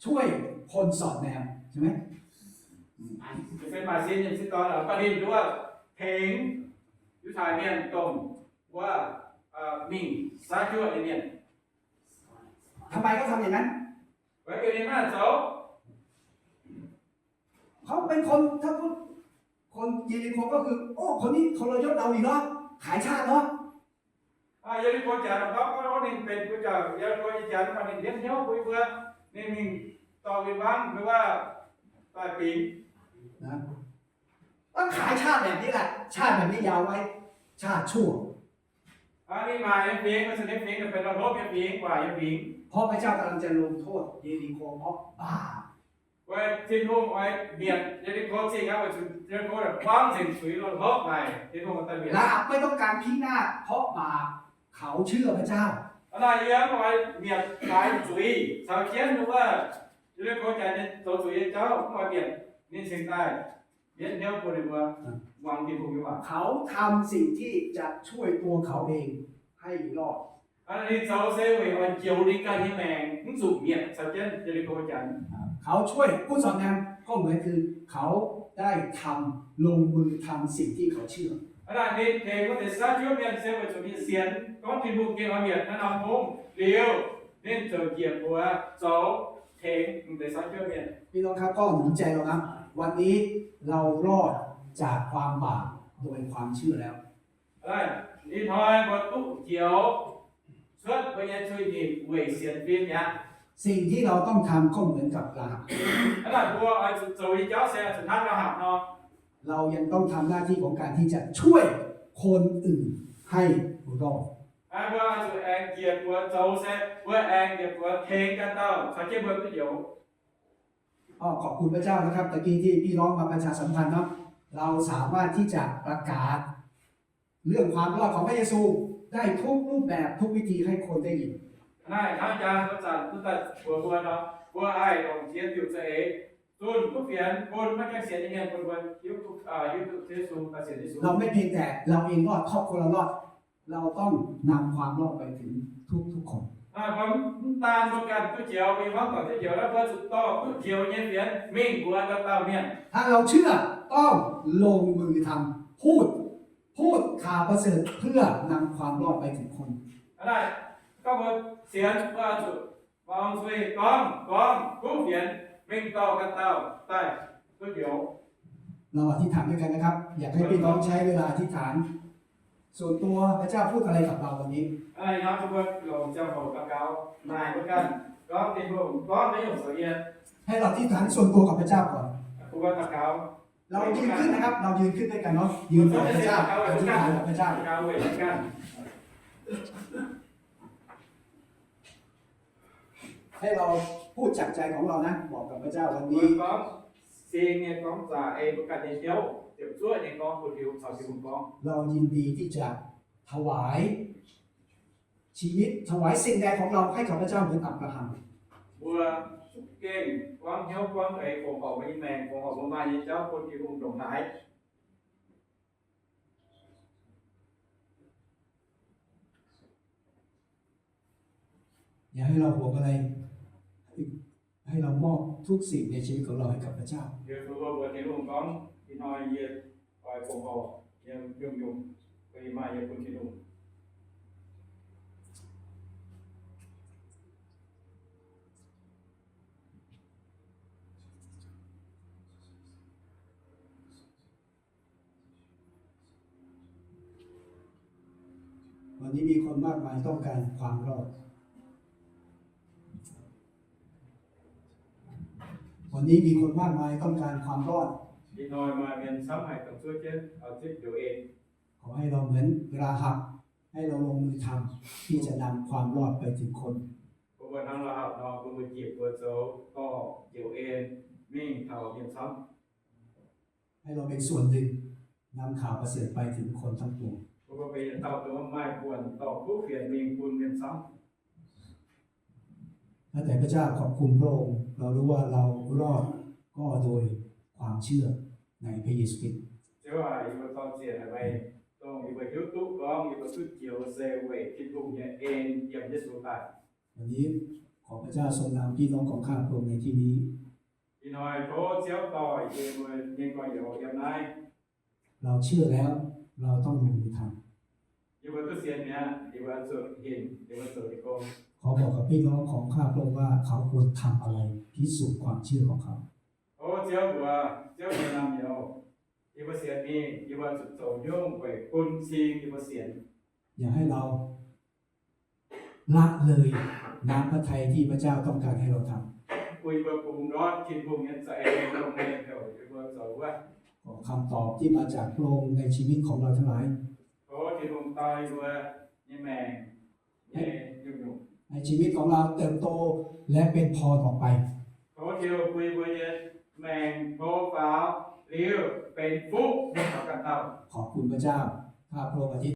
ช่วยคนสอดแนม ใช่ไหม? เป็นหมายเสียงอย่างที่ตอนเราประเด็นที่ว่า tengx Yiutai mienh dongh wuov mingh saav juoqv nyei mienh. ทำไมเขาทำอย่างนั้น? ไว้อยู่ในหน้าเสา เขาเป็นคน ถ้าพูด คนเยริโคก็คือ โอ้ คนนี้ทรยศเราอีกแล้ว ขายชาติเนาะ เยริโคจ๋า ninh gorngv ninh benx guv jauv Yelikoo nyei janx, mv baac ninh liemh hnyouv bun mbuo, ninh mingh dorh win-wangv mbuo wuov daaih bingx. ต้องขายชาติแบบนี้แหละ ชาติแบบนี้อย่าเอาไว้ ชาติชั่ว ninh maaic nyei fingx, maiv zeiz nyei fingx, benx lorh hlopv nyei fingx, guaax nyei fingx. เพราะพระเจ้ากำลังจะลงโทษเยริโคเพราะบาป Weic Tin-Hungh oix mietc Yelikoo zingh aqv, weic zuqc Yelikoo buangv nzengc zuiz lorh hlopv naaic, Tin-Hungh daaih mietc. และไม่ต้องการพินาศเพราะบาป เขาเชื่อพระเจ้า Hnangv naaic yie mv oix mietc daaih zuiz caux jienv wuov Yelikoo janx nyei zoux zuiz nyei jauv, mv oix mietc, ninh cingx daaih liemh hnyouv bun ninh mbuo muangx Tin-Hungh nyei waac. เขาทำสิ่งที่จะช่วยตัวเขาเองให้รอด Hnangv naaic ninh zoux se weic oix njoux ninh ganh nyei maengc mv zuqc mietc caux jienv Yelikoo janx. เขาช่วยผู้สอดแนมก็เหมือนคือเขาได้ทำ ลงมือทำสิ่งที่เขาเชื่อ Hnangv naaic ninh tengx wuov deix saav juoqv mienh se weic zuqc ninh sienx gorngv Tin-Hungh gengh oix mietc naaiv norm hngongx liuz, ninh ziouc njiec mbuox zoux tengx wuov deix saav juoqv mienh. พี่น้องครับ ข้อหนุนใจเราครับ วันนี้เรารอดจากความบาปโดยความเชื่อแล้ว Ih hnoi mbuo duqv njoux cuotv mbuo nyei zuiz-nyeic weic sienx fim mi'aqv. สิ่งที่เราต้องทำก็เหมือนกับราหับ Hnangv naaic mbuo oix zuqc zoux nyei jauv se oix zuqc hnangv Raahapc nor. เรายังต้องทำหน้าที่ของการที่จะช่วยคนอื่นให้รอด Mbuo oix zuqc aengx njiec mbuox zoux se mbuo aengx njiec mbuox tengx ganh dauh caux jienv mbuo duqv njoux. ก็ขอบคุณพระเจ้านะครับ ตะกี้ที่พี่น้องมาประชาสัมพันธ์เนาะ เราสามารถที่จะประกาศเรื่องความรอดของพระเยซูได้ทุกรูปแบบทุกวิธีให้คนได้ยิน Naaiv hnangv jaa zanc duqv daaih mbuox mbuo nor, mbuo haih longc jiex diuc za'eix zunh kuv fienx bun maiv gaengh sienx nyei mienh bun mbuo hiuv duqv, hiuv duqv Yesu, daaih sienx Yesu. เราไม่เพียงแต่เราเองรอด ครอบครัวเรารอด เราต้องนำความรอดไปถึงทุกๆคน Mv daan mbuo ganh duqv njoux, mbuo nyei hmuangv doic duqv njoux, naaiv mbuo zuqc dorh duqv njoux nyei fienx mingh mbuox dauh dauh mienh. ถ้าเราเชื่อต้องลงมือทำ พูด พูดข่าวประเสริฐเพื่อนำความรอดไปถึงคน Hnangv naaic, gorngv mbuo sienx, mbuo zuqc mangc zuiz gorngv, gorngv kuv fienx mingh dorh ganh dauh daaih duqv njoux. เราอธิษฐานด้วยกันนะครับ อยากให้พี่น้องใช้เวลาอธิษฐานส่วนตัว พระเจ้าพูดอะไรกับเราวันนี้ Hnangv naaic, mbuo longc ziangh hoc daux gaux naaic mbuo ganh, gorngv Tin-Hungh gorngv haaix nyungc caux yie. ให้เราอธิษฐานส่วนตัวกับพระเจ้าก่อน Mbuo daux gaux. เรายืนขึ้นนะครับ เรายืนขึ้นด้วยกันเนาะ ยืนกับพระเจ้า อธิษฐานกับพระเจ้า ให้เราพูดจากใจของเรานะ บอกกับพระเจ้าวันนี้ Mbuo gorngv sing nyei gorngv zaqc ei mbuo ganh nyei hnyouv ziepc zuoqv nyei gorngv bun Tin-Hungh, caux Tin-Hungh gorngv. เรายินดีที่จะถวายชีวิต ถวายสิ่งใดของเราให้กับพระเจ้าเหมือนอับราฮัม Mbuo za'gengh buangv hnyouv buangv eix fongc horc mbuo nyei maengc, fongc horc mbuo maaih nyei jauv bun Tin-Hungh ndongc haaix. อย่าให้เราห่วงอะไร ให้เรามอบทุกสิ่งในชีวิตของเราให้กับพระเจ้า Yie mbuox mbuo Tin-Hungh gorngv, ih hnoi yie oix fongc horc nyei nyungc-nyungc, yie maaih yie bun Tin-Hungh. Hnangv naaic, วันนี้มีคนมากมายต้องการความรอด วันนี้มีคนมากมายต้องการความรอด Ih hnoi maaih mienh camv haic dongh zuov jienv oix zipv njoux en. ขอให้เราเหมือนราหับ ให้เราลงมือทำที่จะนำความรอดไปถึงคน Bun mbuo hnangv Raahapc nor, bun mbuo njiec mbuox zoux dorh njoux en mingh taux mienh camv. ให้เราเป็นส่วนหนึ่งนำข่าวประเสริฐไปถึงคนทั้งปวง Bun mbuo benx yietc dauh dongh maaih buonc dorh kuv fienx mingh bun mienh camv. ข้าแต่พระเจ้า ขอบคุณพระองค์ เรารู้ว่าเรารอดก็โดยความเชื่อในพระเยซูคริสต์ Ziouv aac, yie mbuo dorh ziec haic meih, dongh yie mbuo hiuv duqv gorngv yie mbuo duqv njoux se weic Tin-Hungh nyei en yiem Yesu daaih. วันนี้ ขอพระเจ้าทรงนำพี่น้องของข้าพระองค์ในที่นี้ Ih hnoi tov Ziouv dorh yie mbuo nyei gorx-youz yiem naaiv. เราเชื่อแล้ว เราต้องลงมือทำ Yie mbuo duqv sienx mi'aqv, yie mbuo zuqc hinc, yie mbuo zoux nyei gong. ขอบอกกับพี่น้องของข้าพระองค์ว่าเขาควรทำอะไร พิสูจน์ความเชื่อของเขา Tov Ziouv mbuox, Ziouv nyei naamh nyouz, yie mbuo sienx mingh, yie mbuo zuqc zoux nyungc weic bun cing yie mbuo sienx. อย่าให้เรา ละเลยน้ำพระทัยที่พระเจ้าต้องการให้เราทำ Bun yie mbuo bungx ndortv Tin-Hungh nyei za'eix dongh ninh heuc yie mbuo zoux wuov. ขอคำตอบที่มาจากพระองค์ในชีวิตของเราทั้งหลาย Tov Tin-Hungh dorh yie mbuo nyei maengc nyei nyungc-nyungc. ให้ชีวิตของเราเติบโตและเป็นพรออกไป Tov Tin-Hungh bun yie mbuo nyei maengc hlo faaux liuz benx fuqv nyei taux ganh dauh. ขอบคุณพระเจ้า ถ้าพระองค์อธิษฐาน